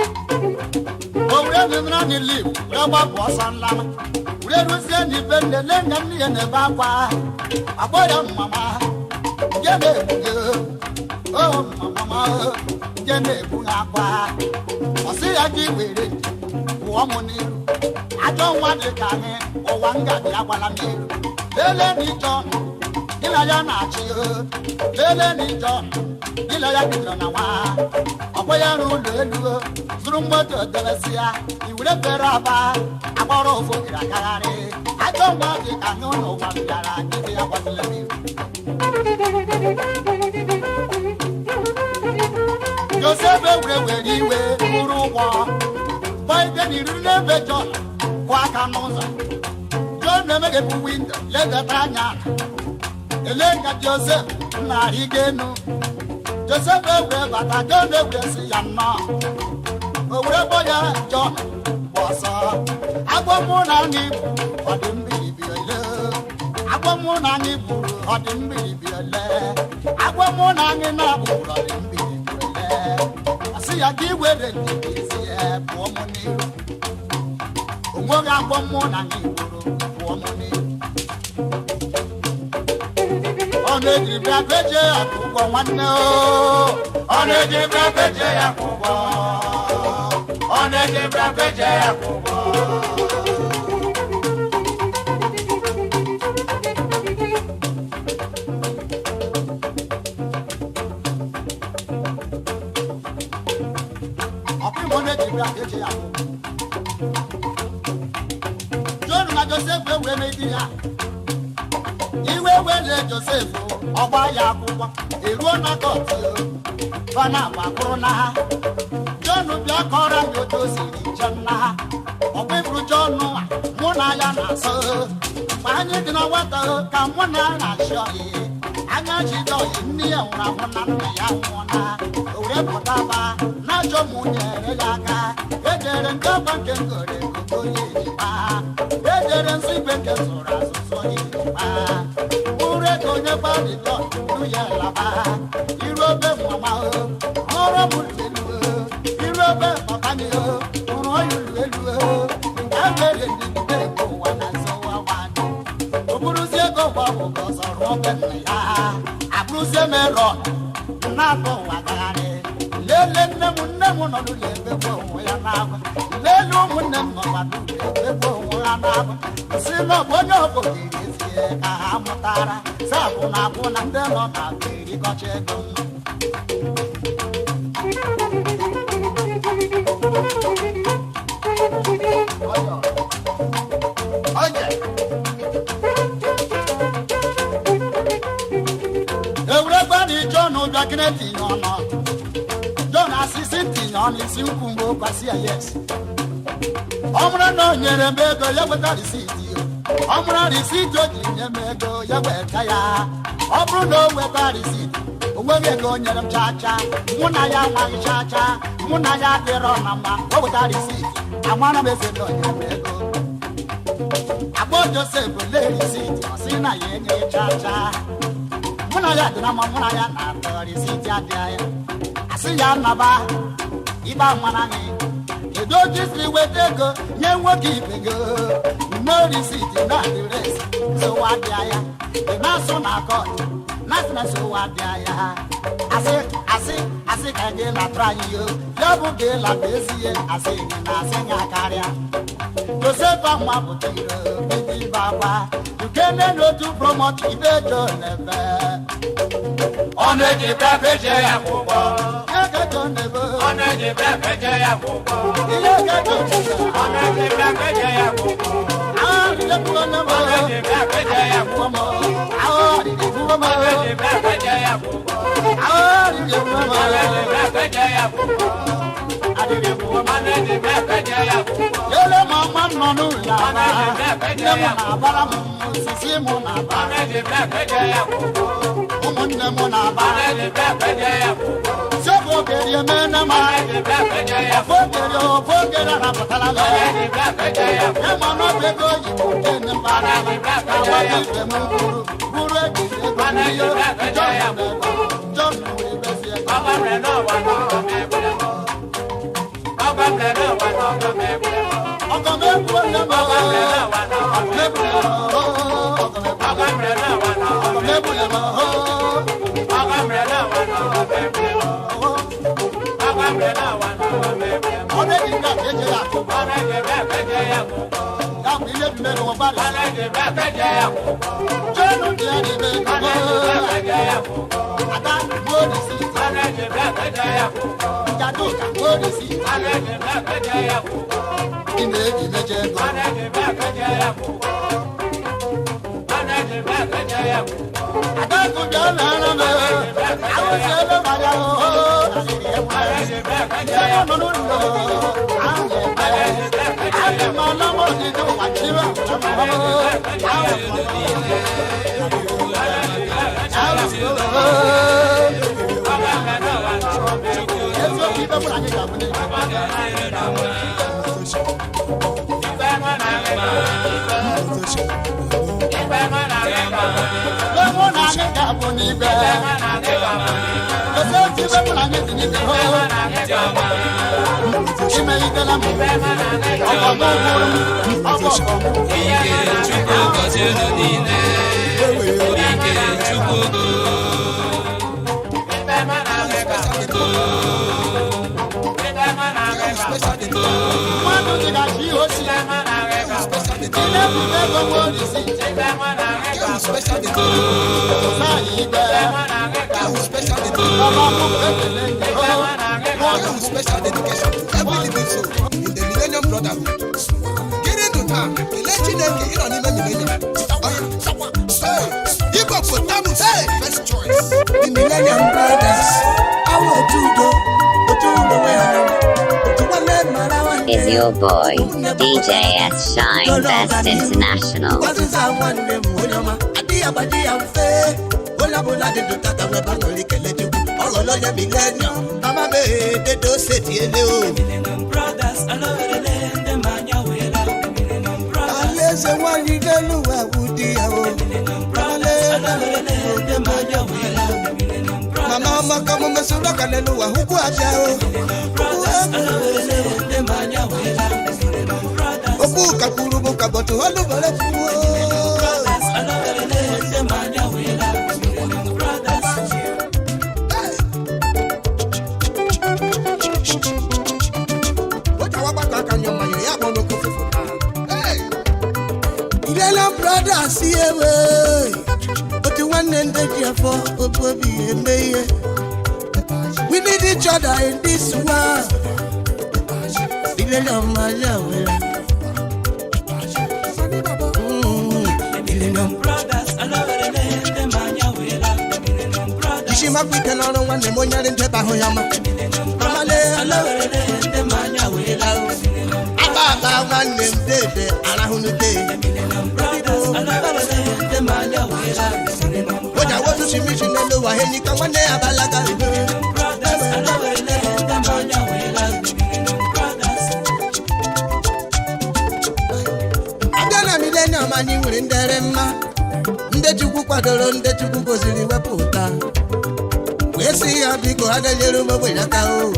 O were nụnara n'ili were gbapụ ọsọ nlama were ruzie n'ibe nne lee nne nne ya na-ebe akwa agbọ ya mama nje na-egbu gị o mama nje na-egbu ha akwa ọ sị ya gị were pụọ m n'iru ajọ nwa dị ka anyị ụwa ngaji agbala m elu lelee na Jọn gị na ya na-achị lelee na Jọn gị na ya bidoro na nwa ọkwa ya rụ ụlọ elu zụrụ moto debesi ya iwere bere aba agbọrọ ofu gịrị agagharị ajọ nwa dị ka anyị ụlọ ụwa bịara gịdị ya gbazila m iru. Josef ewere were iwe bụrụ ụgbọ gbaide n'iriri n'ebe Jọn kwụ aka n'ụzọ Jọn na-emeghepụ windo ledata anya ele ka Josef na-arịgo enu Josef ewere bata Jọn ewere si ya nnọọ o were kpọ ya Jọn gba ọsọ agwọ mụ na anyị gburu ọ dị mgbirigbi ole agwọ mụ na anyị gburu ọ dị mgbirigbi ole agwọ mụ na anyị na-agburu ọ dị mgbirigbi ole ọ sị ya ka i were ndidi ezi ya pụọ mụ n'iru onweghị agwọ mụ na anyị gburu pụọ mụ n'iru. Ọ na-eji bịa beje ya kwụ ụgwọ nwanne o ọ na-eji bịa beje ya kwụ ụgwọ ọ na-eji bịa beje ya kwụ ụgwọ. Ọkwa ime ọ na-eji bịa beje ya kwụ ụgwọ. wee megide ya. Iwe wele Josef, ọgba ya akwụkwọ eruo na kọtụ bana gbakwụrụ na ha. Jọn bịa kọrọ anyị otu o siri njem na ha. Ọkwa ifuru Jọn a, mụ na ya na-asọ mgbe anyị dị na nwata, ka mụ na ya na-achị ọyị anya jide ọyị. Nne ya nwụrụ anwụ na nna ya nwụọ na o were pụta ba na-achọ mụ nyere ya aka. Ejere nke ọba nke ngore ego ya ejikpa, ejere nsọ igwe nke zụrụ azụzụ ya ejikpa ụrụ ego onye gbadịjọ nu ya laba iru obe mama o ọrụ m elu iru obe papa mi o ụrụ ọyụ elu o nke a mere ndịgide ego ụwa na nzọwa nwanne o buruzie ego gbanwe ka ọ zọrọ obe nna ya abụrụzie merọn na-atọ ụwa gagharị. Lele nne m, nne m nọ n'ụlọ ebegbu onwe ya n'agwa. Lele ụmụnne m nọkwa n'ụlọ ebegbu onwe ha n'agwa. Si na ọ bụ onye ọbụla ezie ka ha mụtara si akwụ na akwụ na ndị nọ na erikọcha ego m. Ewurekwa na Jọn bịa kene tinye ọnụ. Jọn asịsị tinye ọnụ isi nkwụ mgbe o kwasị ya yes. Ọ bụrụ na o nyere m ego, ya weta risiti. Ọ bụrụ risiti o ji nye m ego, ya weta ya. Ọ bụrụ na o weta risiti, o nweghị ego o nyere m chaa chaa. Mụ na ya amaghị chaa chaa, mụ na ya adịrọ na mma. O weta risiti, amara m eze na o nyere m ego. Agbọ Josef lee risiti, ọ sị na ya enye chaa chaa. Mụ na ya dị na mma, mụ na ya na-atọ. Risiti adịghị ya, asị ya naba ibe amara gị. Kedu otu siri weta ego nye nwoke ibe gị no risiti na adịresị? Nsogbu adịa ya. Ị na-asụ na kọt na-asị na nsogbu adịa ya. Asị asị asị ka gị latụrụ anyị yo ya bụ gị lata ezie. Asị gị na asị ya karịa. Josef amapụta iro bido ibe akwa ukene n'otu promot ibe jo n'ebe. Ọ na-eji bịa eje ya akwụkwọ. Ego jo n'ebe. Ọ na-eji bịa eje ya akwụkwọ. Ihe ego jo n'ebe. Ọ na-eji bịa eje ya akwụkwọ. Ọ na-eji bịa eje ya akwụkwọ. Ọ na-eji bịa eje ya akwụkwọ. Ọ na-eji bịa eje ya akwụkwọ. Ọ na-eji bịa eje ya akwụkwọ. Ele mama nọ n'ụlọ aba, nne m na-abara m osisi m na-aba. Ọ na-eji bịa eje ya akwụkwọ. Ụmụnne m na-aba. Ọ na-eji bịa eje ya akwụkwọ. Sebe ogeri emene ma. Ọ na-eji bịa eje ya Ofe ogeri, ofe ogeri arapụtala m. Ọ na-eji bịa eje ya akwụkwọ. Ịma na ọ bụ ego oyibo kene mbara. Agbata ibe m kwuru buru ejiri ego n'ihe. John na-ebe, John wee bezie. Ọgọ m egwu nne m. Ọgọ m egwu ọgọ m egwu m. Ọ na-eji nke a ka eji ya akụ. Ya bụ ihe dị n'elu ụgbọala. Jọnụ dị ya n'ime ego. Ada gbuo risiti. Jaduka gbuo risiti. Ị na-eji meje ego. Adakụ bịa n'ala m. Awụsi ebe mara ooo. Ndị nọ n'ụlọ. Ahụ ebe. Adị m ala m odidi ụwa chiri ala m. Eziokwu ibe mụ na anyị ga-abụ n'echi. Ibe mụ na anyị ga-abụ n'igwe. Eziokwu ibe mụ na anyị dị n'igwe. Imeghidela m. Ọgọ m gwụrụ m. Ọgọ ọgọ m. Ike Chukwu gọzie unu niile. Ike Chukwu go. Mmadụ dịgachi ihe osi. Ilebute ego m orisi. Sáàyè igbe. Ọba mụ ekele ndị o. Special dedication to every living soul in the Millennium Brotherhood. Getting to Taa kelee Chineke ịnọ n'ime millennium. Igbo potamus, first choice. The Millennium Brothers, àwọn otu udo, otu ụlọ nwe ha n'anya, otu nwanne mara nwanne. Is your boy, DJ S Shine Best International. Ọzịza nwanne m onye ọma, adịghị agbaji ya mfe. Onye ọbụla dị ndụ tata nwebe aṅụrị kele Chukwu. Ọ ghọrọ onye millennium. Mama m ee, dedo setiele o. Alaeze nwanyị n'elu ụwa bụ di ya o. Mama ọma ka omume soro aka n'elu ụwa hụkwu aja o. Okwu ka kwuru bụ ka bọtụ ọlụ bare kwuo. Millennium Brothers ewe otu nwanne ndị ji afọ otu obi eme ihe. We need each other in this world. Millennium anya were. Millennium. Isi makwa ike n'ọrụ nwanne m onye nri ndebe ahụ ya ma. Mama lee aba aba nwanne m dede arahụ n'ute. Onye awotu si misi n'elu ụwa enyi ka nwanne ya balaga. Abịa na millennium anyị nwere ndere mma ndị Chukwu kwadoro ndị Chukwu goziri wepụta wee sị ya biko ha ga-enyere ụmụ ogbenye aka o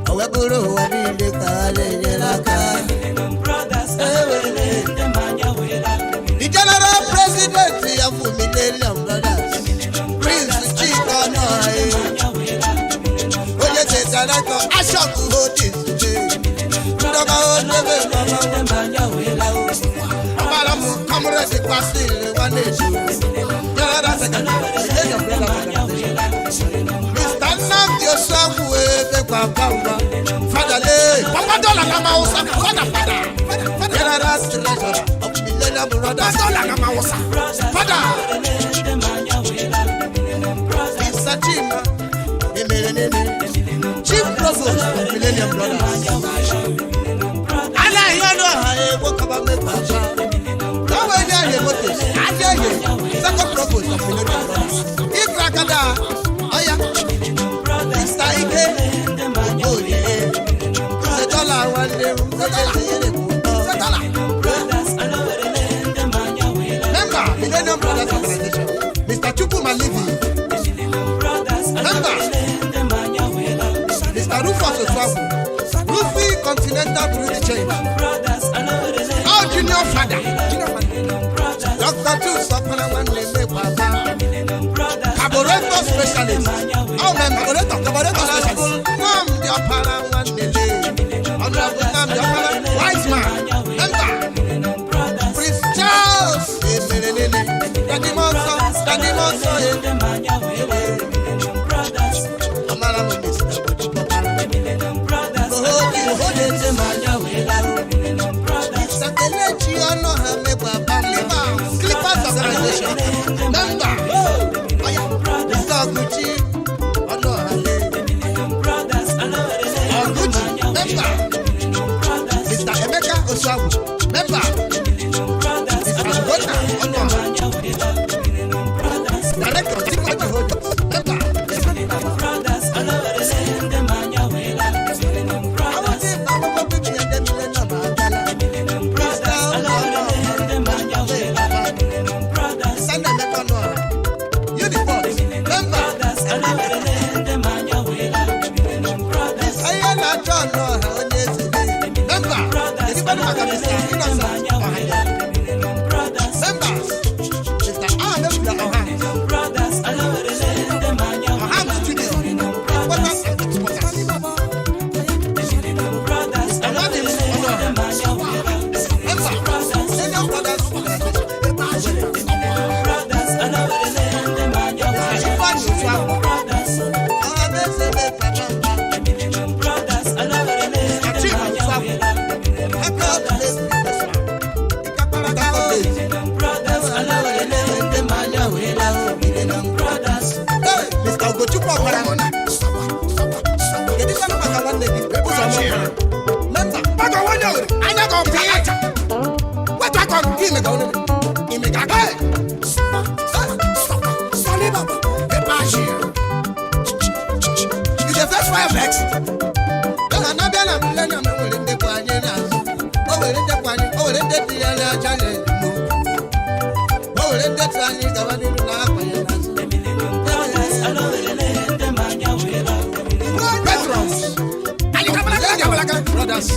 o wee bụrụ ụwa niile ka ha na-enyere aka. The general president of Millennium Brothers, Prince Chika Onoha, onye director Ashok Holdings, ndọba odebe ọbara m comrade Basil Nwaneju, general secretary, Millennium Brothers Organization. Mr. Nnamdi Osogwu Ebekwa Bamba, Father Lee, Papa Dollar na Mausa, Father Father, General Treasurer of Millennium Brothers. Dollar na Mausa, Father. Mr. Chima, Emerenene, Chief Provost of Millennium Brothers. Ala ihe ọnụ ọha egbo kaba mekpa aba. N'ọnwa enye ahịa motos, ajọ ehie, second provost of Millennium Brothers. Ikra akada, ọya. Mr. Ike, Okoye, Nze nwanne m, Nze dollar. Member, Millennium Brothers Organization, Mr. Chukwuma Livi. Member, Mr. Rufus Osuafu, Rufi Continental Bureau de Change. All junior father, Dr. Tu Sopana nwanne m Papa. Carburetor specialist. Oh, man, carburetor specialist. Nnamdi Opara nwanne le. Honorable Nnamdi Opara, wise man. Member. Prince Charles Emerelele. Daddy Monso, Daddy Monso, eh. Amara m Mr. Bochikọpara. Ohobi, ohobi. Mr. Kelechi Ọnụha mekwa Clippers, Clippers Organization. Member. Mr. Oguchi Ọnụọha Ikechukwu Ọkpara. Kedu kwanụ maka nwanne gị Ụzọma Ọkpara? Member. Maka onye Owerri, anya ka ọ bụ acha. Wetu aka ọgụ, gị mega onye imega aka. Sali baba, ebe ashia. You dey vex fire vex. Dọla na-abịa na millennium enwere ndekọ anyị n'azụ. O were ndekọ anyị, o were ndị tinyere aja n'elu. O were ndị tụrụ anyị gaba n'iru na akwanye n'azụ. Patrons. Anyị kabalaka, kabalaka. Brothers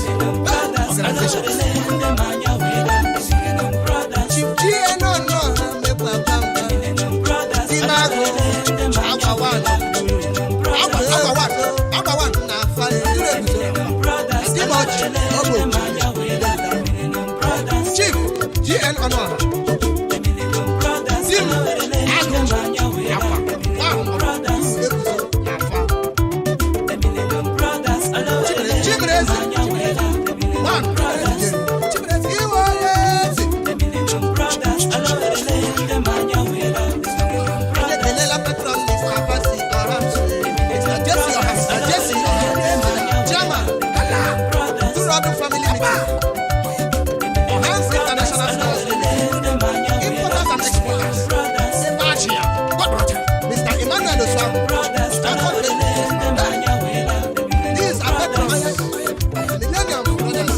organization. Chief G.N. Ọnụọha mekwa bamba. Ime agụ, agwa one. Agwa agwa one, agwa one na afa nduru eguzo. Ndị ma ọchị, ọ bụ otu. Chief G.N. Ọnụọha. Tim Agụ Akwa One Eguzo. Afa. Chimereze. One. Chimereze. Iwe onye eze. Onye kelela patron Mr. Abasi Ọhamsi. Mr. Jesse Ọha. Mr. Jesse Ọha. Chairman. Turodu Family Meeting. Ọhansi International Stores. Importers and exporters. Ebe ashia. God brother. Mr. Emmanuel Osuamu. Stanford Bakery. These are patrons. Millennium Brothers.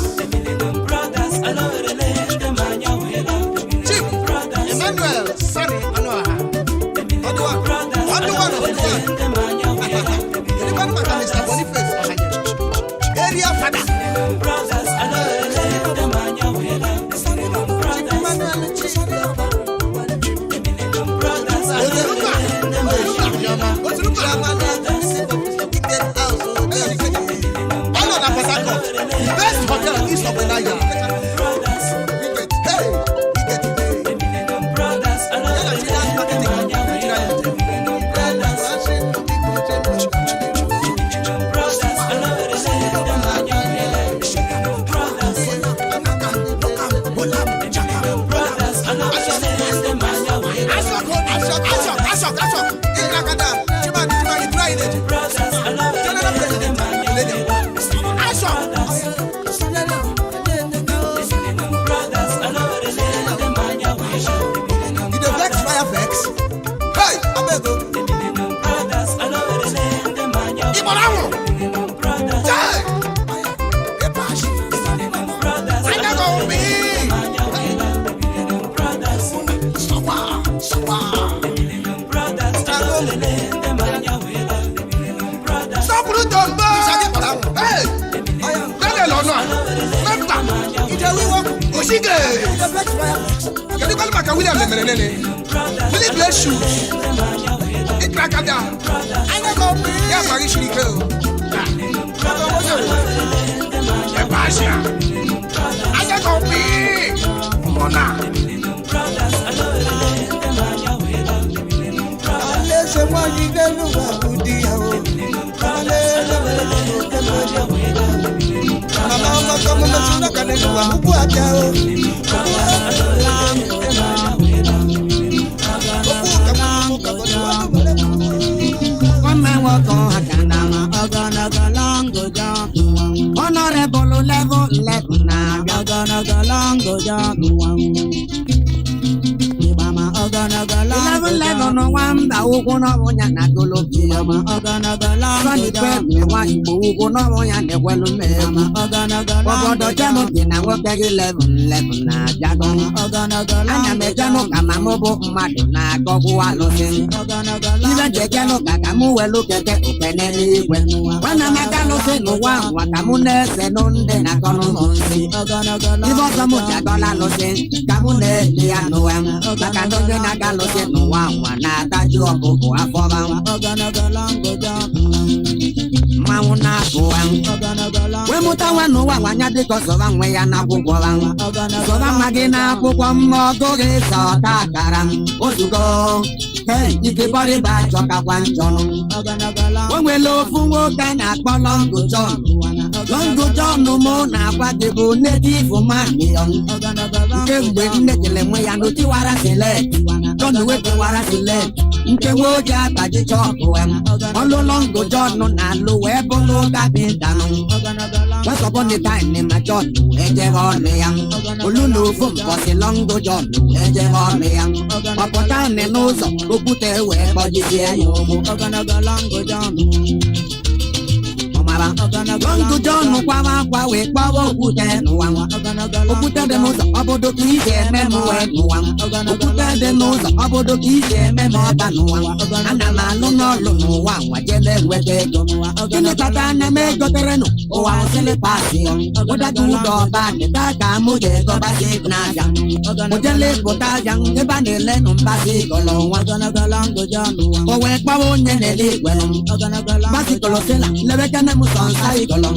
Chief Emmanuel Sani Ọnụọha. Ọdụwa. Ọdụwa na Ọdụwa. Kedu kwanụ maka Mr. Boniface Ọhanyere? Area father. Oturuka. Oturuka. Oturuka. Ticket House. Ọ nọ na Port Harcourt. The best hotel east of Nigeria. Hey, we get it. Ya na Chinas Marketing Nigeria Limited. Ashok, Ashok, Ashok, Ashok, Ashok. Ikrakada, Chimani, Chimani, Dry Energy. General President, Millennium. Ashok. You dey vex fire vex. Hey, abeg o. Ìbọn ahụ. Jai. Ebe ashia. Anya ka ọ bụ. Sawa, sawa. Sọpụrụ Tombo. Ìṣàgé kpọrọ anwụ. Hey. Daniel Ọnụa. Member. You dey wíwọ́. Oshige. You dey vex fire vex. Kedu kwanụ maka William Emere Nene? Philip Blake Shoes. Ikrakada. Anya ka ọ bụ. Ya amaghị siri ike o. Ebe ashia. Anya ka ọ bụ. Mọna. Alaeze nwanyị n'elu ụwa bụ di ya o. Alaeze nwere oke mmadụ. Mama ọmọkọ m metụ n'aka n'elu ụwa ugwu abịa o. Okwu ka m ka bụ na ọ bụ Honorable level level na ogologo longo jump. Eleven level nwamba ụkwụ n'ọbụ ya na golobi. Sọni Femi nwa Igbo ụkwụ n'ọbụ ya na-ekwelu mmegbu. Obodo Germany na nwoke gị level level na-abịago. Ana m eje n'ụka ma mụ bụ mmadụ na-agọgwu alụsị. Ibe ji eje n'ụka ka mụ welu keke okene n'igwe. Nwanna m aga alụsị n'ụwa nwa ka mụ na-ese nụ ndị na-akọnụ m nsị. Ibe ọzọ mụ ji agọla alụsị ka mụ na-eli ya n'ụwa maka na onye na-aga alụsị n'ụwa nwa na-ataju ọkụkụ afọ mmanwụ na-apụ wee mụta nwa n'ụwa nwanya dịka ọzọba nwe ya n'akwụkwọ zọba nwa gị n'akwụkwọ mma ọgụghị zọta akara ozugo hei ike bọrịba achọkakwa njọnụ o nwere ofu nwoke a na-akpọ Longo John. Longo John mụ na-agwa gị bụ native man ya. Kemgbe nne jere nwe ya n'otiwara select. John wee kewara silet nke nwe oji akpaji chọkụ ọlụ Lọngụ John na-alụ wee bụrụ kapịnta nụ. Once upon a time ma John wee jebe ọnụ ya olu na ofu mbọsị Lọngụ John wee jebe ọnụ ya ọpụta nị n'ụzọ okwute wee kpọjizie ya ụgbụ ọmara Lọngụ John kwawa akwa wee kpọwa okwute n'ụwa okwute dị n'ụzọ obodo ka isi eme m wee n'ụwa okwute dị n'ụzọ obodo ka isi eme m ọba n'ụwa ana m alụ n'ọlụ n'ụwa nwa jele nweta ego gịnị kpata na m egoterenụ ụwa sịlịpasị ya ụdata ụdọ ọba nịta ka mụ ji egobasị n'aja ojele pụta aja ebe a na-elenụ mbasị gọlọ nwa o wee kpọwa onye na-ele igwe basikọlọ sịla lebekene m sọ nsa igọlọ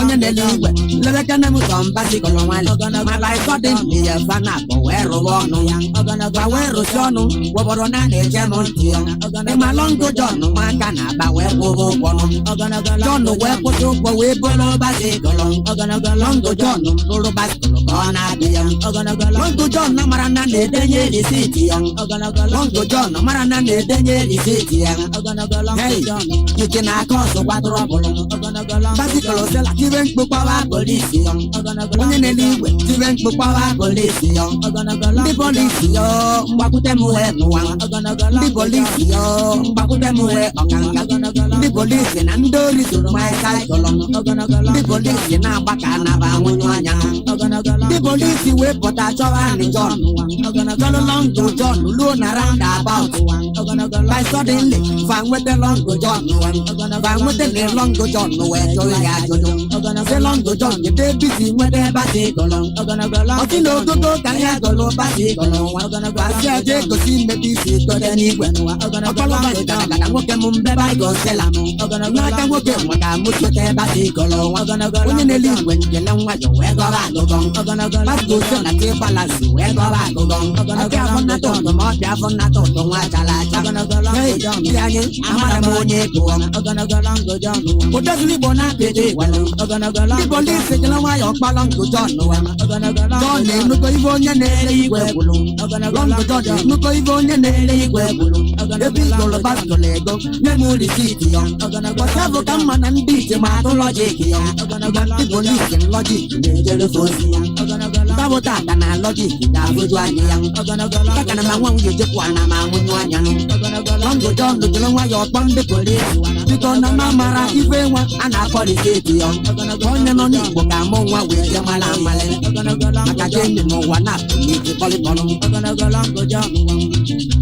onye na-ele igwe lebekene m sọ mbasikọlọ nwale ma baịkọdị ya fana bụ wee rụwa ọnụ ya gwa wee rụsi ọnụ gwọbọrọ na na-eje m ntị ya ịma Lọngụ John nwaka na-aba wee kwụrụ ụgwọ John wee kwụsị ụgwọ wee bụrụ basikọlọ Lọngụ John bụrụ basikọlọ ka ọ na-abịa ya Lọngụ John mara na na-edenye risiti ya Lọngụ John mara na na-edenye risiti ya hey ike na-aka ọsọ gbadoro ọbụlụ basikọlọ sịla tibe mkpu kpọwa polisi ya onye na-ele igwe tibe mkpu kpọwa polisi ya ndị polisi ya mgbakwute m wee n'ụwa ndị polisi ya mgbakwute m wee ọkanga ndị polisi na ndị ori zuru maịsaịkọlọ ndị polisi na-agba ka anaba anwụnyụ anya ndị polisi wee pụta chọwa anị John chọlụ Lọngụ John luo na roundabout by suddenly fa nweta Lọngụ John fa nweta na Lọngụ John wee jụrụ ya ajụjụ sị Lọngụ John jide bisi nweta basikọlọ ọtị na ogogo ka ya gọlụ basikọlọ nwa gwasị aja egosi mmebi isi gote n'igwe ọkpọlọba gagagada nwoke m mbe baịgosela m n'aka nwoke nwa ka mụ sote basikọlọ nwa onye na-ele igwe njele nwayọ wee gọba agụgọ basikosela ti balasi wee gọba agụgọ ọbịa afọ nnata ụtọ ma ọbịa afọ nnata ụtọ nwa chara acha hey ndị anyị amara m onye gụọ odozili igbo na-apịdị igwalụ ndị polisi jere nwayọ kpọ Lọngụ John nwa John enugo ibe onye na-ele igwe gwụrụ Lọngụ John enugo ibe onye na-ele igwe gwụrụ ebe igolo basikọlọ ego nye m risiti ya bọsabụ ka mma na ndị ije ma atụ lọjik ya ma ndị polisi lọjik na-ejere ozi ya ntabụ tata na lọjik ga-abụju anya ya taka na ma nwa nwunye jekwa na ma nwụnyụ anya Lọngụ John jere nwayọ kpọ ndị polisi biko na ma mara ife nwa a na-akpọ risiti ya onye nọ n'igbo ka mụ nwa wee jee mara amalị maka jeni n'ụwa na-apụ n'iji bọlịbọlụ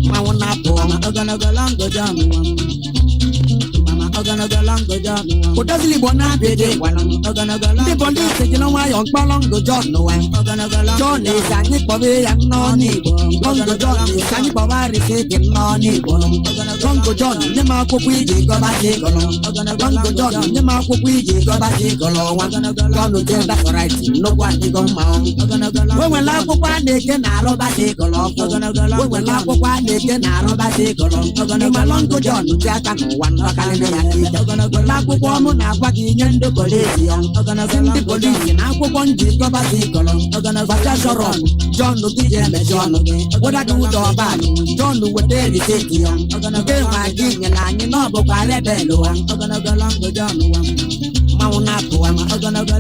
mmanwụ na-apụ ụdozili igbo na-abịa ndị polisi jiri nwayọ mkpọ Lọngụ John nwa John esi anyị kpọba ya n'ọnụ igbo Lọngụ John esi anyị kpọba risiti n'ọnụ igbo Lọngụ John nye m akwụkwọ iji gọba ịgọlọ Lọngụ John nye m akwụkwọ iji gọba ịgọlọ nwa John jee dafọrit nnukwu adịgo mma o nwere akwụkwọ a na-eke na arụba ịgọlọ ọkụ o nwere akwụkwọ a na-eke na arụba ịgọlọ ịma Lọngụ John ji aka n'ụwa nnọkarịrị ya n'ike were akwụkwọ ọmụ na-agwa gị nye ndị polisi ya sị ndị polisi na akwụkwọ njikọba ịgọlọ gbacha shọrọp John gị ji emechi ọnụ gị ụda gị ụdọ ọba John weta risiti ya nke ma gị nyere anyị na ọ bụkwa rebel wa mmanwụ na-apụ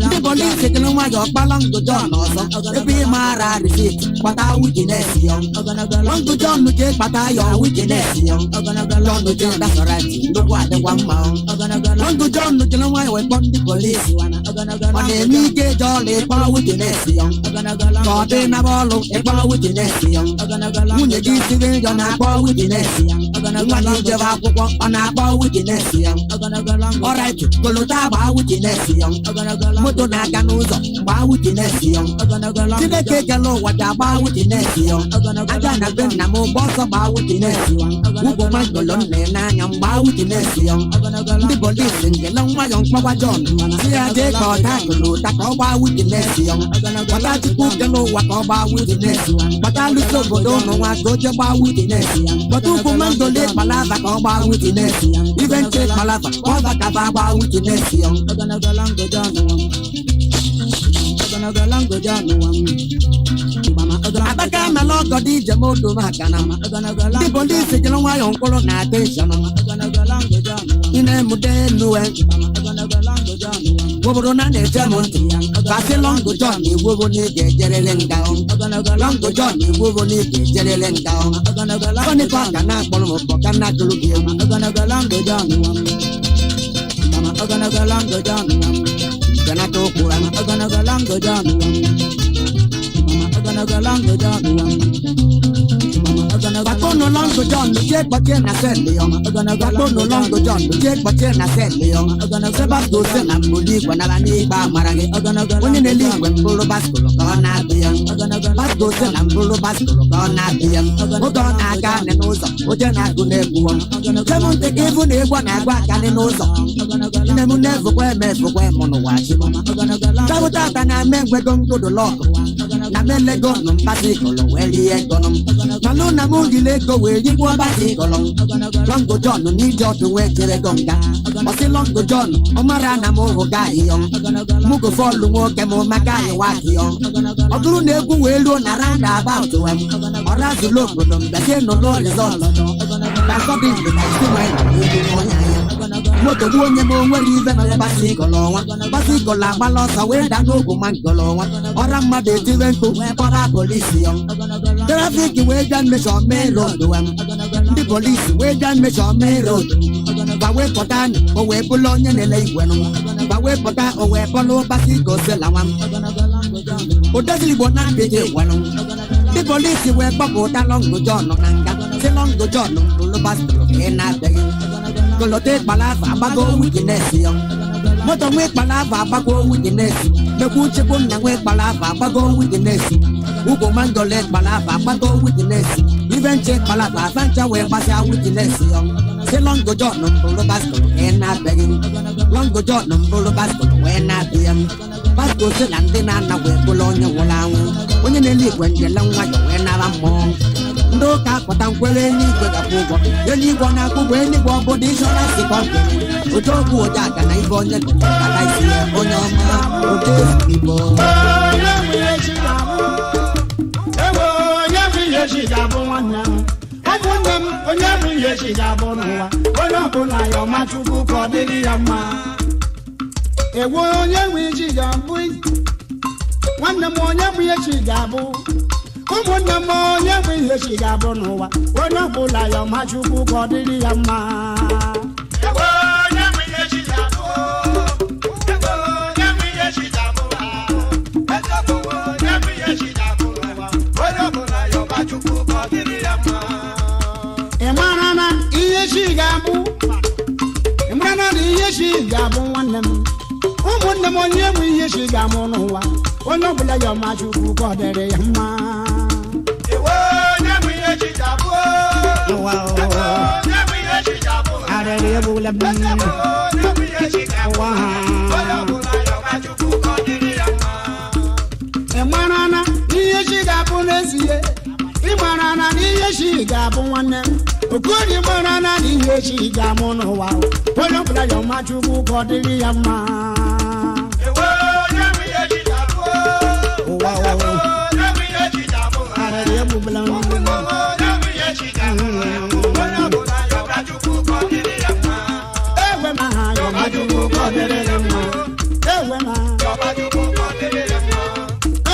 ndị polisi jiri nwayọọ kpọ Lọngụ John ọzọ ebe ị maara risiti kpata witines ya Lọngụ John jee kpata ya witines ya John jee dasọrati nnukwu adịkwa mma Lọngụ John jiri nwayọọ wee kpọ ndị polisi ọ na-eme ike eje ọlụ ịkpọ witines ya ka ọ dị naba ọlụ ịkpọ witines ya nwunye gị siri njọ na-akpọ witines ya nwa gị jebe akwụkwọ ọ na-akpọ witines ya ọrait kolota gbaa witines ya moto na-aga n'ụzọ gbaa witines ya Chineke kele ụwa ga-agba witines ya aja na be nna m gba ọsọ gbaa witines ya ugwu mangolo nna ya n'anya m gbaa witines ya ndị polisi njele nwayọ mkpọgwa John si ya jee ka ọ taa kolota ka ọ gbaa witines ya kpọta Chukwu kele ụwa ka ọ gbaa witines kpọta alụsị obodo ụnụ nwa ka o jee gbaa witines kpọta ugwu mangolo ịkpalava ka ọ gbaa witines ibe nche ịkpalava ka ọ bakaba gbaa witines ya Abaka amala ọgọdọ ije m odo maka na ndị polisi jiri nwayọọ mkpụrụ na atensọn ị na-emude elu obodo na na-eche m ntị kasị Lọngụ Jọn igwugo na ị ga-ejerele nga Lọngụ Jọn igwugo na ị ga-ejerele nga ọnịkọ ka na-akpọrọ m ụkpọ ka na-atụrụ gị egwu. Benata okwu ha. Bakonu Lọngụ Jọn jee kpọchie na selụ ya. Bakonu Lọngụ Jọn jee kpọchie na selụ ya. Sebasto se na mbuli igwe nara n'ikpe amara gị. Onye na-ele igwe mbụrụ baskụlụ ka ọ na-abụ ya. Basko se na mbụrụ baskụlụ ka ọ na-abụ ya. Oge ọ na-aga anị n'ụzọ, oje na-agụ n'egwu. Chem ntị ka ịbụ na egwu na-agụ aka nị n'ụzọ. Nne m na-evukwa eme evukwa eme n'ụwa chi m. Chọpụta ata na ame ngwego ngodo lọkụ. Na m elego nụ mbasikụlụ wee rie ego nụ. Malụ na m yiri ego wee rigbuo basikụlụ. Lọngụ Jọn n'ije ọdụ wee jere go nga. Ọsị Lọngụ Jọn, ọ mara na m hụ gaghị yọ. Mụ go fọlụ nwoke m maka anyị waki yọ. Ọ bụrụ na egwu wee ruo na round about m, ọ razụlụ obodo m bịazie n'ụlọ rizọt. Ka sọdịndị ka isi nwanyị egwu onye anya. Moto gbuo onye m onwere ibe mere basikụlụ ọnwa. Basikụlụ agbala ọsọ wee daa n'ogwu mangolo ọnwa. Ọra mmadụ etire mkpu wee kpọrọ polisi yọ. Trafiki wee bịa mmesọ main road m. Ndị polisi wee bịa mmesọ main road. Gba wee pụta nụ, o wee bụrụ onye na-ele igwe nụ. Gba wee pụta, o wee bụrụ basikụl sela nwa m. Odezili Igbo na-apịghị gwanụ. Ndị polisi wee kpọpụta Lọngụ Jọn na nga. Si Lọngụ Jọn bụrụ basikụlụ ka ị na-abịaghị. Kolote kpalafa agbago wikinesi ya. Moto nwe kpalafa agbago wikinesi. Mekwu chekwu nna nwe kpalafa agbago wikinesi. Ugwu mangole kpalafa agbago wikinesi. Ibe nche kpalafa afa ncha wee gbasịa wikinesi ya. Si Lọngụ Jọn mbụrụ basikụlụ ka ị na-abịaghị. Lọngụ Jọn mbụrụ basikụlụ wee na-abịa m. Basko si na ndị na-ana wee bụrụ onye nwụrụ anwụ. Onye na-ele igwe njele nwayọ wee nara mmụọ. Ndị ụka akpọta nkwere eluigwe gakwa ụgwọ. Eluigwe ọ na-akwụ ụgwọ eluigwe ọ bụdị inshọransị kọmpanị. Oje okwu oje aka na ibe onye kata isi ya onye ọma oje Igbo. Onye nwe ihe chi ga-abụ. Ewo, onye nwe ihe chi ga-abụ nwanne m. Ụmụnne m, onye nwe ihe chi ga-abụ n'ụwa. Onye ọbụla ya ọma Chukwu ka ọ dịrị ya mma. Ewo, onye nwe chi ga-abụ. Nwanne m, onye nwe ihe chi ga-abụ. Ụmụnne m, onye nwe ihe chi ga-abụ n'ụwa. Onye ọbụla ya ọma Chukwu ka ọ dịrị ya mma. Ewo, onye nwe ihe chi ga-abụ. Ewo, onye nwe ihe chi ga-abụ. Eziokwu, onye nwe ihe chi ga-abụ n'ụwa. Onye ọbụla ya ọma Chukwu ka ọ dịrị ya mma. Ị mara na ihe chi ga-abụ. Ị mara na ihe chi ga-abụ nwanne m. Ụmụnne m, onye nwe ihe chi ga-amụ n'ụwa. Onye ọbụla ya ọma Chukwu ka ọ dịrị ya mma. Ewo, onye nwe ihe chi ga-abụ. Ụwa o. Ewo, onye nwe ihe chi ga-abụ. Arịrị egbula m. Eziokwu, onye nwe ihe chi ga-abụ. Ụwa ha. Onye ọbụla ya ọma Chukwu ka ọ dịrị ya mma. Ị mara na ihe chi ga-abụ n'ezie. Ị mara na ihe chi ga-abụ nwanne m. Okorie mara na ihe chi ga-amụ n'ụwa. Onye ọbụla ya ọma Chukwu ka ọ dịrị ya mma. Ewo, onye nwe ihe chi ga-abụ. Ụwa o. Onye nwe ihe chi ga-abụ. Arịrị egbula m. Onye nwe ihe chi ga-abụ. Onye ọbụla ya ọma Chukwu ka ọ dịrị ya mma. Ewe ma ha ya ọma Chukwu ka ọ dịrị ya mma. Ewe ma. Ọma Chukwu ka ọ dịrị ya mma.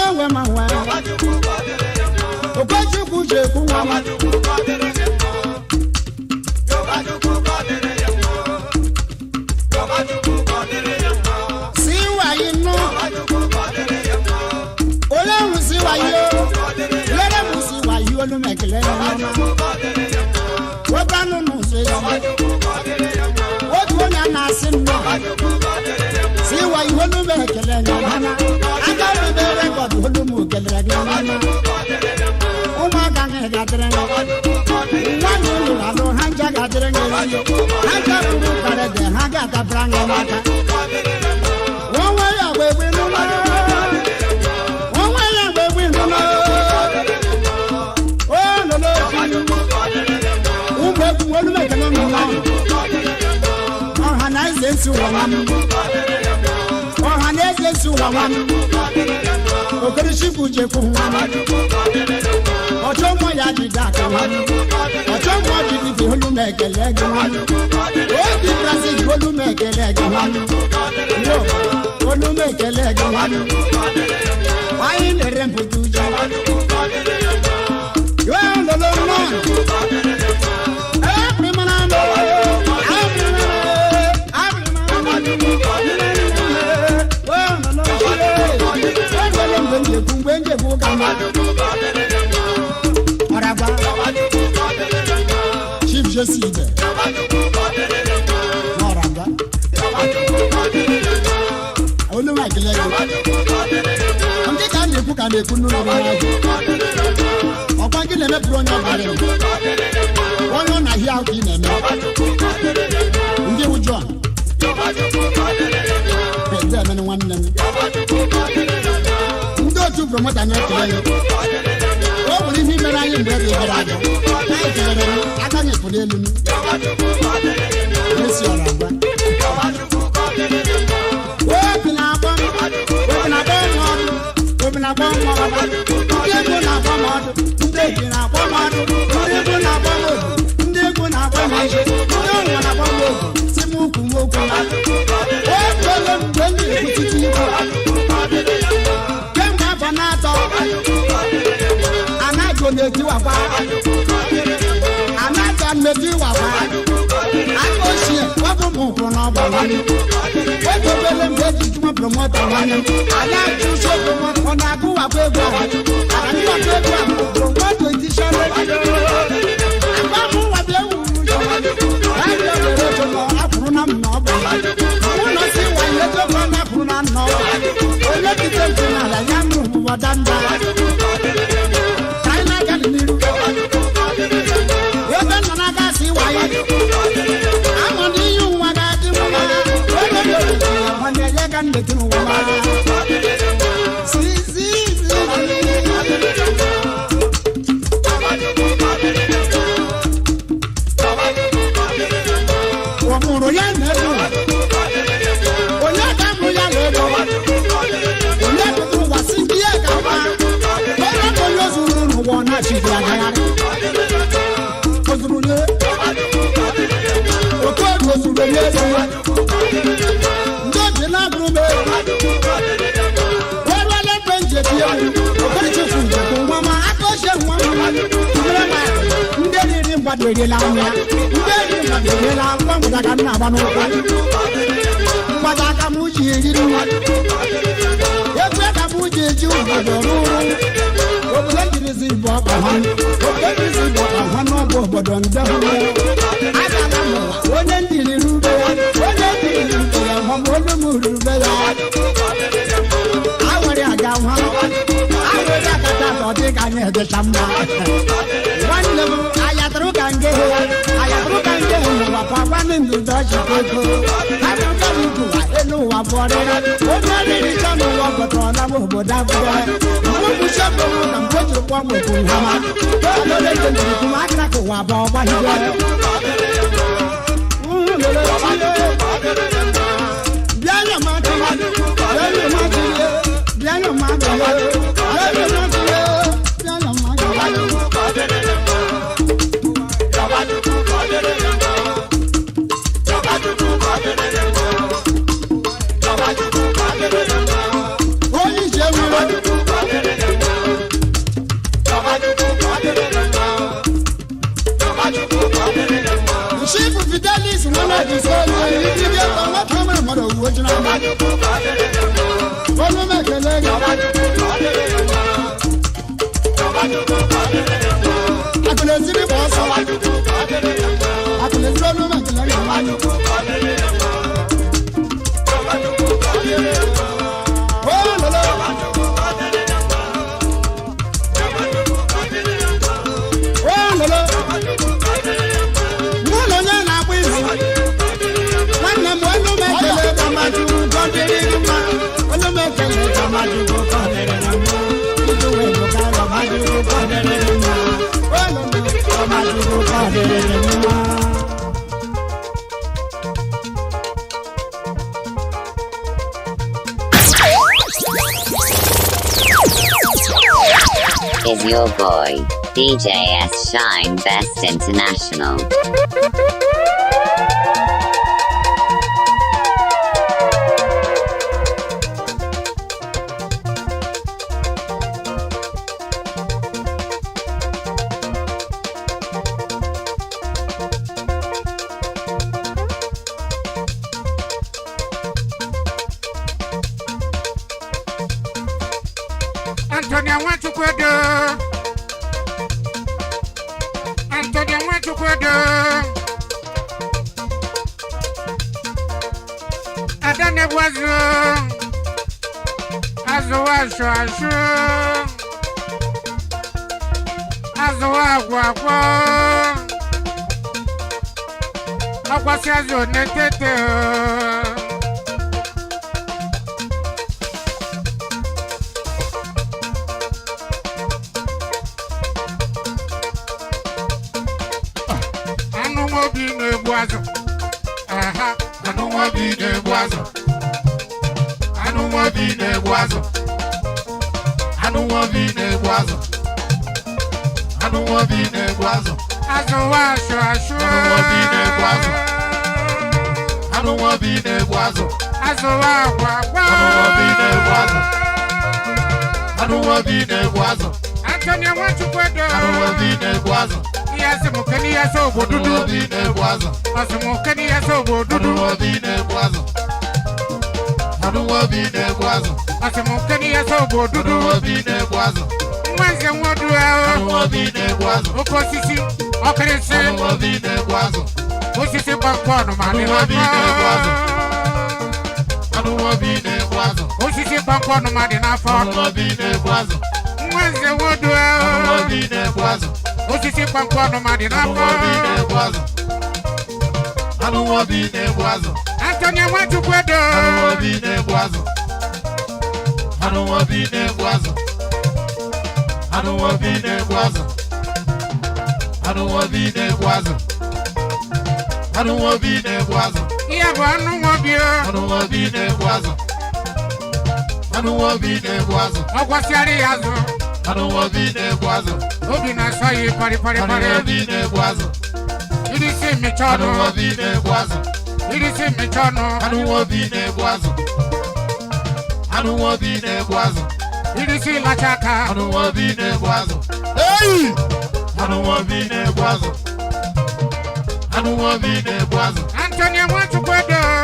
Ewe ma nwa. Ọma Chukwu ka ọ dịrị ya mma. Okechukwu chekwu nwa m. Ọma Chukwu ka ọ dịrị ya mma. Ọma Chukwu ka ọ dịrị ya mma. Ọma Chukwu ka ọ dịrị ya mma. Si wayi nụ. Ọma Chukwu ka ọ dịrị ya mma. Onye hụ si wayi o. Lere mụ si wayi olu m ekele ya Ọma ọma. Chukwu ka ọ dịrị ya mma. Nwoke anụ n'ụzọ ezi. Ọma Chukwu ka ọ dịrị ya mma. Otu onye na-asị nnọọ. Ọma Chukwu ka ọ dịrị ya mma. Si wayi olu m ekele ya ọma. Aka rube rekọdụ olu m kelere gị ọma. Ụmụaka gị ga-adịrị gị. Nwa gị lụrụ alụ ha ncha ga-adịrị gị. Ha ncha ruru karịdị ha ga-adabara gị n'aka. Onwe ya gba egbe n'ụlọ. Onwe ya gba egbe n'ụlọ. O lolo ji. Ụmụ egwu olu m ekele n'ụlọ. Ọha na eze nsi ụwa nwa m. Ọha na eze nsi ụwa nwa m. Okorochukwu jekwu nwa ọchọ nwa ya jide aka nwa ọchọ nwa jide ife olu m ekele gị nwa obi Brazil olu m ekele gị nwa yo olu m ekele gị nwa anyị na-ere mpụta ụjọ yo lolo nọ Chief Jesse Ibe n'Ọragwa olu nwa ekele gị nke ka a na-ekwu ka a na-ekwu n'ụlọ ọrụ ahụ ọkwa gị na-emepụrụ onye ọbara onye ọ na-ahịa ahụ ka ị na-eme ndị wụ John ede emene nwanne m ndị otu promota na-ekele gị o nwere ihe mere anyị mgbe ebe gara aga anyị kelere m aka anyị pụrụ elu m esi ọra agwa obi na-agba m obi na-agba m ọdụ obi na-agba m ọdụ ndị egwu na-agba m ọdụ ndị egwu na-agba m ọdụ ndị egwu na-agba m obi ndị egwu na-agba m ọdụ ndị ụwa na-agba m obi si m ukwu m okwu na ekwele m mgbe m na-ekwutite ikwu kemgbe afọ na-atọ anaghị na-etiwakwa anaghị na-etiwakwa aka ochie ọ bụ m ụkwụ n'ọgba nwanne oge obele mgbe eji jụma promota nwanne anaghị ụsọ promota ọ na-agụwakwa egwu ahụ agụwakwa egwu ahụ promoto etishọrọ agba m nwa bịa wuru ụjọ abịa were ojoko akwụrụ na m n'ọgba ụlọ si wanye ejoko na akwụrụ na nna ọgba onye kite ntị n'ala ya nụ ụwa danda ka anyị na-aga n'iru ebe nọ na-aga si waye ama na ihe ụwa ga-adị mma onye na-eweta ya nwanne ya ka ndetụ n'ụwa ma si si si ọ mụrụ ya na ego onye ka mụrụ ya na ego onye pụtara ụwa si ndị ya ka mma onye ka onye zuru n'ụwa ọ na-achịghị agagharị o zuru nye okorie ozuru onye ego ndị obi na-abụrụ m ego weruola mgbe njebi egwu okorichukwu njekwu nwa ma aka ochie nwa m mmere ma ndị riri mgbado eriela nwa ndị riri mgbado eriela nwa mgbada ka m na-agba n'ụkwụ mgbada aka m ji eriri nwa egwu ka m ji eji obodo rụrụ obodo njirizi bụ ọkpa ha obodo njirizi bụ ọkpa ha n'ọbụ obodo nde hụrụ agala m ụwa onye njiri rube ya onye njiri rube ya ma ọ olu m rube ya awere aga nwa awere agata ka ọ dị ka anyị edecha mma nwanne m ayatụrụ ka nge ayatụrụ ka nge n'ụwa papa ndị ndụ ọchịkwa ego abụka m ụwa elu ụwa bụọrịra onye riri chọ n'ụwa pụtara na m obodo abụọ mkpuchi ọbụrụ na mgbe jiri kpọọ m okwu nhama olole njem jiri kwụ m aka ka ụwa bụ ọgbahigwe bịa nyọ m aka bịa nyọ m aka bịa nyọ m aka bịa nyọ m aka bịa nyọ m aka. Onye ije nwere Chief Fidelis nwana jisi onye ibiri ebe nwoke nwere mmadụ owuwe jiri ama. Olu m ekele gị. Akụna eziri gba ọsọ. Akụna eziri olu m ekele gị. O lolo. O lolo. Mụ na onye na-agba izu nwanne m olu m ekele Ọmachukwu ka ọ dịrị gị mma olu m ekele Ọmachukwu ka ọ dịrị gị mma Izu wee bụ ka Ọmachukwu ka ọ dịrị gị mma olu m Ọmachukwu ka ọ dịrị gị mma. Is your boy, DJ S Shine Best International. Antonia Nwachukwu. Antonia Nwachukwu. Ada na-egbu azụ. Azụ asụ asụ. Azụ agwụ agwụ. Ọkwasị azụ na-etete. Anụ nwobi na-egbu azụ. Aha, anụ nwobi na-egbu azụ. Anụ nwobi na-egbu azụ. Anụ nwobi na-egbu azụ. Anụ nwobi na-egbu azụ. Azụ asụ asụ. Anụ nwobi na-egbu azụ. Anụ nwobi na-egbu azụ. Azụ agwụ agwụ. Anụ nwobi na-egbu azụ. Anụ nwobi na-egbu azụ. Antonia Nwachukwu. Anụ nwobi na-egbu azụ. Ihe asị m kene ihe asị ogbo Anụ dudu. nwobi na-egbu azụ. Asị m kene ihe asị ogbo Anụ dudu. nwobi na-egbu azụ. Anụ nwobi na-egbu azụ. Asị m kene ihe asị ogbo Anụ dudu. nwobi na-egbu azụ. Nwa nze nwodu Anụ ahụ. nwobi na-egbu azụ. Oke osisi ọkịrịsị. Anụ nwobi na-egbu azụ. Osisi gbamkpọ ọnụma dị Anụ nwobi na-egbu azụ. n'afọ. Anụ nwobi na-egbu azụ. Osisi gbamkpọ ọnụma dị n'afọ. Anụ nwobi na-egbu azụ. Nwa nze nwodu Anụ ahụ. nwobi na-egbu azụ. Osisi gbamkpọ ọnụma dị Anụ n'afọ. nwobi na-egbu azụ. Anụ nwobi na-egbu azụ. Antonia Nwachukwu. Anụ nwobi na-egbu azụ. Anụ nwobi na-egbu azụ. Anụ nwobi na-egbu azụ. Anụ nwobi na-egbu azụ. Anụ nwobi na-egbu azụ. Ihe bụ anụ nwobi o. Anụ nwobi na-egbu azụ. Anụ nwobi na-egbu azụ. Ọ gwasịara ya azụ. Anụ nwobi na-egbu azụ. Obi na-asọ ya parịparị Anụ parị. nwobi na-egbu azụ. Irisi mmecha Anụ ọnụ. nwobi na-egbu azụ. Irisi mmecha ọnụ. Anụ nwobi na-egbu azụ. Anụ nwobi na-egbu azụ. Irisi lacha aka. Anụ nwobi na-egbu azụ. Ei! Anụ nwobi na-egbu azụ. Anụ nwobi na-egbu azụ. Antonia Nwachukwu.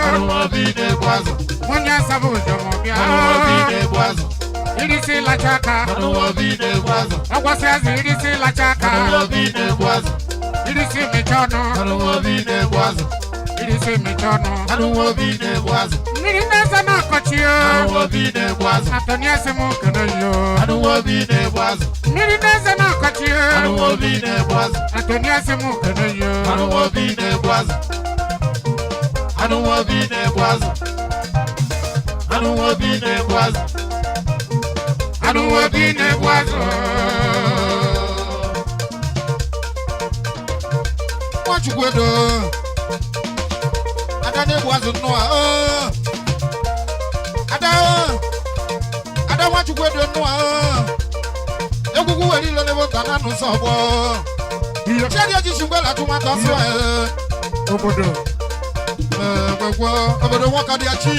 Anụ nwobi na-egbu azụ. Onye asabụ ụzọ ma ọ bịa. Anụ nwobi na-egbu azụ. Irisi lacha aka. Anụ nwobi na-egbu azụ. Ọ gwasị azụ irisi lacha aka. Anụ nwobi na-egbu azụ. Irisi mmecha ọnụ. Anụ nwobi na-egbu azụ. Irisi mmecha ọnụ. Anụ nwobi na-egbu azụ. Mmiri na-eze na-akọchi Anụ o. nwobi na-egbu azụ. Antonia sị m kene yo. Anụ nwobi na-egbu azụ. Mmiri na-eze na-akọchi Anụ o. nwobi na-egbu azụ. Antonia sị m kene yo. Anụ nwobi na-egbu azụ. Anụ nwobi na-egbu azụ. Anụ nwobi na-egbu azụ. Anụ nwobi na-egbu azụ. Nwachukwu edo. Ada na-egbu azụ nnụa. Oo. Ada oo. Ada Nwachukwu edo nnụa. Oo. Egwugwu were ilo n'ebe nta na nsọ ọgbọ. Chiadi ejichi mgbe latụ nwata ọsọ ee. Obodo. Ee, gwegwe obodo nwoke dị achi.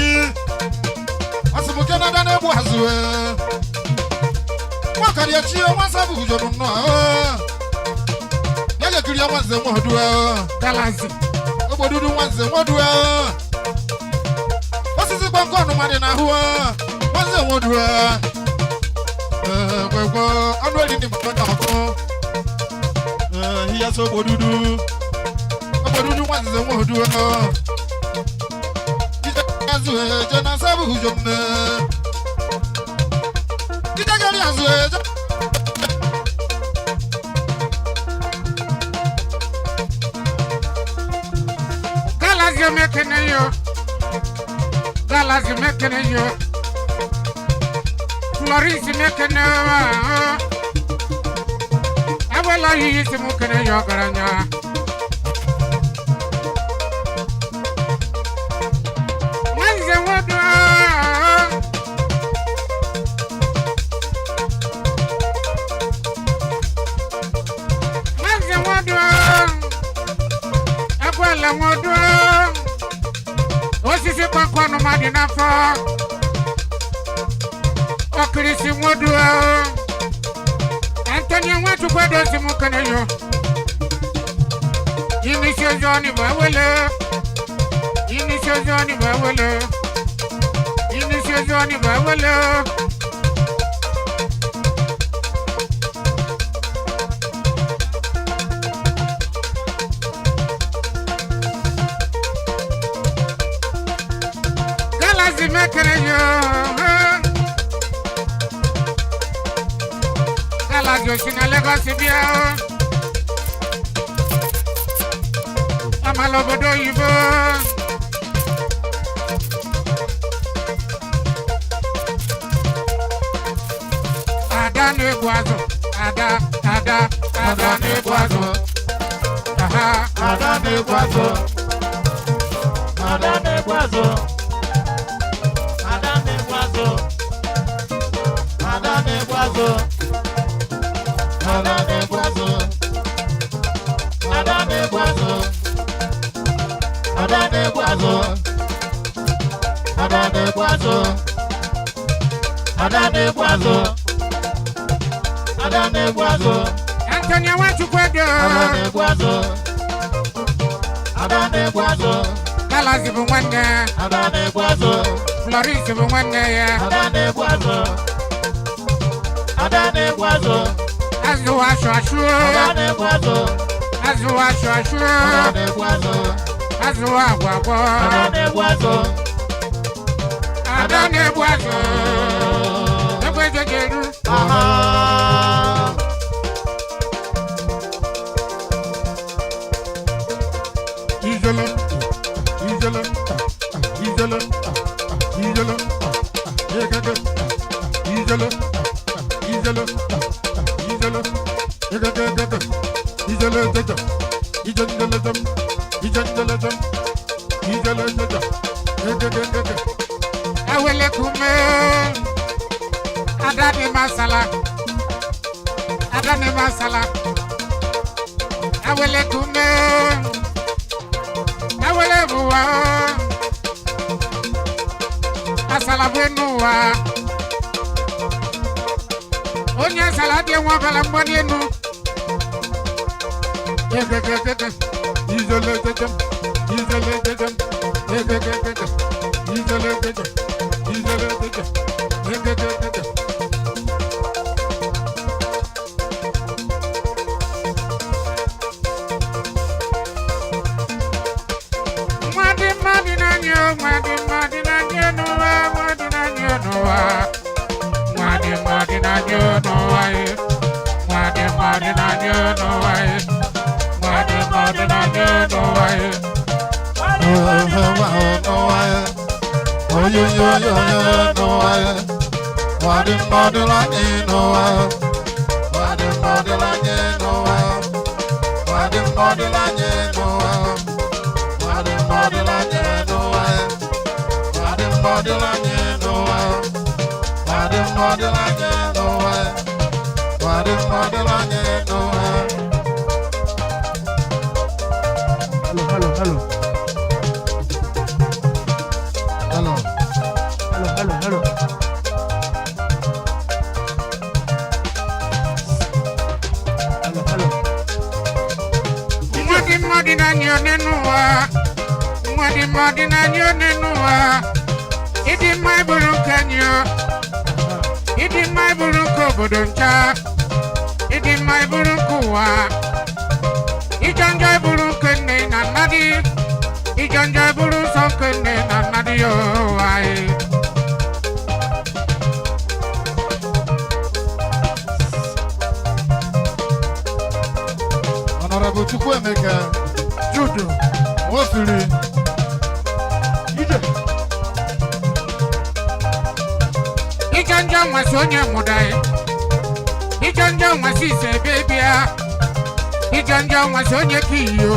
Asịmke na ada na-egbu azụ ee. Nwoke dị achi nwa nsọ bụ guzoro nnụa. Oo. Ya ga-ekiri ya nwanze nwa ọdụ ee. Galaxy. Ogbodudu nwanze nwodu ee. Osisi gbamkọ ọnụma dị n'ahụ ee. Nwanze nwodu ee. Ee, gwegwe ọnụ eri ndị mmadụ na-akụ. Ee, ihe sọ ogbodudu. Ogbodudu nwanze nwodu ee. Ije azụ ee, je na asa bụ ujo mme. Ije gari azụ ee, je Galaxy mekene yo. Galaxy mekene yo. Florence mekene yo. Ewela yiyi si mu kene yo ọgaranya. Nwanze nwodo. Osisi kpakọ ọnụma dị n'afọ. Ọkirisi nwodu. Anthony Nwachukwu edozi m kene yo. Inisi ozi ọnị bụ ewele. Inisi ozi ọnị bụ ewele. Inisi ozi ọnị bụ ewele. Galazi mekere yo. Galazi osi na Lagos bịa. Amala obodo oyibo. Ada na-egbu azụ. Ada, ada, ada na-egbu azụ. Aha. Ada na-egbu azụ. Ada na-egbu azụ. Ada na-egbu azụ. Ada na-egbu azụ. Ada na-egbu azụ. Ada na-egbu azụ. Ada na-egbu azụ. Ada na-egbu azụ. Ada na-egbu azụ. Ada na-egbu azụ. Anthony Nwachukwu edo. Ada na-egbu azụ. Ada na-egbu azụ. Galazi bụ nwanne. Ada na-egbu azụ. Florence bụ nwanne ya. Ada na-egbu azụ. Ada na-egbu azụ. Azụ asụ asụ. Ada na-egbu azụ. Azụ asụ asụ. Ada na-egbu azụ. Azụ agwọ agwọ. Ada na-egbu azụ. Ada na-egbu azụ. Egbe jejeru. Ijele, ijele, ijele, ijele, egege, ijele, ijele, ijele, egege, egege, ijele, jeje, ijele, jem, ijele, jem, ijele, jeje, egege, egege. Awele kume. Ada ni masala. Ada ni masala. Awele kume. Awele buwa. Asala bụ enu ụwa. Onye asala dị nwa ọbara mgbali enu. Egege, egege, ijele, jeje, ijele, jeje, egege, egege, ijele, jeje, ijele, jeje, egege, egege. Nwa dị mma dị n'anya, nwa dị mma dị n'anya n'ụwa, nwa dị n'anya n'ụwa. Nwa dị mma dị n'anya n'ụwa ye. Nwa dị mma dị n'anya n'ụwa ye. Nwa dị mma dị n'anya n'ụwa ye. Hello, hello, hello. Hello. Hello, hello, hello. Hello, hello. Nwa dị mma dị n'anya n'ụwa. Nwa dị mma dị n'anya n'ụwa. Ịdị mma bụrụ nke anyị o. Ịdị mma bụrụ nke obodo ncha. Ịdị mma bụrụ nke ụwa. Ịjọ njọ bụrụ nke nne na nna dị. Ịjọ njọ bụrụ nsọ nke nne na nna dị o anyị. Honorable Chukwuemeka Judo Nwofiri Ije. Ịjọ njọ nwasị onye mụda ya. Ịjọ njọ nwasị ise ebe bịa. Ịjọ njọ nwasị onye ka iyo.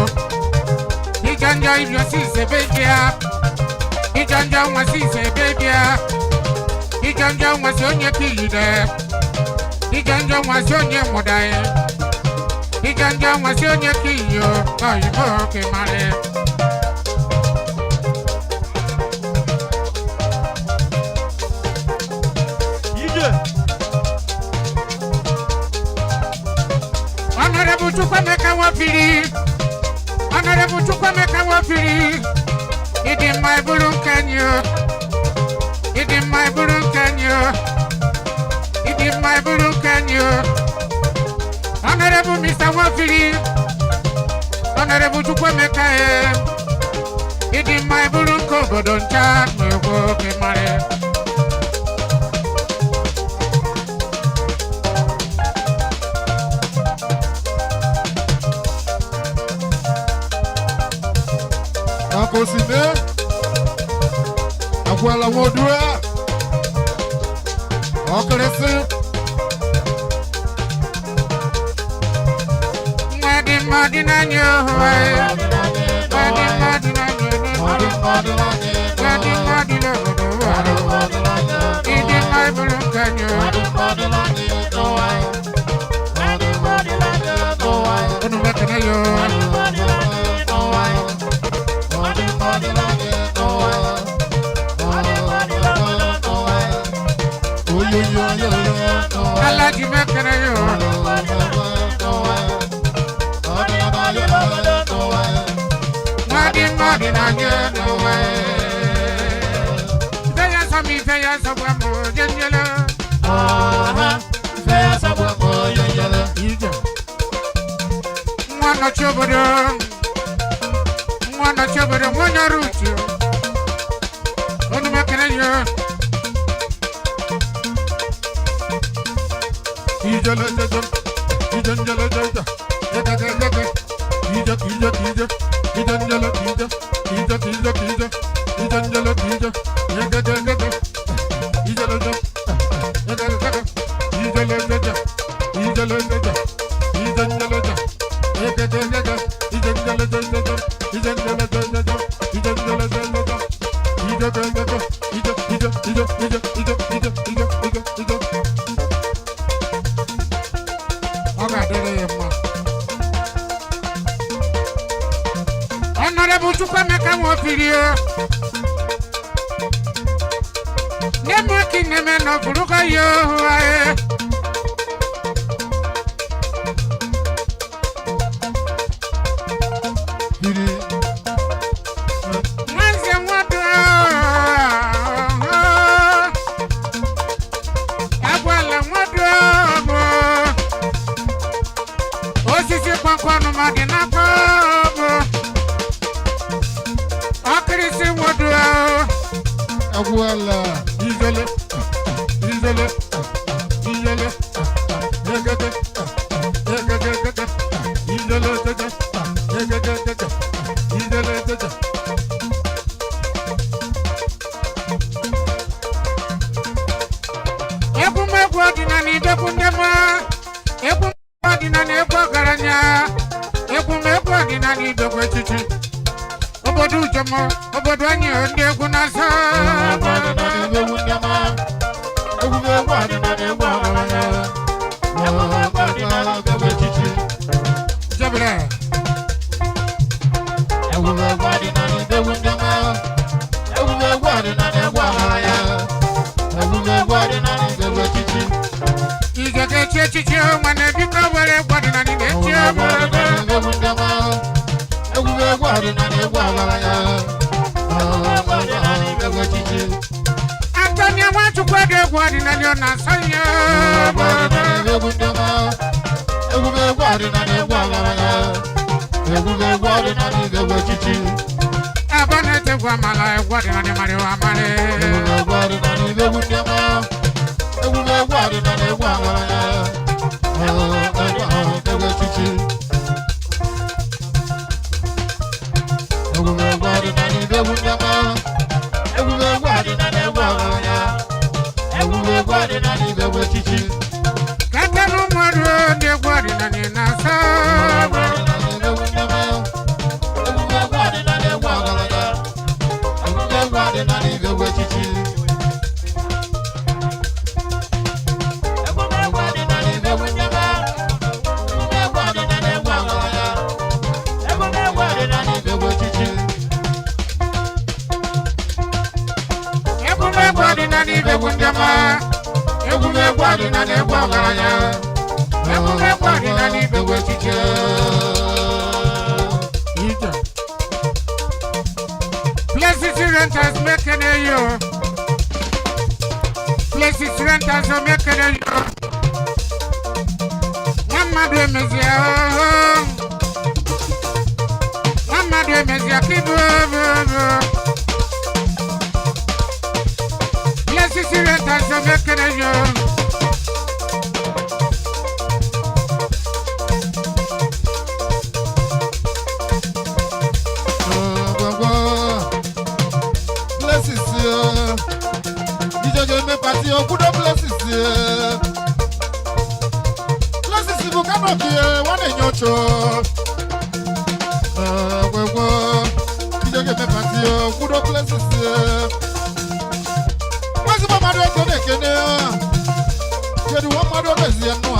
Ịjọ njọ ibiosi ise ebe bịa. Ịjọ njọ nwasị ise ebe bịa. Ịjọ njọ nwasị onye ka iyide. Ịjọ njọ nwasị onye mụda ya. Ịjọ njọ nwasị onye ka iyo. Oyibo ka ịmarị. Chukwuemeka Nwafiri, Honorable Chukwuemeka Nwafiri, ịdị mma eburu nke anyị o. Ịdị mma eburu nke anyị o. Ịdị mma eburu nke anyị o. Honorable Mr. Nwafiri, Honorable Chukwuemeka e. Ịdị mma eburu nke obodo ncha na-ekwu oke mara. Akosime, Akwala Wodua, Okresi, Nwa dị mma dị n'anya ohu anyị. Nwa dị mma dị n'anya ohu anyị. Nwa dị mma dị n'obodo ụwa. Ịdị mma eburu nke anyị o. Unu mekene yo. Alaji mekene yo. Nwa dị mma dị n'anya n'ụwa. Ife ya sọ m ife ya sọ gwa m onye nyere. Ije. Nwa nọchi obodo. Nwa nọchi obodo nwa onye ọrụ uche. Unu mekene yo. Ijele jeje, ije njele jeje, ege ege ege, ije ije ije, ije njele ije, ije ije ije, ije njele ije, ege ege ege, ijele je, ege ege ege, ijele jeje, ijele jeje, ije njele je, ege ege ege, ije njele jeje, ije njele jeje, ije njele jeje, ije ege ege, ije ije ije ije ije ije ije ije ije. Ọ ga-adịrị ya mma. Honorable Chukwuemeka Nwafiri o. Nne m ka nne m nọ bụrụkwa ya ohu anyị. Nwanze nwodo agwala nwodo bụ osisi kpọmkpọm ma dị n'aka bụ ọkịrịsị nwodo. Agwala ijele ijele ijele egege egege egege ijele jeje egege egege ijele jeje. Egwumegwu ọdịnala idegwu ndị mma, egwumegwu ọdịnala egwu ọgaranya, egwumegwu ọdịnala idegwu echichi. Obodo Ujomo, obodo anyị ndị egwu na-asa. Egwumegwu ọdịnala egwu ọgaranya, egwumegwu ọdịnala egwu echichi. Jebere. Egwumegwu ọdịnala egwu ndị mma, egwumegwu ọdịnala egwu ọgaranya, egwumegwu ọdịnala egwu echichi. Ije ga-echi echichi nwanne biko were egwu ọdịnala na-echi obodo. Egwu ndị ọma, egwumegwu ọdịnala egwu ọgaranya, egwu echichi. Antonio Nwachukwu dị egwu ọdịnala ọ na-asọ ya. Egwu ndị ọma, egwumegwu ọdịnala egwu ọgaranya, egwumegwu ọdịnala egwu echichi. Ebe na-ete egwu amala egwu ọdịnala mara amara. Egwumegwu ọdịnala egwu ndị ọma, egwumegwu ọdịnala egwu ọgaranya, egwu echichi. Egwumegwu ọdịnala egwu ndị ọma, egwumegwu ọdịnala egwu ọgaranya, egwumegwu ọdịnala egwu echichi. Kete n'ụmụ ọrụ ndị egwu ọdịnala na-asọ. Egwumegwu ọdịnala egwu ọgaranya, egwumegwu ọdịnala egwu echichi. Egwumegwu ọdịnala egwu ndị ọma, egwumegwu ọdịnala egwu ọgaranya, egwumegwu ọdịnala egwu echichi. Egwumegwu ọdịnala egwu ndị ọma, egwumegwu ọdịnala egwu ọgaranya, Emume egwu ọdịnala Igbo bụ echichi. Ije. Places renters mekene yo. Places renters mekene yo. Nwa mmadụ emezie ooo. Nwa mmadụ emezie ka ibu ooo. Places renters mekene yo. Gbogbo places ìjọba eme pati okwudo places places bụ kanopi wọ́n na-enye ocho gbogbo ìjọba eme pati okwudo places ezigbo mmadụ ego na-ekene kedu nwa mmadụ omezie nnụ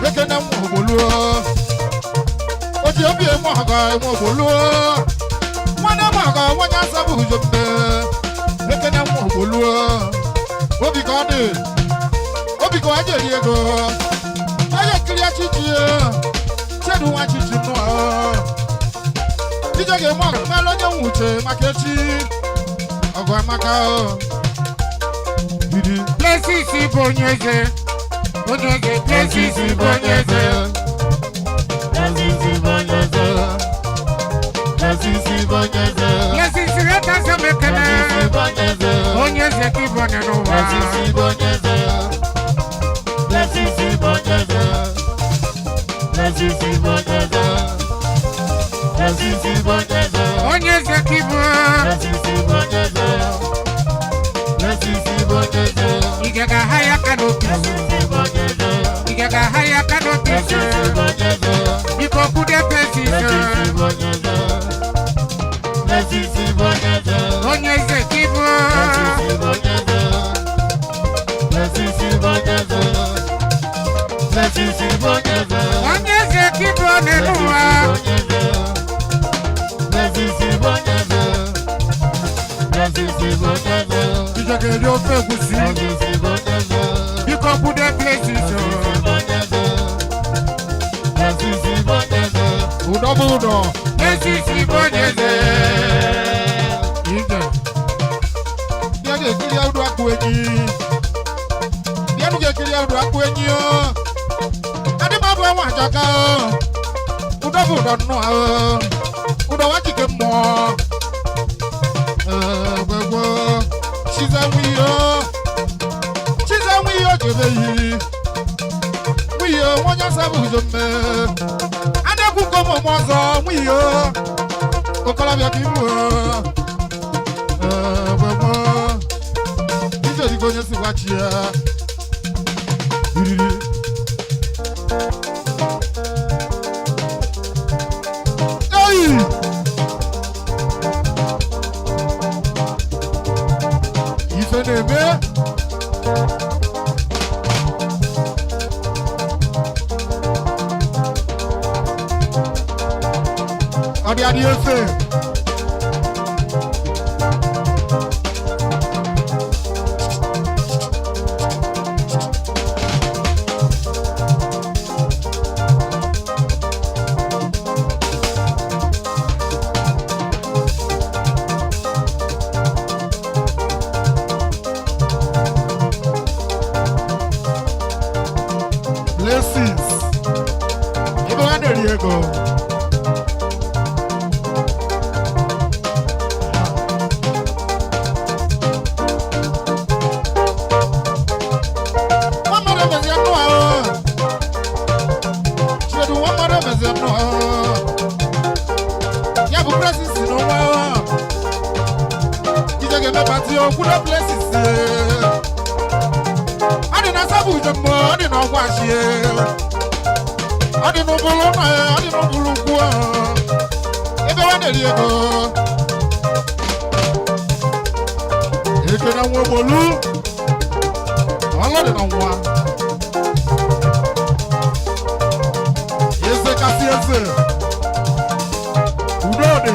bịa ekene nwa ogboluo oji obi emu ọgọ emu ogboluo nwanne m ọgọ nwanye asa bụ ujo mbe ekene nwa ogboluo obi ka ọ dị obi ka ọ jeri ego onye ekiri achichi chedu nwa chichi nnụọ ije ga-eme ọgụ mmelụ onye nwe uche maka echi ọgụ amaka didi. Places bụ onye eze. Onye eze. Places bụ onye eze. Places renters mekene. Onye eze ka ịbụ onye n'ụwa. Onye eze ka ịbụ. Ị ga-aha ya aka n'obi. Ị ga-aha ya aka n'obi. Biko kwude places. Onye eze ka ịbụ. Onye eze ka ịbụ onye n'ụwa. Ije ga-eri ofe egusi. Biko kwude places. Ụdọ bụ ụdọ. Places bụ onye eze. Ije. Bịa ga-ekiri ụdọ akpụ enyi. Bịa nụ ga-ekiri ụdọ akpụ enyi o. Adị m abụ enwe ajaka o. Ụdọ bụ ụdọ nnụọ o. Ụdọ wa jike mmụọ. Gwegwo. Chize nwe ihe o. Chize nwe ihe o jebe yi. Nwe ihe o, nwa onye ọsọ bụ uzo mme. A na-ekwu nke ụmụ m ọzọ nwe ihe o. Okorobịa ka ibu o. Gbogbo ije dịka onye si gwachi ya iriri. Ei! Ife na-eme ọ dị adị efe. Blessings. Ebe ha na-eri ego. Nwa mmadụ emezie nnụ ahụ. Chiedu nwa mmadụ emezie nnụ ahụ. Ya bụ Blessings na nwa ahụ. Ije ga-eme pati okwudo Blessings. Ọ dị na sabụ ujo mmụọ, ọ dị na ọgwụ achie. Ọ dị n'ụbụrụ ụlọ ya, ọ dị n'ụbụrụ ugwu ahụ. Ebe ọ na-eri ego. Eke na nwa ogbolu. Ọlụ dị na nwa. Eze kasị eze. Udo dị.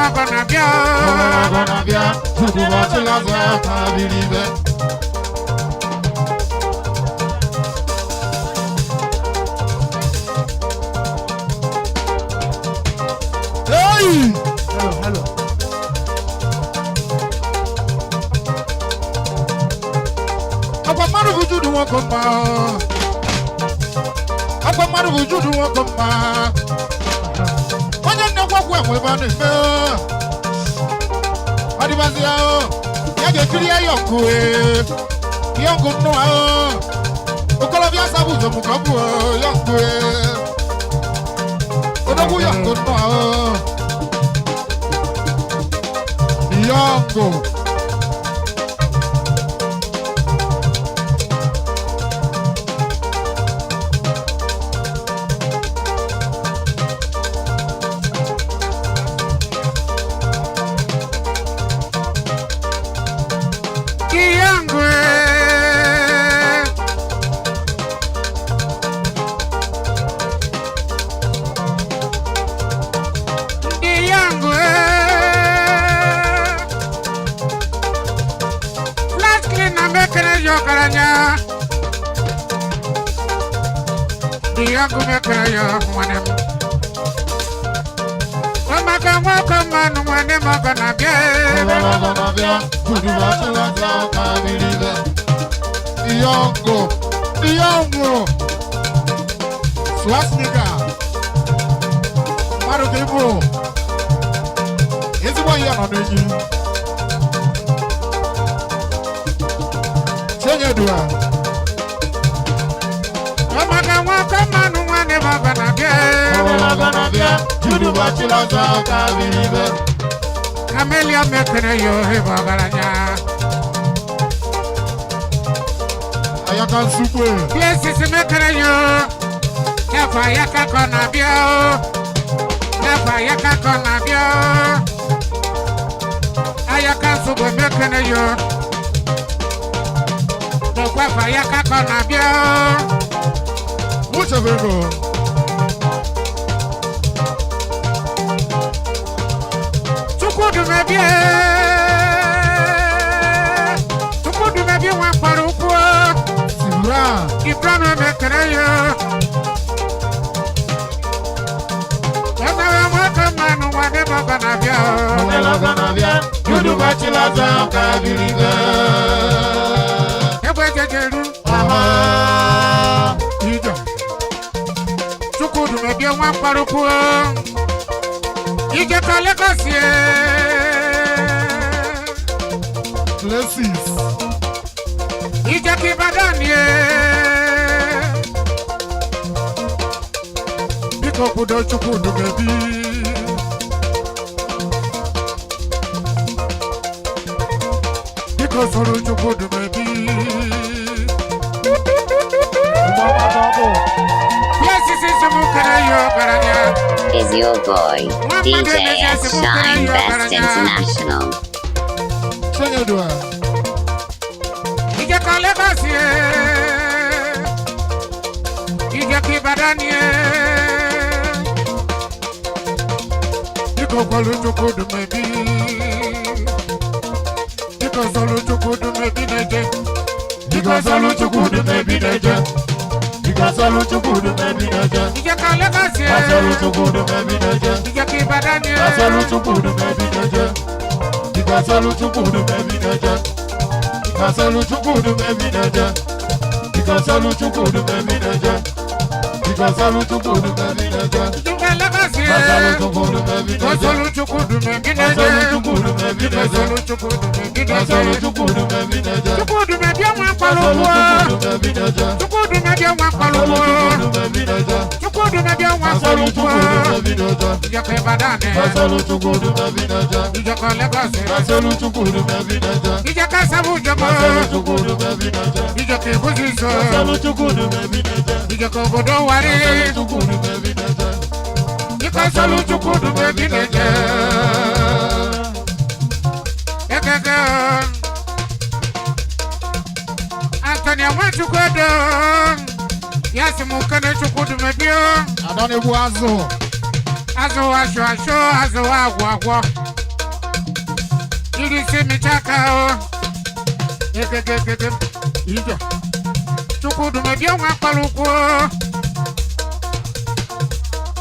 ọgọ na-abịa. Ọgọ na-abịa, Chukwu ọchịla zọ ka biri ibe. Hey! Hello, hello. Akwa mmadụ bụ Judu nwoke mma. Akwa mmadụ bụ Judu nwoke mma. Onye nnekwu enwe ebe a na-eme. Ọ dịbazi ya o. Ya ga-ekiri ya yọnkụ ee. Yọnkụ nnụ ahụ. Okolobịa asabụ ụzọ mụ ka ọ bụ yọnkụ ee. Odogwu yọnkụ nnụ ahụ. Yọnkụ. Kiyangwe. Kiyangwe. Flat cleaner mekere yokaranya. Kiyangwe mekere yo nwane m. Ọmaka nwoke mmanụ nwanne m ọgọ na-abịa. Ọgọ na-abịa, Judu ọchịla zọ ka biri ibe. Yọngụ. Yọngụ. Swastika. Mmadụ ka ị bụ. Ezigbo ihe nọ n'enyi. Chinyedua. Ọmaka nwoke mmanụ nwanne m ọgọ na-abịa. Ọgọ na-abịa, Judu ọchịla zọ ka biri ibe. Camelia mekere yo ebe ọgaranya. Ayaka nsukwe. Places mekere yo. N'afọ ayaka ka ọ na-abịa o. N'afọ ayaka ka ọ na-abịa o. Ayaka nsukwe mekere yo. N'okwu afọ ayaka ka ọ na-abịa o. Uchebego. Chukwudumebie. Chukwudumebie nwa mkpọrọ ụkwụ o. Sibra. Ibrahim mekere yo. Ọmọwe nwoke mmanụ nwanne m ọgọ na-abịa o. Ọgọ na-abịa, Judu ọchịla zọ ka biri ibe. Egbe jejeru. Ije. Chukwudumebie nwa mkpọrọ ụkwụ o. Ije ka Lagos ye. Places. Ije ka Ibadan ye. Biko kwudo Chukwudumebi. Biko soro Chukwudumebi. Places is mukere yo baranya. Is your boy, DJ S Shine Best International. Chinyedua. Ije ka Lagos ye. Ije ka Ibadan ye. Biko kwalo Chukwudumebi. Biko soro Chukwudumebi na-eje. Biko soro Chukwudumebi na-eje. Biko soro Chukwudumebi na-eje. Ije ka Lagos ye. Asọrọ Chukwudumebi na-eje. Ije ka Ibadan ye. Asọrọ Chukwudumebi na-eje. Biko asọrọ Chukwudumebi na-eje. Asọrọ Chukwudumebi na-eje. Biko asọrọ Chukwudumebi na-eje. Biko asọrọ Chukwudumebi na-eje. Ije ka Lagos ye. Asọrọ Chukwudumebi na-eje. Osolu Chukwudumebi na-eje. Asọrọ Chukwudumebi na-eje. Osolu Chukwudumebi na-eje. Asọrọ Chukwudumebi na-eje. Chukwudumebi nwa mkpọrọ Asọrọ ụkwụ. Chukwudumebi na-eje. Chukwudumebi nwa mkpọrọ Asọrọ ụkwụ. Chukwudumebi na-eje. Chukwudumebi nwa mkpọrọ Asọrọ ụkwụ. Chukwudumebi na-eje. Ije ka Ibadan ye. Asọrọ Chukwudumebi na-eje. Ije ka Lagos ye. Asọrọ Chukwudumebi na-eje. Ije ka Sabu Jomo. Asọrọ Chukwudumebi na-eje. Ije ka Ibuzizo. Asọrọ Chukwudumebi na-eje. Ije ka obodo Warri. Asọrọ Chukwudumebi na-eje. Ike Osolu Chukwudumebi na-eje. Ekeke. Anthony Nwachukwu Edo. Ya sị m kene Chukwudumebi o. Ada na-egbu azụ. Azụ asụ asụ azụ agwọ agwọ. Irisi michaka o. Egegegege ije. Chukwudumebie nwa mkpọrọ ukwu.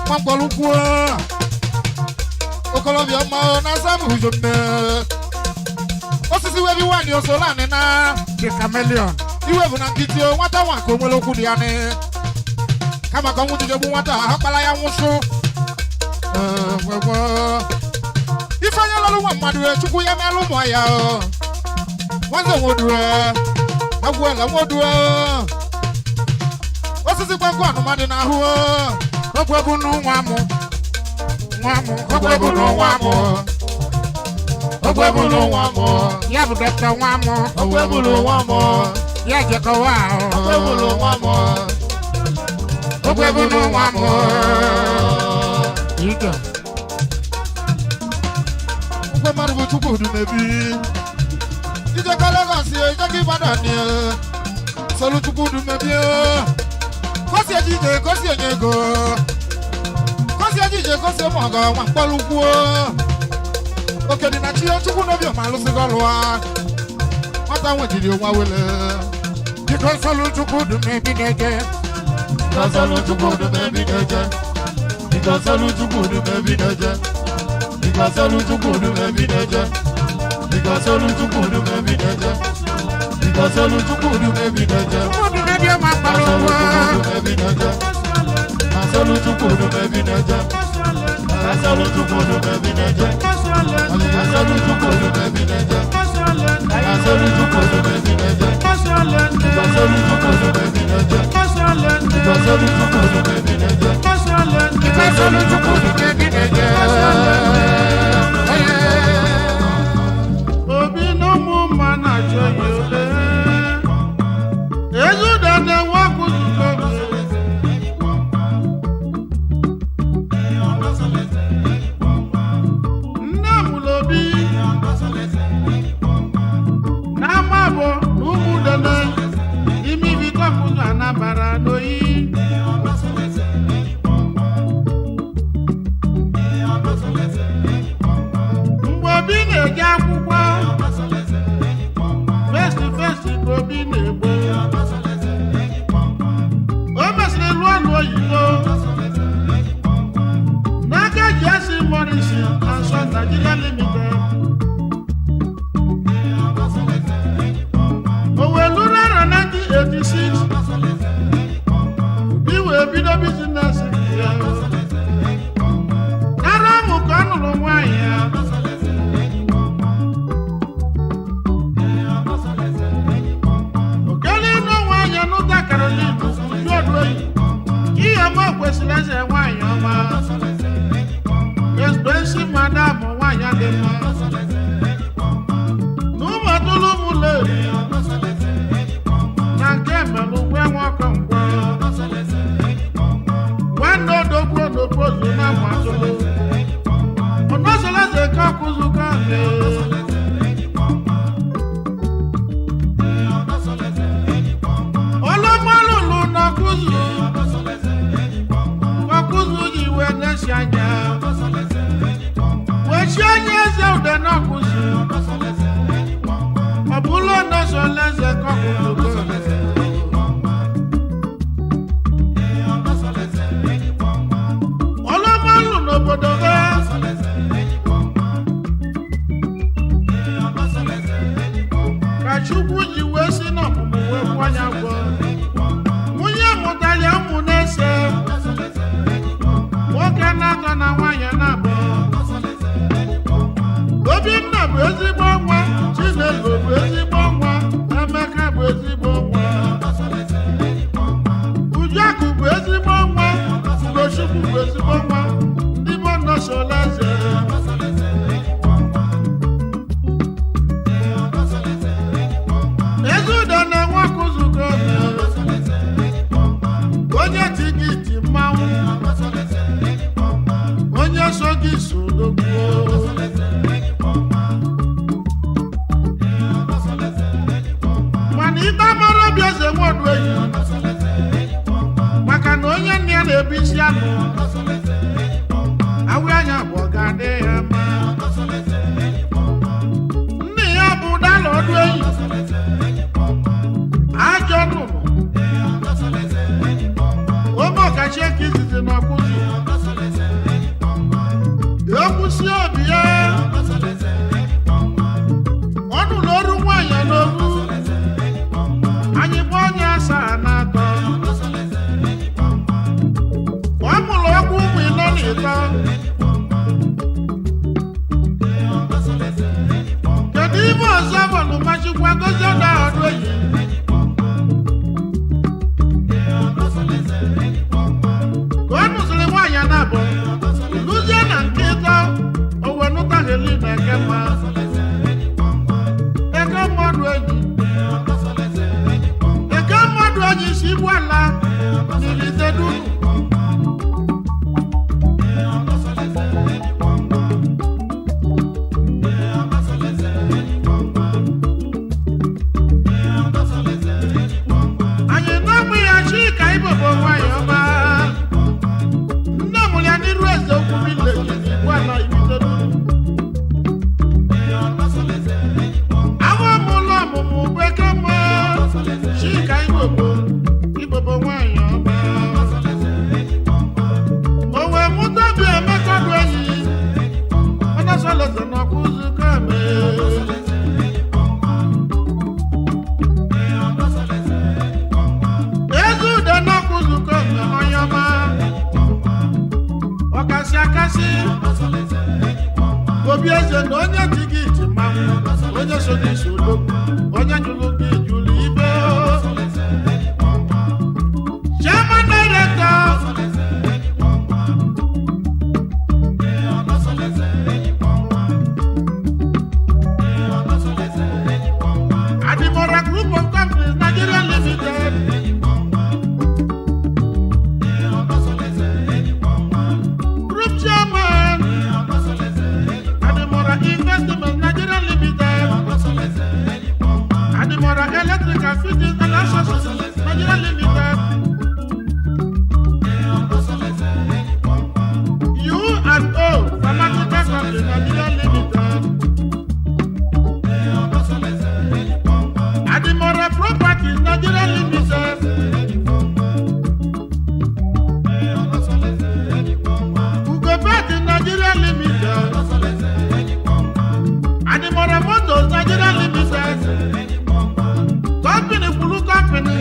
Nwa mkpọrọ ukwu. Okolobịa ọma o na asabụ ujo nne. Osisi webi nwaanyị oso naanị na The chameleon. Iwe bụ na nkịtị o nwata nwa nke onwere okwu dị ya nị. Kama ka ọnwụ jijegbu nwata ahụ kpara ya nwụsụ. Gwegwe. Ife onye lọrụ nwa mmadụ e, Chukwu ya meelụ ụmụ ya o. Nwanze nwodue, agwụela nwodue. Osisi gbagwo anụmadị n'ahụ o. Ogwe bụ n'ụwa mụ. Nwa mụ. Ogwe bụ n'ụwa mụ. Ogwe bụ n'ụwa mụ. Ya bụ dọkịta nwa mụ. Ogwe bụ n'ụwa mụ. Ya jekọwa ahụ. Ogwe bụ n'ụwa mụ. Ogwe bụ n'ụwa mụ. Ije. Ogwe mmadụ bụ Chukwudumebi. Ijeka Lagos ye, ijeka Ibadan ye. Solu Chukwudumebi ye. Kosi eji ije, kosi enye ego. Kosi eji ije, kosi ụmụ ọgọ, nwa mkpọrọ ukwu. Oke dị na chi Chukwu n'obi ọma alụsịgo ọlụ ha. Nwata nwejiri onwe wele. Biko solu Chukwudumebi na-eje. Biko solu Chukwudumebi na-eje. Biko solu Chukwudumebi na-eje. Biko solu Chukwudumebi na-eje. Biko solu Chukwudumebi na-eje. Biko solu Chukwudumebi na-eje. Chukwudumebi ọma kpọrọ Solu ụgwọ. Chukwudumebi na-eje. Solu Chukwudumebi na-eje. Solu Chukwudumebi na-eje. Solu Chukwudumebi na-eje. Solu Chukwudumebi na-eje. Solu Chukwudumebi na-eje. Solu Chukwudumebi na-eje. Biko solu Chukwudumebi na-eje. Obi na ụmụ mma na-achọ ya ole. Ezuda na-enwe ọkụ zukọ oge. Nne mụrụ Obi n'ama abụọ na ụmụ udene ime ibikọpụzụ Anambra n'oyi. Mgbe Obi na-eje akwụkwọ, festi festi ka Obi na-egbe. O mesịrị lụọ ọlụ oyibo n'aka J.C. Morrison and Sons Nigeria Limited. O wee lụrụ arọ 1986, Obi wee bido bizinesi nke ya. N'arọ ahụ ka ọ nụrụ nwaanyị ya. Okele ịnụ nwaanyị nụta Caroline Uju Oduoyi. Ihe ma kwesịrị eze nwaanyị ọma. Expensive madam nwaanyị dị mma. Na ụmụ atụrụ ụmụ leri. Na nke melụ gwe nwoke nkwọ. Nwanne odogwu odogwu na ụmụ atụrụ. Ọnọsọlọ eze ka ọkụzụ ka mee. Ọlọ́mọlúlu n'ọkụzụ. Ọkụzụ ji wee na-esi anya. Wee chi onye eze ude n'ọkụzụ. Ọ bụrụ ọnọsọlọ eze ka ọkụzụ ka mee. Ọlọ́mọlú n'obodo ha. Ka Chukwu ji wee si n'ọpụpụ wee kwụọ ya ụgwọ. Nwunye mụtara ụmụ na-ese. Nwoke na-atọ na nwaanyị na-abụọ. Obinna bụ ezigbo nwa, Chinelo bụ ezigbo nwa, Emeka bụ ezigbo nwa. Ujuakụ bụ ezigbo nwa, Ugochukwu bụ ezigbo nwa, ndị bụ nọsọla eze. Eze udo na-enwe ọkụ zukọ onye ti gị ti mmanwụ, onye so gị so odogwu. Mana ikpe mara obi eze nwodu eyi maka na onye nna ya na-ebu isi anụ. Jacqueline Ekema. Eke mmadụ enyi. Eke mmadụ enyi si igbu ala n'ilite dunu. Anyị na-amụ ya Chika Ibobo nwanyị ọma. Nne mụrụ ya n'iru eze okwu vileji n'igbu ala ibite dunu. Àwọn ọmọ ọlọ́mụmụ bụ eke mma. Chika Ibobo, Ibobo nwanyị ọma. O wee mụta bi Emeka bụ enyi. Onye sọlọsọ n'ọkụ nzukọ eme. Ezi ude n'ọkụ nzukọ eme onye ọma. Ọkasị akasị. Obi eze na onye ji gị ji mmanwụ. Onye so gị so odogwu. Onye jụrụ gị jụrụ ibe. Chairman Director. Adimora Group of Companies Nigeria Limited. Group Chairman. Adimora Investment Nigeria Limited. Adimora Electrical Fittings and Accessories Nigeria Limited. U and O Pharmaceutical Company Nigeria Limited. Adimora Properties Nigeria Limited. Ugobet Nigeria Limited. Adimora Motors Nigeria Limited. Company Kulu Company.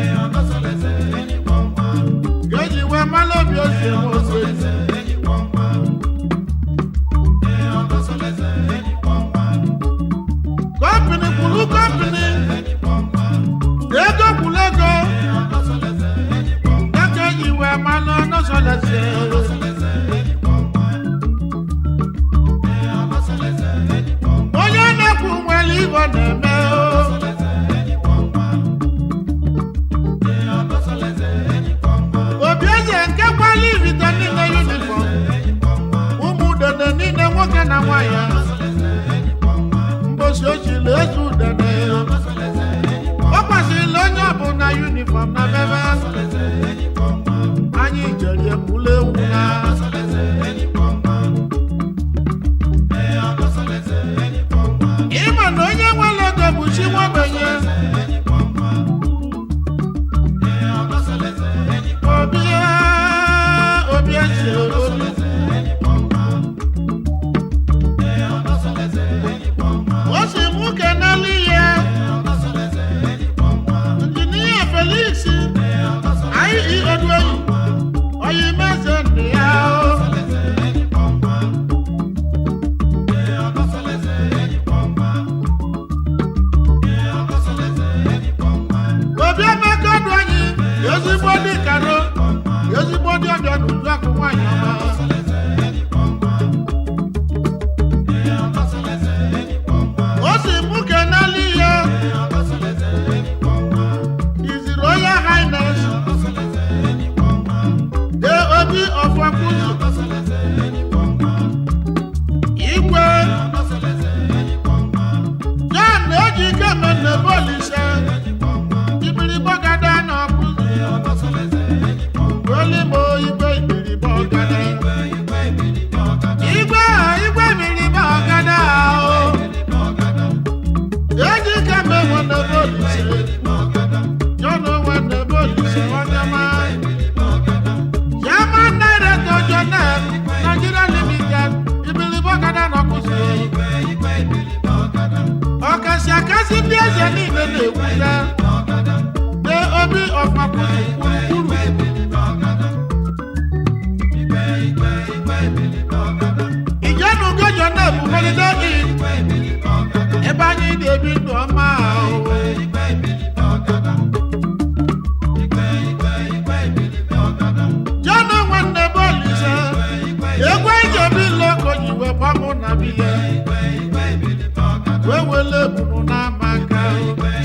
wee wele ebunu n'ama aka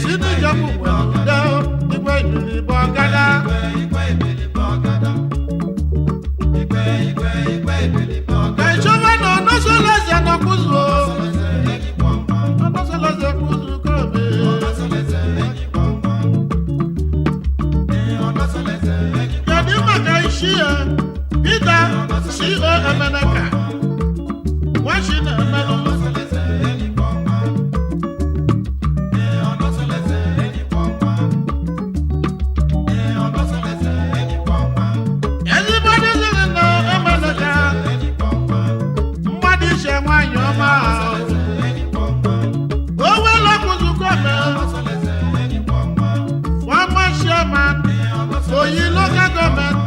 si n'ijọbụ nwere udo igwe ibilibe ọgada. Ka ìṣọba na ọnọsọlọsẹ nọkụzụ ọnọsọlọsẹ kụzụ kọbe. Kedu maka isi ya Peter C.O. Emeneka nwachi na-emelụ. Ezigbo ndị sịrị na Emeneka mmadụ iche nwanyị ọma owele kụzụ kọbe former chairman Oyi local government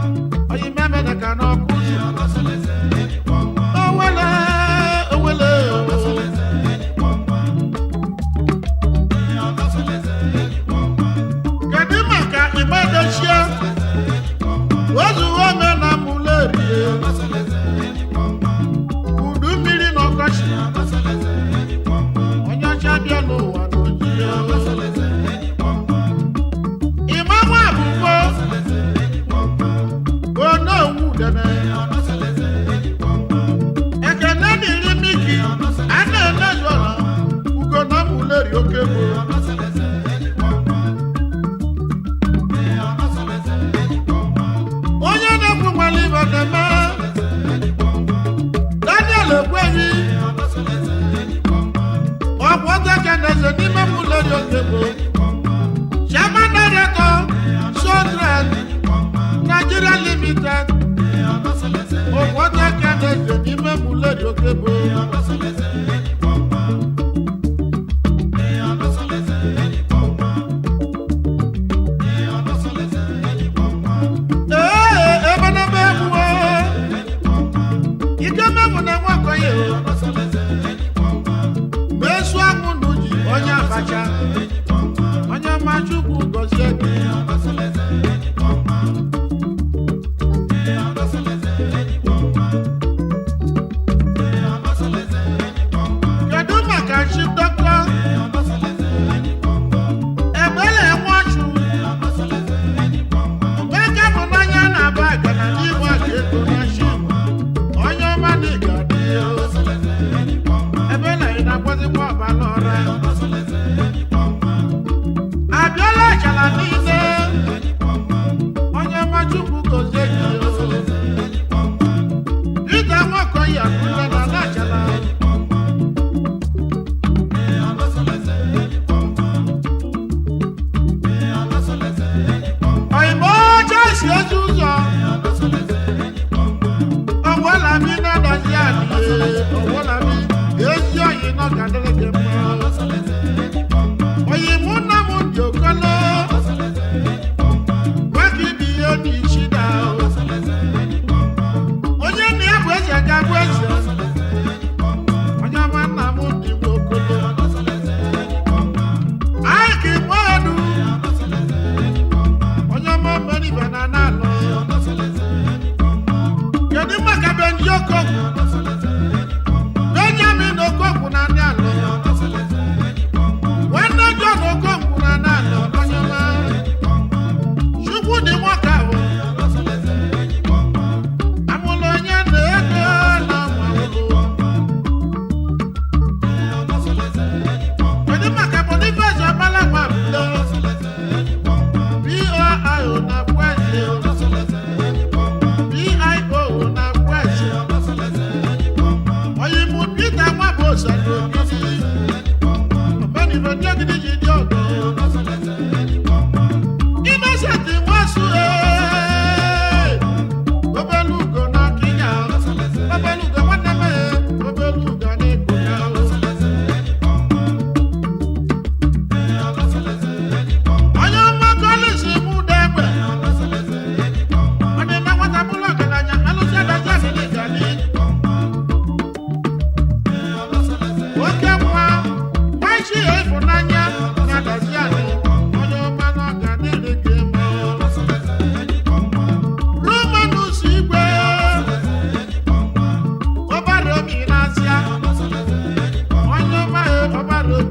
Oyi Emeneka n'Ọkụzụ owele owele. Kedu maka Igbadochie ozuwe ome na mụlerie udu mmiri na ọkọchị onye ọcha bịa n'ụwa n'ojii ịmanwe abụgo onowu dene ekene dịrị miki a na-emezuọla ugo na mụleri oke bụ. Onye na-ekwu nwere ibe na-eme Daniel Ekweghị ọgwụọtekeneze n'ime mụleri oke bụ Chairman Director Sodred Nigeria Limited ọgwụọtekeneze n'ime mụleri oke bụ. Ee, ebenebe egbuo ike mebụ na nwakọ ya o mesu anwụ nụ ji onye abacha onye ọma Chukwu gọzie gị. Kedu maka chi dọkịta ebele nwachu Mgbe bụ n'anya na-aba agana n'igwe aka ego na shi onye ọma na ịga dị ebe na ị na-akwazikwa ọbala ọra abịala achala niile onye ọma Chukwu gozie gị. Pita Nwakoye akụla na ala achala. Oyinbo Chelsea ezi ụzọ ọwọlami na-adazi adịghị ọwọlami ezi oyi nọ ga adịrị gị mma oyi mụ nna m dị okolo nwaka ibi ihe dị ichi da onye nna ya bụ eze ga-abụ eze onye ọma nna m dị nwa okolo anyị ka ịmụ edu onye ọma mmeri ibe na na-alụ. Kedu maka Benji Okogwu Benjamin Okogwu na ndị alụ nwanne John Okogwu na ndị alụ onye ọma Chukwu dị nwoke ahụ amụlụ onye na-ego na mmanwụ. Kedu maka Boniface Ọbalagwa Abụlo BOIO na Kweze BIO na Kweze Oyimu Peter Nwabosa n'Ogidi Omenife ndị Ogidi ji dị ọgọ Innocent Nwasu ee Obelu ugo na Kenya Obelu ugo nwanne m ee Obelu ugo na Ekoka. Onye ọma Collins mụ degbe ọ dị na nwata bụrụ ọgaranya alụsị adazi asịrị gani oke nwa gbachi ya ịfụnanya na adazi adị onye ọma na ọ ga dịrị gị mma. Romanus igwe ọbara obi na-asịa onye ọma ya ọbara obi.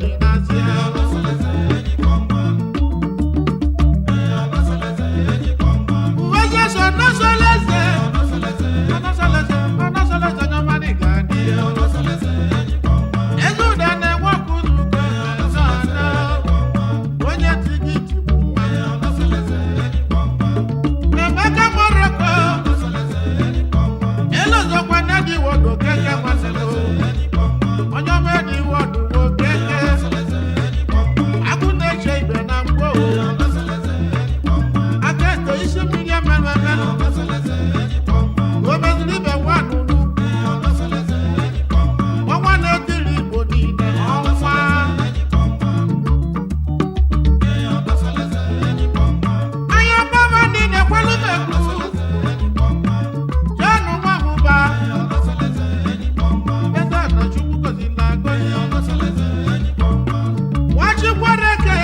Nwachukwareke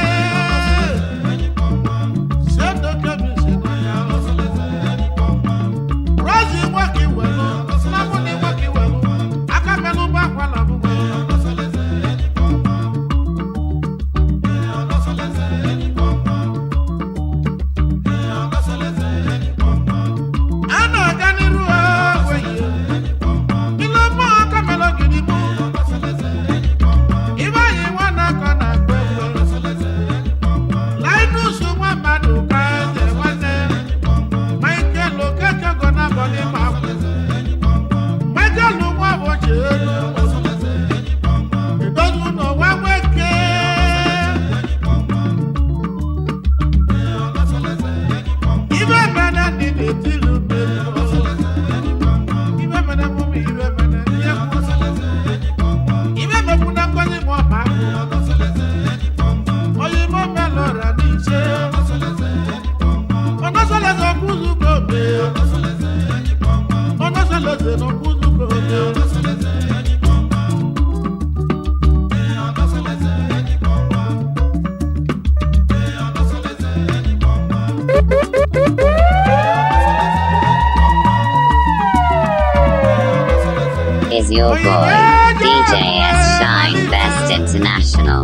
sedokebi. Rozi nwoke iwelu, Nnamdi nwoke iwelu, aka melụ ụgbọ akwala ọbụbọ. A na-aga n'iru enweghị. Ile mmụọ aka melụ ogidi mụ. Ibe anyị nwa na-akọ na-akpọ egwu. Linus nwa mmadụ ka eze nwanne. Michael Okeke gọ n'abalị ma akwụ. Michael nwa ụbọchị elu. Edozi ụlọ nwa nwoke. Ibe mene ndị na-etiri mmegbu. Ibe mene mụmụ ibe mene ihe kwụ. Ibe mekwu na ngozi ma ọ ma akwụ. Onye ime omelọra n'ise. Ọnọsọlẹsẹ ọkụzụ kobe. Ọnọsọlẹsẹ n'ọkụzụ kobe. Is your boy, DJ S Shine Best International.